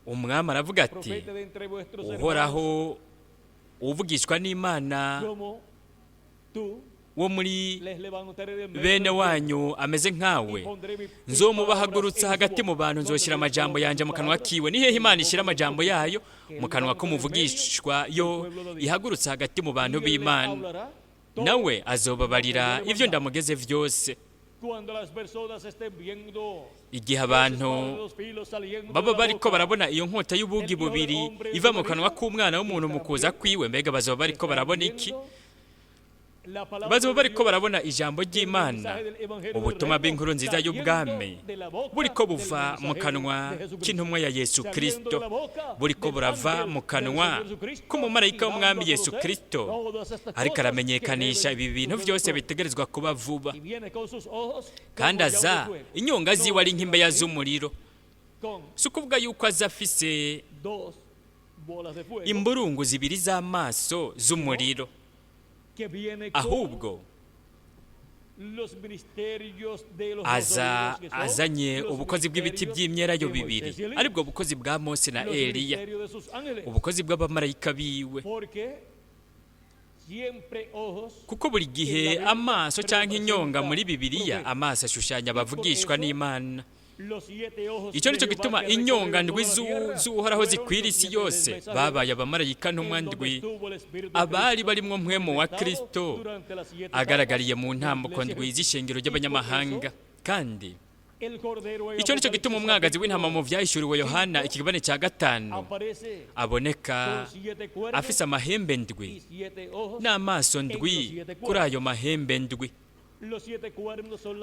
S2: Umwami aravuga ati: Uhoraho, uvugishwa n'Imana wo muri bene wanyu ameze nkawe nzomubahagurutsa hagati mu bantu, nzoshyira amajambo yanjye mu kanwa kiwe. Ni hehe Imana ishyira amajambo yayo? Mu kanwa k'umuvugishwa yo ihagurutse hagati mu bantu b'Imana, nawe azobabarira ibyo ndamugeze byose. Igihe abantu baba bariko barabona iyo nkota y'ubugi bubiri iva mu kanwa k'umwana w'umuntu mu kuza kwiwe, mbega bazoba bariko barabona iki? Bazoba bariko barabona ijambo ry'Imana, ubutumwa bw'inkuru nziza y'ubwami, buriko buva mu kanwa k'intumwa ya Yesu Kristo, buriko burava mu kanwa k'umumarayika w'Umwami Yesu Kristo, ariko aramenyekanisha ibi bintu byose bitegerezwa kuba vuba. Kandi aza inyonga ziwe ari nk'imbeya z'umuriro. Si ukuvuga yuko aza afise imburungu zibiri z'amaso z'umuriro, ahubwo aza azanye ubukozi bw'ibiti by'imyelayo bibiri, aribwo bukozi bwa Mose na Eliya, ubukozi bw'abamarayika biwe. Kuko buri gihe amaso cyangwa inyonga muri Bibiliya, amaso ashushanya abavugishwa n'Imana. Icyo nicyo gituma inyonga ndwi z'Uhoraho zikwira isi yose babaye abamarayika ntumwa ndwi, abari barimwo mpwemu wa Kristo agaragariye mu ntambuko ndwi z'ishengero ry'abanyamahanga. Kandi icyo nicyo gituma umwagazi w'intama mu Byahishuriwe Yohana, ikigabane cya 5, aboneka afise amahembe ndwi n'amaso ndwi kuri ayo mahembe ndwi.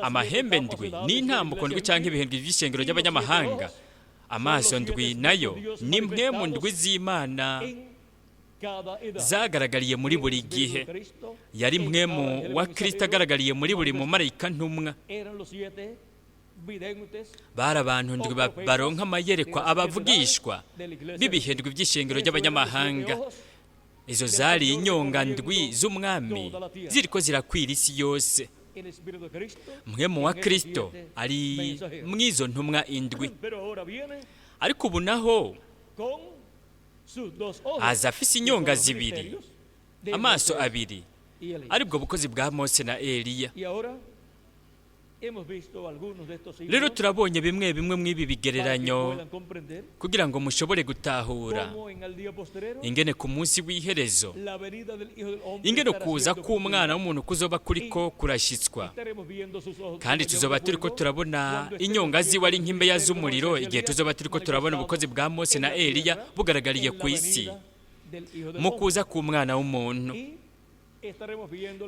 S2: Amahembe ndwi ni intambuko ndwi cyangwa ibihembwe by'ishengero ry'abanyamahanga. Amaso ndwi nayo ni mwe mu ndwi z'Imana zagaragariye muri buri gihe. Yari mpwemu wa Kristo agaragariye muri buri mumarayika ntumwa. Bari abantu ndwi baronka amayerekwa, abavugishwa b'ibihe ndwi by'ishengero ry'abanyamahanga. Izo zari inyonga ndwi z'Umwami ziriko zirakwira isi yose. Mpwemu wa Kristo ari mw'izo ntumwa indwi. Ariko ubu naho aza afise inyonga zibiri, amaso abiri, aribwo bukozi bwa Mose na Eliya. Rero turabonye bimwe bimwe mw'ibi bigereranyo kugira ngo mushobore gutahura ingene ku munsi w'iherezo, ingene kuza k'umwana w'umuntu kuzoba kuriko kurashyitswa. Kandi tuzoba turiko turabona inyonga ziwe ari nk'imbeya z'umuriro igihe tuzoba turiko turabona ubukozi bwa Mose na Eliya bugaragariye ku isi mu kuza k'umwana w'umuntu.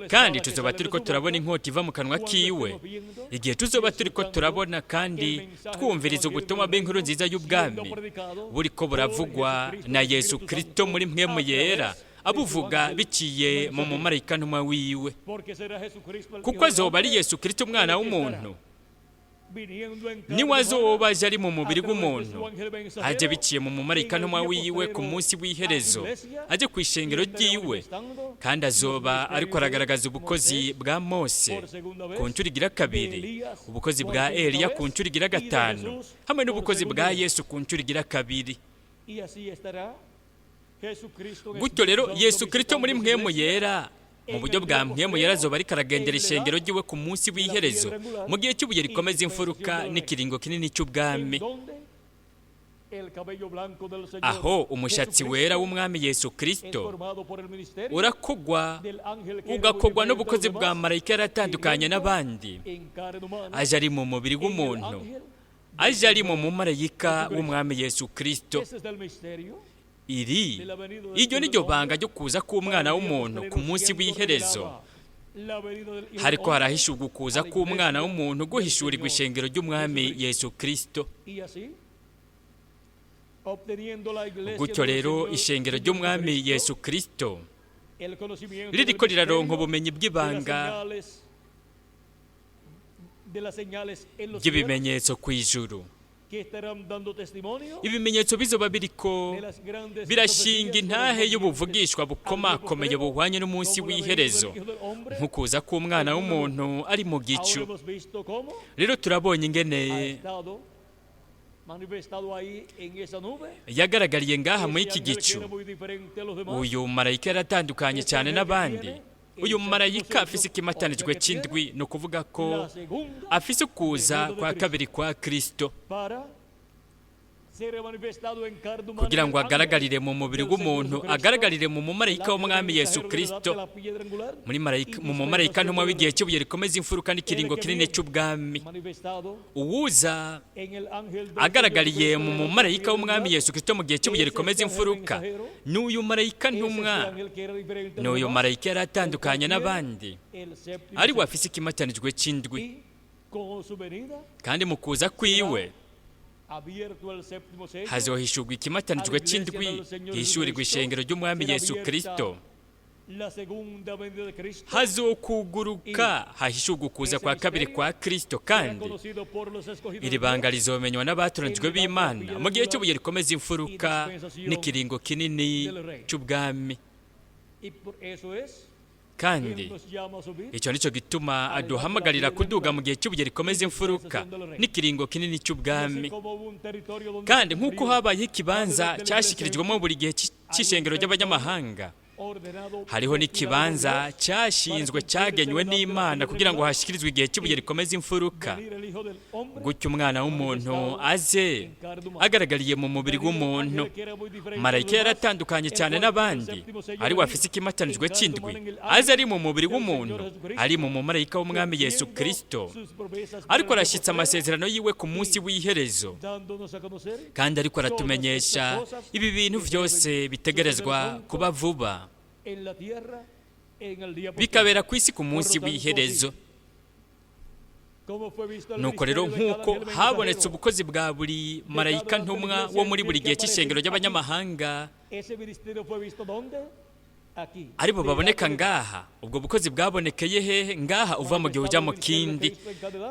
S2: Kandi tuzoba turiko turabona inkota iva mu kanwa kiwe igihe tuzoba turiko turabona kandi twumviriza ubutumwa bw'inkuru nziza y'ubwami buriko buravugwa na Yesu Kristo muri mpwemu yera, abuvuga biciye mu mumarayika ntumwa wiwe. Kuko azoba ari Yesu Kristo umwana w'umuntu, niwe azoba aje ari mu mubiri w'umuntu, aje biciye mu mumarayika ntumwa wiwe ku munsi w'iherezo, aje ku ishengero ryiwe. Kandi azoba ariko aragaragaza ubukozi bwa Mose ku nshuro igira kabiri, ubukozi bwa Eliya ku nshuro igira gatanu, hamwe n'ubukozi bwa Yesu ku nshuro igira kabiri. Gutyo rero Yesu Kristo muri mpwemu yera, mu buryo bwa mpwemu yera, azoba ariko aragendera ishengero ry'iwe ku munsi w'iherezo, mu gihe cy'ibuye rikomeza imfuruka n'ikiringo kinini cy'ubwami, aho umushatsi wera w'Umwami Yesu Kristo urakogwa, ugakogwa n'ubukozi bwa marayika yaratandukanye n'abandi, aje ari mu mubiri w'umuntu, aje ari mu mumarayika w'Umwami Yesu Kristo. Iri iryo ni ryo banga ryo kuza k'umwana w'umuntu ku munsi w'iherezo.
S1: la venida del Hijo del
S2: Hariko
S1: Hombre
S2: harahishurwa ukuza k'umwana w'umuntu guhishurirwa ishengero ry'umwami Yesu Kristo.
S1: y así obteniendo la iglesia
S2: Gutyo
S1: del
S2: rero
S1: Señor
S2: ishengero ry'umwami
S1: Jesucristo
S2: Yesu Kristo
S1: el conocimiento del
S2: ririko riraronka
S1: misterio
S2: ubumenyi
S1: de las
S2: bw'ibanga
S1: señales de las señales en los cielos
S2: ry'ibimenyetso ku ijuru,
S1: que estarán dando testimonio
S2: ibimenyetso bizoba biriko
S1: de las grandes
S2: birashinga
S1: profecías
S2: intahe
S1: correspondientes
S2: y'ubuvugishwa
S1: al día
S2: bukomakomeye
S1: postrero,
S2: buhwanye n'umunsi
S1: como la venida
S2: w'iherezo,
S1: del Hijo del Hombre.
S2: nk'ukuza k'umwana w'umuntu ari mu
S1: Ahora
S2: gicu.
S1: hemos visto cómo
S2: Rero turabonye
S1: ha
S2: ingene
S1: estado manifestado ahí en esa nube
S2: yagaragariye ngaha muri
S1: ese
S2: iki
S1: ángel que
S2: gicu.
S1: era muy diferente a los demás.
S2: Uyu marayika yaratandukanye cyane n'abandi. Uyu marayika afise ikimatanijwe c'indwi, ni ukuvuga ko
S1: La segunda
S2: afise ukuza kwa kabiri kwa Kristo
S1: para ser manifestado en carne humana
S2: kugira
S1: en
S2: ngo
S1: el ángel
S2: agaragarire mu mubiri
S1: del Señor
S2: w'umuntu,
S1: Jesucristo,
S2: agaragarire mu mumarayika
S1: el ángel
S2: w'umwami
S1: del
S2: Yesu
S1: mensajero de la
S2: Kristo,
S1: edad de la piedra angular
S2: muri marayika
S1: y
S2: mu mumarayika
S1: dispensación
S2: ntumwa
S1: del
S2: w'igihe
S1: rey,
S2: cy'ibuye rikomeza imfuruka n'ikiringo kinini cy'ubwami.
S1: manifestado
S2: Uwuza
S1: en el ángel del
S2: agaragariye
S1: Señor
S2: mu
S1: Jesucristo de la
S2: mumarayika
S1: piedra
S2: w'umwami
S1: angular,
S2: Yesu Kristo mu gihe cy'ibuye
S1: ese
S2: rikomeza
S1: este ángel
S2: imfuruka,
S1: mensajero,
S2: n'uyu marayika
S1: ese
S2: ntumwa,
S1: este ángel que era diferente a los
S2: n'uyu
S1: demás,
S2: marayika yari
S1: el cual
S2: atandukanye
S1: tiene
S2: n'abandi,
S1: el séptimo
S2: ari we
S1: sello.
S2: afise ikimatanijwe c'indwi.
S1: Y con su venida
S2: Kandi mu kuza kwiwe
S1: abierto el séptimo sello
S2: hazohishurwa ikimatanijwe c'indwi, gihishurirwa ishengero ry'umwami Yesu Kristo.
S1: la segunda venida de Cristo
S2: Hazokuguruka hahishurwa ukuza kwa kabiri kwa Kristo,
S1: será
S2: kandi
S1: conocido por los escogidos
S2: iri
S1: de
S2: banga
S1: Dios
S2: rizomenywa n'abatoranijwe b'Imana mu gihe cy'ibuye rikomeza imfuruka n'ikiringo kinini c'ubwami.
S1: y por eso es
S2: Kandi
S1: quien nos llama a subir
S2: icyo nicyo gituma aduhamagarira kuduga mu gihe cy'ibuye rikomeza imfuruka n'ikiringo kinini
S1: y así
S2: c'ubwami.
S1: como hubo un territorio donde
S2: Kandi
S1: se
S2: nk'uko
S1: cumplió
S2: habayeho ikibanza cyashyikirijwemo buri gihe c'ishengero ry'abanyamahanga,
S1: ordenado
S2: hariho
S1: destinado
S2: n'ikibanza
S1: por Dios
S2: cyashinzwe cyagenywe n'Imana kugira ngo hashyikirizwe igihe cy'ibuye rikomeza imfuruka,
S1: venir el Hijo del Hombre
S2: gutyo umwana w'umuntu aze agaragariye mu mubiri w'umuntu. Marayika yaratandukanye cyane n'abandi, ari we afise ikimatanijwe c'indwi, aze ari mu mubiri w'umuntu, ari mu mumarayika w'umwami Yesu Kristo, ariko arashyitsa amasezerano yiwe ku munsi w'iherezo,
S1: dándonos a conocer
S2: kandi ariko aratumenyesha ibi bintu vyose bitegerezwa kuba vuba,
S1: en la tierra en el día
S2: bikabera ku isi ku munsi w'iherezo.
S1: como fue visto el
S2: Nuko rero
S1: misterio de cada
S2: nk'uko
S1: ángel
S2: habonetse
S1: mensajero,
S2: ubukozi bwa buri marayika ntumwa wo muri buri gihe cy'ishengero ry'abanyamahanga,
S1: ese ministerio fue visto ¿dónde? Aquí.
S2: aribo
S1: De
S2: baboneka
S1: edad en edad.
S2: ngaha. Ubwo bukozi bwabonekeye hehe? Ngaha, uva mu gihe ujya mu kindi.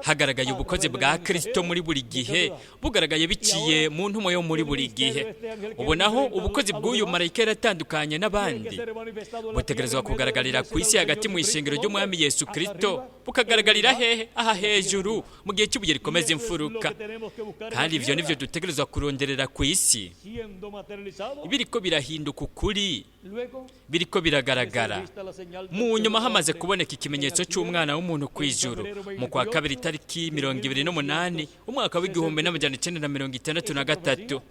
S2: Hagaragaye ubukozi bwa Kristo muri buri gihe, bugaragaye biciye mu ntumo yo muri buri gihe. Ubu naho ubukozi bw'uyu marayika yaratandukanye
S1: Tiene que
S2: n'abandi,
S1: ser manifestado en la
S2: butegerezwa
S1: tierra en medio de la
S2: kugaragarira
S1: iglesia
S2: ku isi
S1: del
S2: hagati
S1: Señor
S2: mu ishengero
S1: Jesucristo,
S2: ry'umwami
S1: ¿dónde?
S2: Yesu
S1: Hasta
S2: Kristo,
S1: arriba,
S2: bukagaragarira
S1: en la
S2: hehe? Aha hejuru, mu gihe cy'ibuye rikomeza
S1: Y eso es lo
S2: imfuruka.
S1: que tenemos que buscar en la
S2: Kandi ivyo nivyo
S1: tierra,
S2: dutegerezwa kuronderera ku isi,
S1: siendo materializado,
S2: biriko birahinduka ukuri,
S1: luego
S2: biriko
S1: de ser
S2: biragaragara.
S1: vista la señal del
S2: Mu
S1: Hijo
S2: nyuma
S1: del
S2: hamaze
S1: Hombre
S2: kuboneka
S1: en
S2: ikimenyetso
S1: el cielo,
S2: cy'umwana w'umuntu ku
S1: en
S2: ijuru,
S1: febrero
S2: mu kwa kabiri
S1: 28
S2: itariki
S1: de
S2: 28 umwaka w'1963.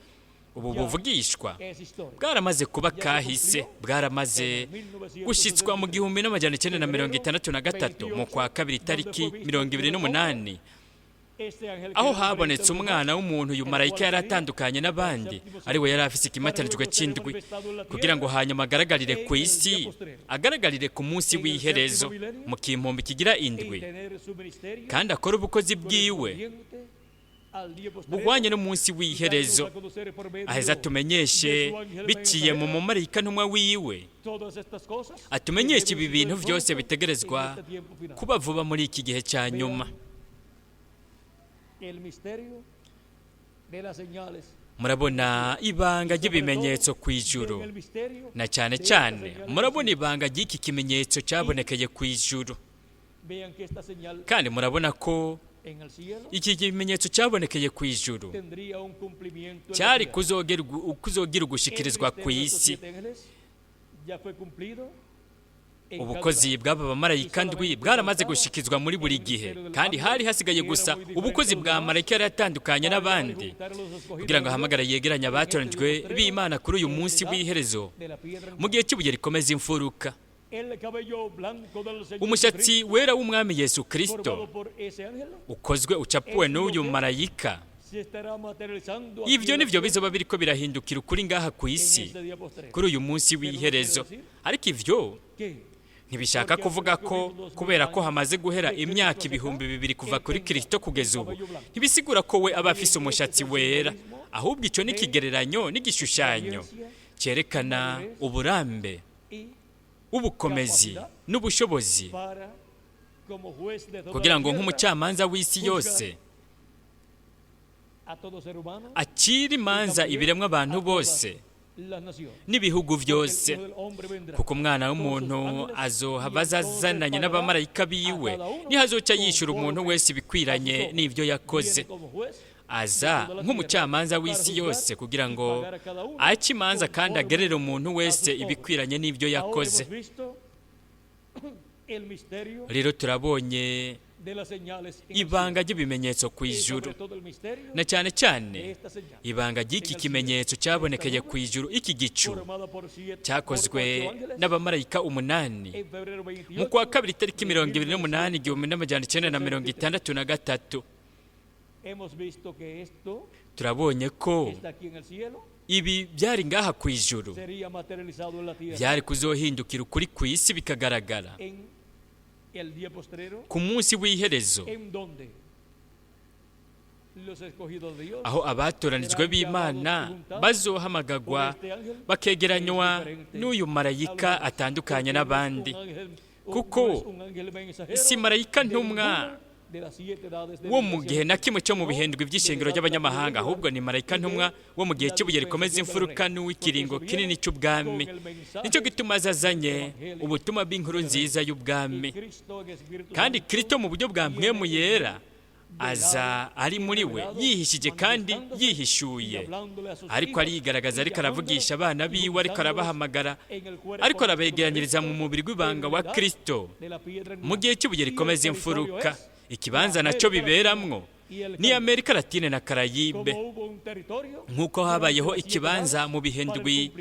S2: Ubu buvugishwa
S1: es historia.
S2: bwaramaze kuba kahise, bwaramaze gushyitswa mu 1963 mu kwa kabiri itariki 28,
S1: Este ángel que
S2: aho
S1: era diferente
S2: habonetse
S1: a los demás,
S2: umwana w'umuntu. Uyu marayika yari atandukanye n'abandi, ari we yari afise ikimatanijwe c'indwi, kugira ngo hanyuma agaragarire ku isi, agaragarire ku munsi w'iherezo mu kimpumbi kigira
S1: y
S2: indwi,
S1: tener su ministerio
S2: kandi akora ubukozi bwiwe
S1: correspondiente al día postrero,
S2: buhwanye n'umunsi
S1: y
S2: w'iherezo,
S1: dándonos a conocer por medio
S2: aheza atumenyeshe
S1: de su ángel
S2: biciye mu
S1: mensajero
S2: mumarayika ntumwa wiwe,
S1: todas estas cosas
S2: atumenyeshe
S1: que
S2: ibi
S1: deben
S2: bintu
S1: suceder
S2: vyose
S1: pronto
S2: bitegerezwa
S1: en este tiempo final.
S2: kuba vuba muri iki gihe ca nyuma.
S1: El misterio de las señales
S2: Murabona ibanga ry'ibimenyetso ku ijuru,
S1: Vean el misterio
S2: na cyane
S1: de esta
S2: cyane
S1: señal en el
S2: murabona
S1: cielo.
S2: ibanga ry'iki kimenyetso cyabonekeye ku ijuru.
S1: Vean que esta señal
S2: Kandi murabona ko
S1: en el cielo
S2: iki kimenyetso cyabonekeye ku ijuru
S1: tendría un cumplimiento en la
S2: cyari
S1: tierra.
S2: kuzogira
S1: El
S2: ugushikirizwa ku
S1: misterio de estos
S2: isi.
S1: siete ángeles ya fue cumplido en cada
S2: Ubukozi
S1: edad.
S2: bw'aba bamarayika ndwi bwaramaze gushikizwa muri buri gihe, kandi hari hasigaye gusa ubukozi bwa marayika yari atandukanye n'abandi, kugira ngo ahamagare yegeranye abatoranijwe b'Imana kuri uyu munsi w'iherezo
S1: De la piedra
S2: mu gihe cy'ibuye rikomeza imfuruka.
S1: El cabello blanco del Señor
S2: Umushatsi wera w'umwami Yesu
S1: Jesucristo,
S2: Kristo
S1: formado por ese ángel,
S2: ukozwe ucapuwe n'uyu marayika,
S1: se estará materializando aquí
S2: ivyo
S1: en la
S2: nivyo
S1: tierra
S2: bizoba biriko birahindukira ukuri ngaha ku
S1: en
S2: isi
S1: este día postrero.
S2: kuri uyu munsi w'iherezo. Ariko ivyo
S1: Que
S2: Ntibishaka kuvuga ko kubera ko hamaze guhera imyaka 2000 kuva kuri Kristo kugeza ubu, ntibisigura ko we aba afise umushatsi wera, ahubwo icyo ni ikigereranyo n'igishushanyo cyerekana uburambe,
S1: y
S2: ubukomezi n'ubushobozi
S1: para, como juez de toda
S2: kugira
S1: la
S2: ngo
S1: tierra,
S2: nk'umucamanza w'isi yose
S1: a todo ser humano
S2: acire imanza ibiremwa abantu bose
S1: las naciones.
S2: n'ibihugu byose.
S1: El Hijo del Hombre vendrá
S2: Kuko umwana w'umuntu azohava azazananye n'abamarayika biwe, niho azoca yishyura umuntu wese ibikwiranye n'ibyo yakoze.
S1: Viene como juez
S2: Aza nk'umucamanza w'isi yose kugira ngo ace imanza kandi agerere umuntu wese ibikwiranye n'ibyo
S1: Ahora
S2: yakoze.
S1: hemos visto el misterio
S2: Rero turabonye
S1: de las señales en el
S2: ibanga ry'ibimenyetso ku
S1: cielo, y
S2: ijuru,
S1: sobre todo el misterio
S2: na cyane
S1: de
S2: cyane
S1: esta señal
S2: ibanga ry'iki kimenyetso cyabonekeye ku ijuru, iki gicu
S1: formada por siete, por
S2: cyakozwe
S1: ocho ángeles
S2: n'abamarayika 8
S1: en febrero 28
S2: mu kwa kabiri itariki 28 1963.
S1: Hemos visto que esto
S2: Turabonye ko
S1: está aquí en el cielo,
S2: ibi byari ngaha ku ijuru
S1: sería materializado en la tierra
S2: byari kuzohindukira ukuri ku isi bikagaragara
S1: en el día postrero,
S2: ku munsi w'iherezo,
S1: en donde los escogidos de Dios
S2: aho abatoranijwe b'Imana bazohamagagwa bakegeranywa n'uyu marayika atandukanye n'abandi, kuko si marayika ntumwa wo mu gihe na kimwe cyo mu bihendwi by'ishingiro ry'abanyamahanga, ahubwo ni marayika ntumwa wo mu gihe cy'ibuye rikomeza imfuruka n'uw'ikiringo kinini cy'ubwami. Nicyo gituma azazanye ubutumwa bw'inkuru nziza y'ubwami. Kandi Kristo mu buryo bwa mpwemu yera aza ari muri we, yihishije kandi yihishuye, ariko arigaragaza, ariko aravugisha abana biwe, ariko arabahamagara, ariko arabegeranyiriza mu mubiri w'ibanga wa Kristo mu gihe cy'ibuye rikomeza imfuruka. Ikibanza nacyo biberamwo ni Amerika Latine na Karayibe, nk'uko habayeho ikibanza mu bihe ndwi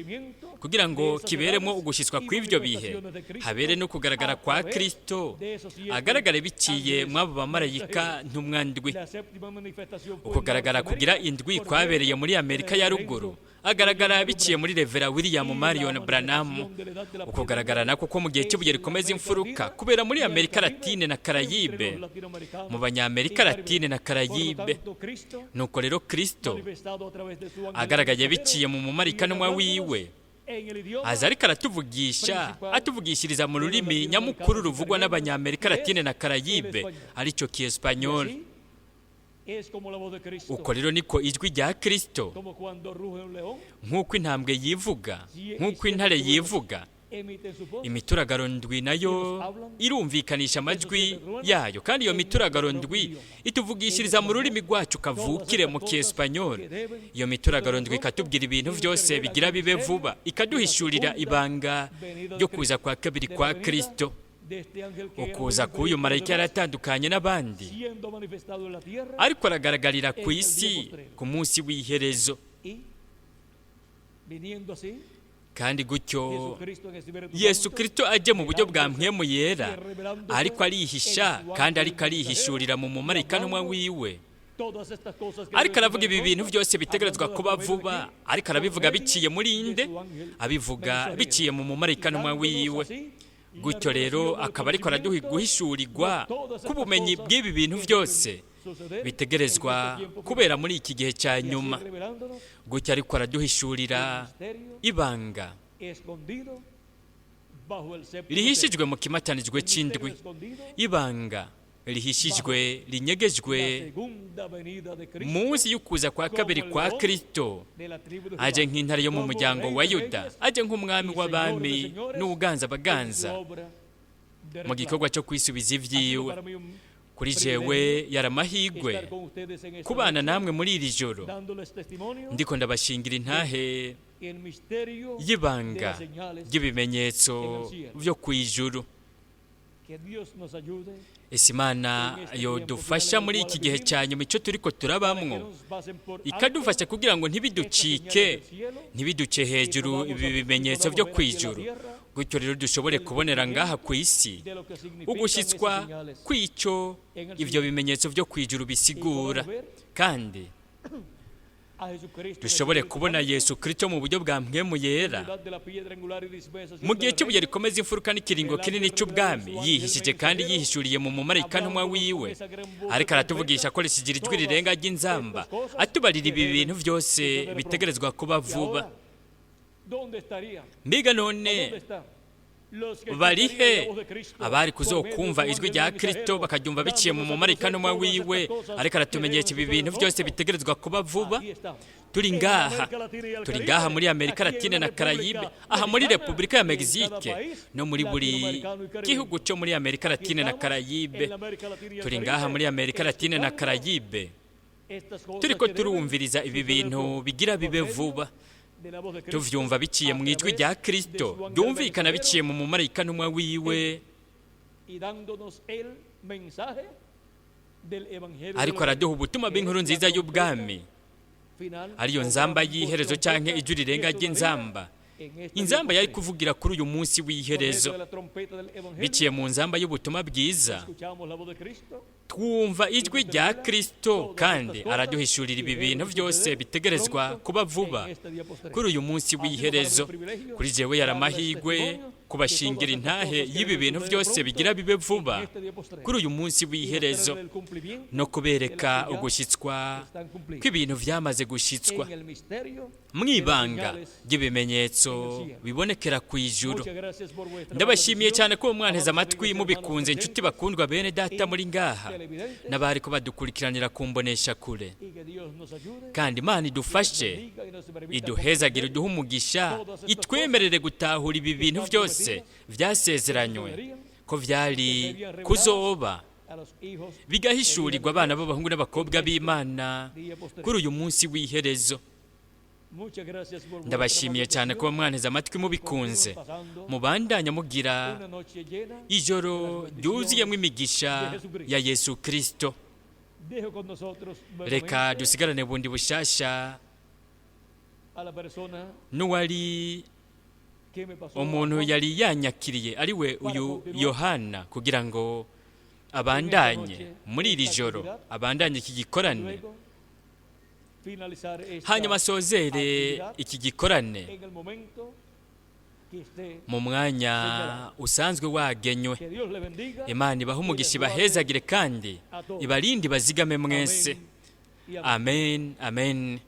S2: kugira ngo kiberemo ugushyitswa kw'ibyo bihe, habere no kugaragara kwa Kristo agaragare biciye mw'abo bamarayika ntumwa ndwi. Ukugaragara kugira indwi kwabereye muri Amerika ya ruguru, agaragara biciye muri Revera William Marion Branham. Ukugaragara nako ko mu gihe cy'ibuye rikomeza imfuruka kubera muri Amerika Latine na Karayibe, mu Banyamerika Latine na Karayibe. Nuko rero Kristo agaragaye biciye mu mumarayika ntumwa wiwe, aza ariko aratuvugisha, atuvugishiriza mu rurimi nyamukuru ruvugwa n'Abanyamerika Latine na Karayibe, aricyo Kiespanyol. Uko rero niko ijwi rya Kristo, nk'uko intambwe yivuga, nk'uko intare yivuga, imituragaro ndwi nayo irumvikanisha amajwi yayo, kandi iyo mituragaro ndwi ituvugishiriza mu rurimi rwacu kavukire mu Kiespanyol. Iyo mituragaro ndwi ikatubwira ibintu byose bigira bibe vuba, ikaduhishurira ibanga ryo kuza kwa kabiri kwa Kristo. Ukuza k'uyu marayika yaratandukanye n'abandi, ariko aragaragarira ku isi ku munsi w'iherezo. Kandi gutyo Yesu Kristo ajye mu buryo bwa mpwemu yera, ariko arihisha kandi ariko arihishurira mu mumarayika ntumwa wiwe, ariko aravuga ibi bintu byose bitegerezwa kuba vuba, ariko arabivuga biciye muri inde? Abivuga biciye mu mumarayika ntumwa wiwe. Gutyo rero akaba ariko araduha guhishurirwa k'ubumenyi bw'ibi bintu byose bitegerezwa kubera muri iki gihe cya nyuma. Gutyo ariko araduhishurira ibanga rihishijwe mu kimatanijwe cy'indwi, ibanga rihishijwe rinyegejwe munsi y'ukuza kwa kabiri kwa Kristo, aje nk'intare yo mu muryango wa Yuda, aje nk'umwami w'abami n'uganza abaganza mu gikorwa cyo kwisubiza ibyiwe. Kuri jewe yari amahirwe kubana namwe muri iri joro, ndiko ndabashingira intahe y'ibanga ry'ibimenyetso byo ku ijuru. Ese Imana yodufasha muri iki gihe cya nyuma icyo turiko turabamwo, ikadufasha kugira ngo ntibiducike, ntibiduce hejuru ibi bimenyetso byo ku ijuru, gutyo rero dushobore kubonera ngaha ku isi ugushyitswa kw'icyo ibyo bimenyetso byo ku ijuru bisigura. Kandi Dushobore kubona Yesu Kristo mu buryo bwa mpwemu yera mu gihe cy'ibuye rikomeza imfuruka n'ikiringo kinini cy'ubwami, yihishije kandi yihishuriye mu mumarayika ntumwa wiwe, ariko aratuvugisha akoresheje ijwi rirenga ry'inzamba, atubarira ibi bintu byose bitegerezwa kuba vuba. Mbega none barihe abari kuzokumva ijwi rya Kristo bakaryumva biciye mu mumarayika ntumwa wiwe, ariko aratumenyesha ibi bintu byose bitegerezwa kuba vuba? Turi ngaha, turi ngaha muri Amerika Latine na Karayibe, aha muri Repubulika ya Mexique no muri buri gihugu cyo muri Amerika Latine na Karayibe. Turi ngaha muri Amerika Latine na Karayibe, turiko turumviriza ibi bintu bigira bibe vuba, tuvyumva biciye mu ijwi rya Kristo ryumvikana biciye mu mumarayika ntumwa wiwe, ariko araduha ubutumwa bw'inkuru nziza y'ubwami, ariyo nzamba y'iherezo canke ijwi rirenga ry'inzamba, inzamba yari kuvugira kuri uyu munsi w'iherezo. Biciye mu nzamba y'ubutumwa bwiza twumva ijwi rya Kristo, kandi araduhishurira ibi bintu byose bitegerezwa kuba vuba kuri uyu munsi w'iherezo. Kuri jewe yari amahirwe kubashingira intahe y'ibi bintu byose bigira bibe vuba kuri uyu munsi w'iherezo, no kubereka ugushyitswa kw'ibintu vyamaze gushitswa mw'ibanga ry'ibimenyetso bibonekera ku ijuru. Ndabashimiye cyane ko mwanteze amatwi mubikunze, inshuti bakundwa bene data muri ngaha n'abari ko badukurikiranira kumbonesha kure. Kandi Imana idufashe, iduhezagire, iduhe umugisha, itwemerere gutahura ibi bintu byose vyasezeranywe ko vyari kuzoba, bigahishurirwa abana b'abahungu n'abakobwa b'Imana kuri uyu munsi w'iherezo. Ndabashimiye cyane kuba mwanteze amatwi mubikunze. Mubandanya mugira ijoro ryuzuyemo imigisha ya Yesu Kristo. Reka dusigarane bundi bushasha n'uwari umuntu yari yanyakiriye, ari we uyu Yohana, kugira ngo abandanye muri iri joro, abandanye iki gikorane, hanyuma asozere iki gikorane mu mwanya usanzwe wagenywe. Imana ibahe umugisha, ibahezagire kandi ibarinde, ibazigame mwese. Amen, amen.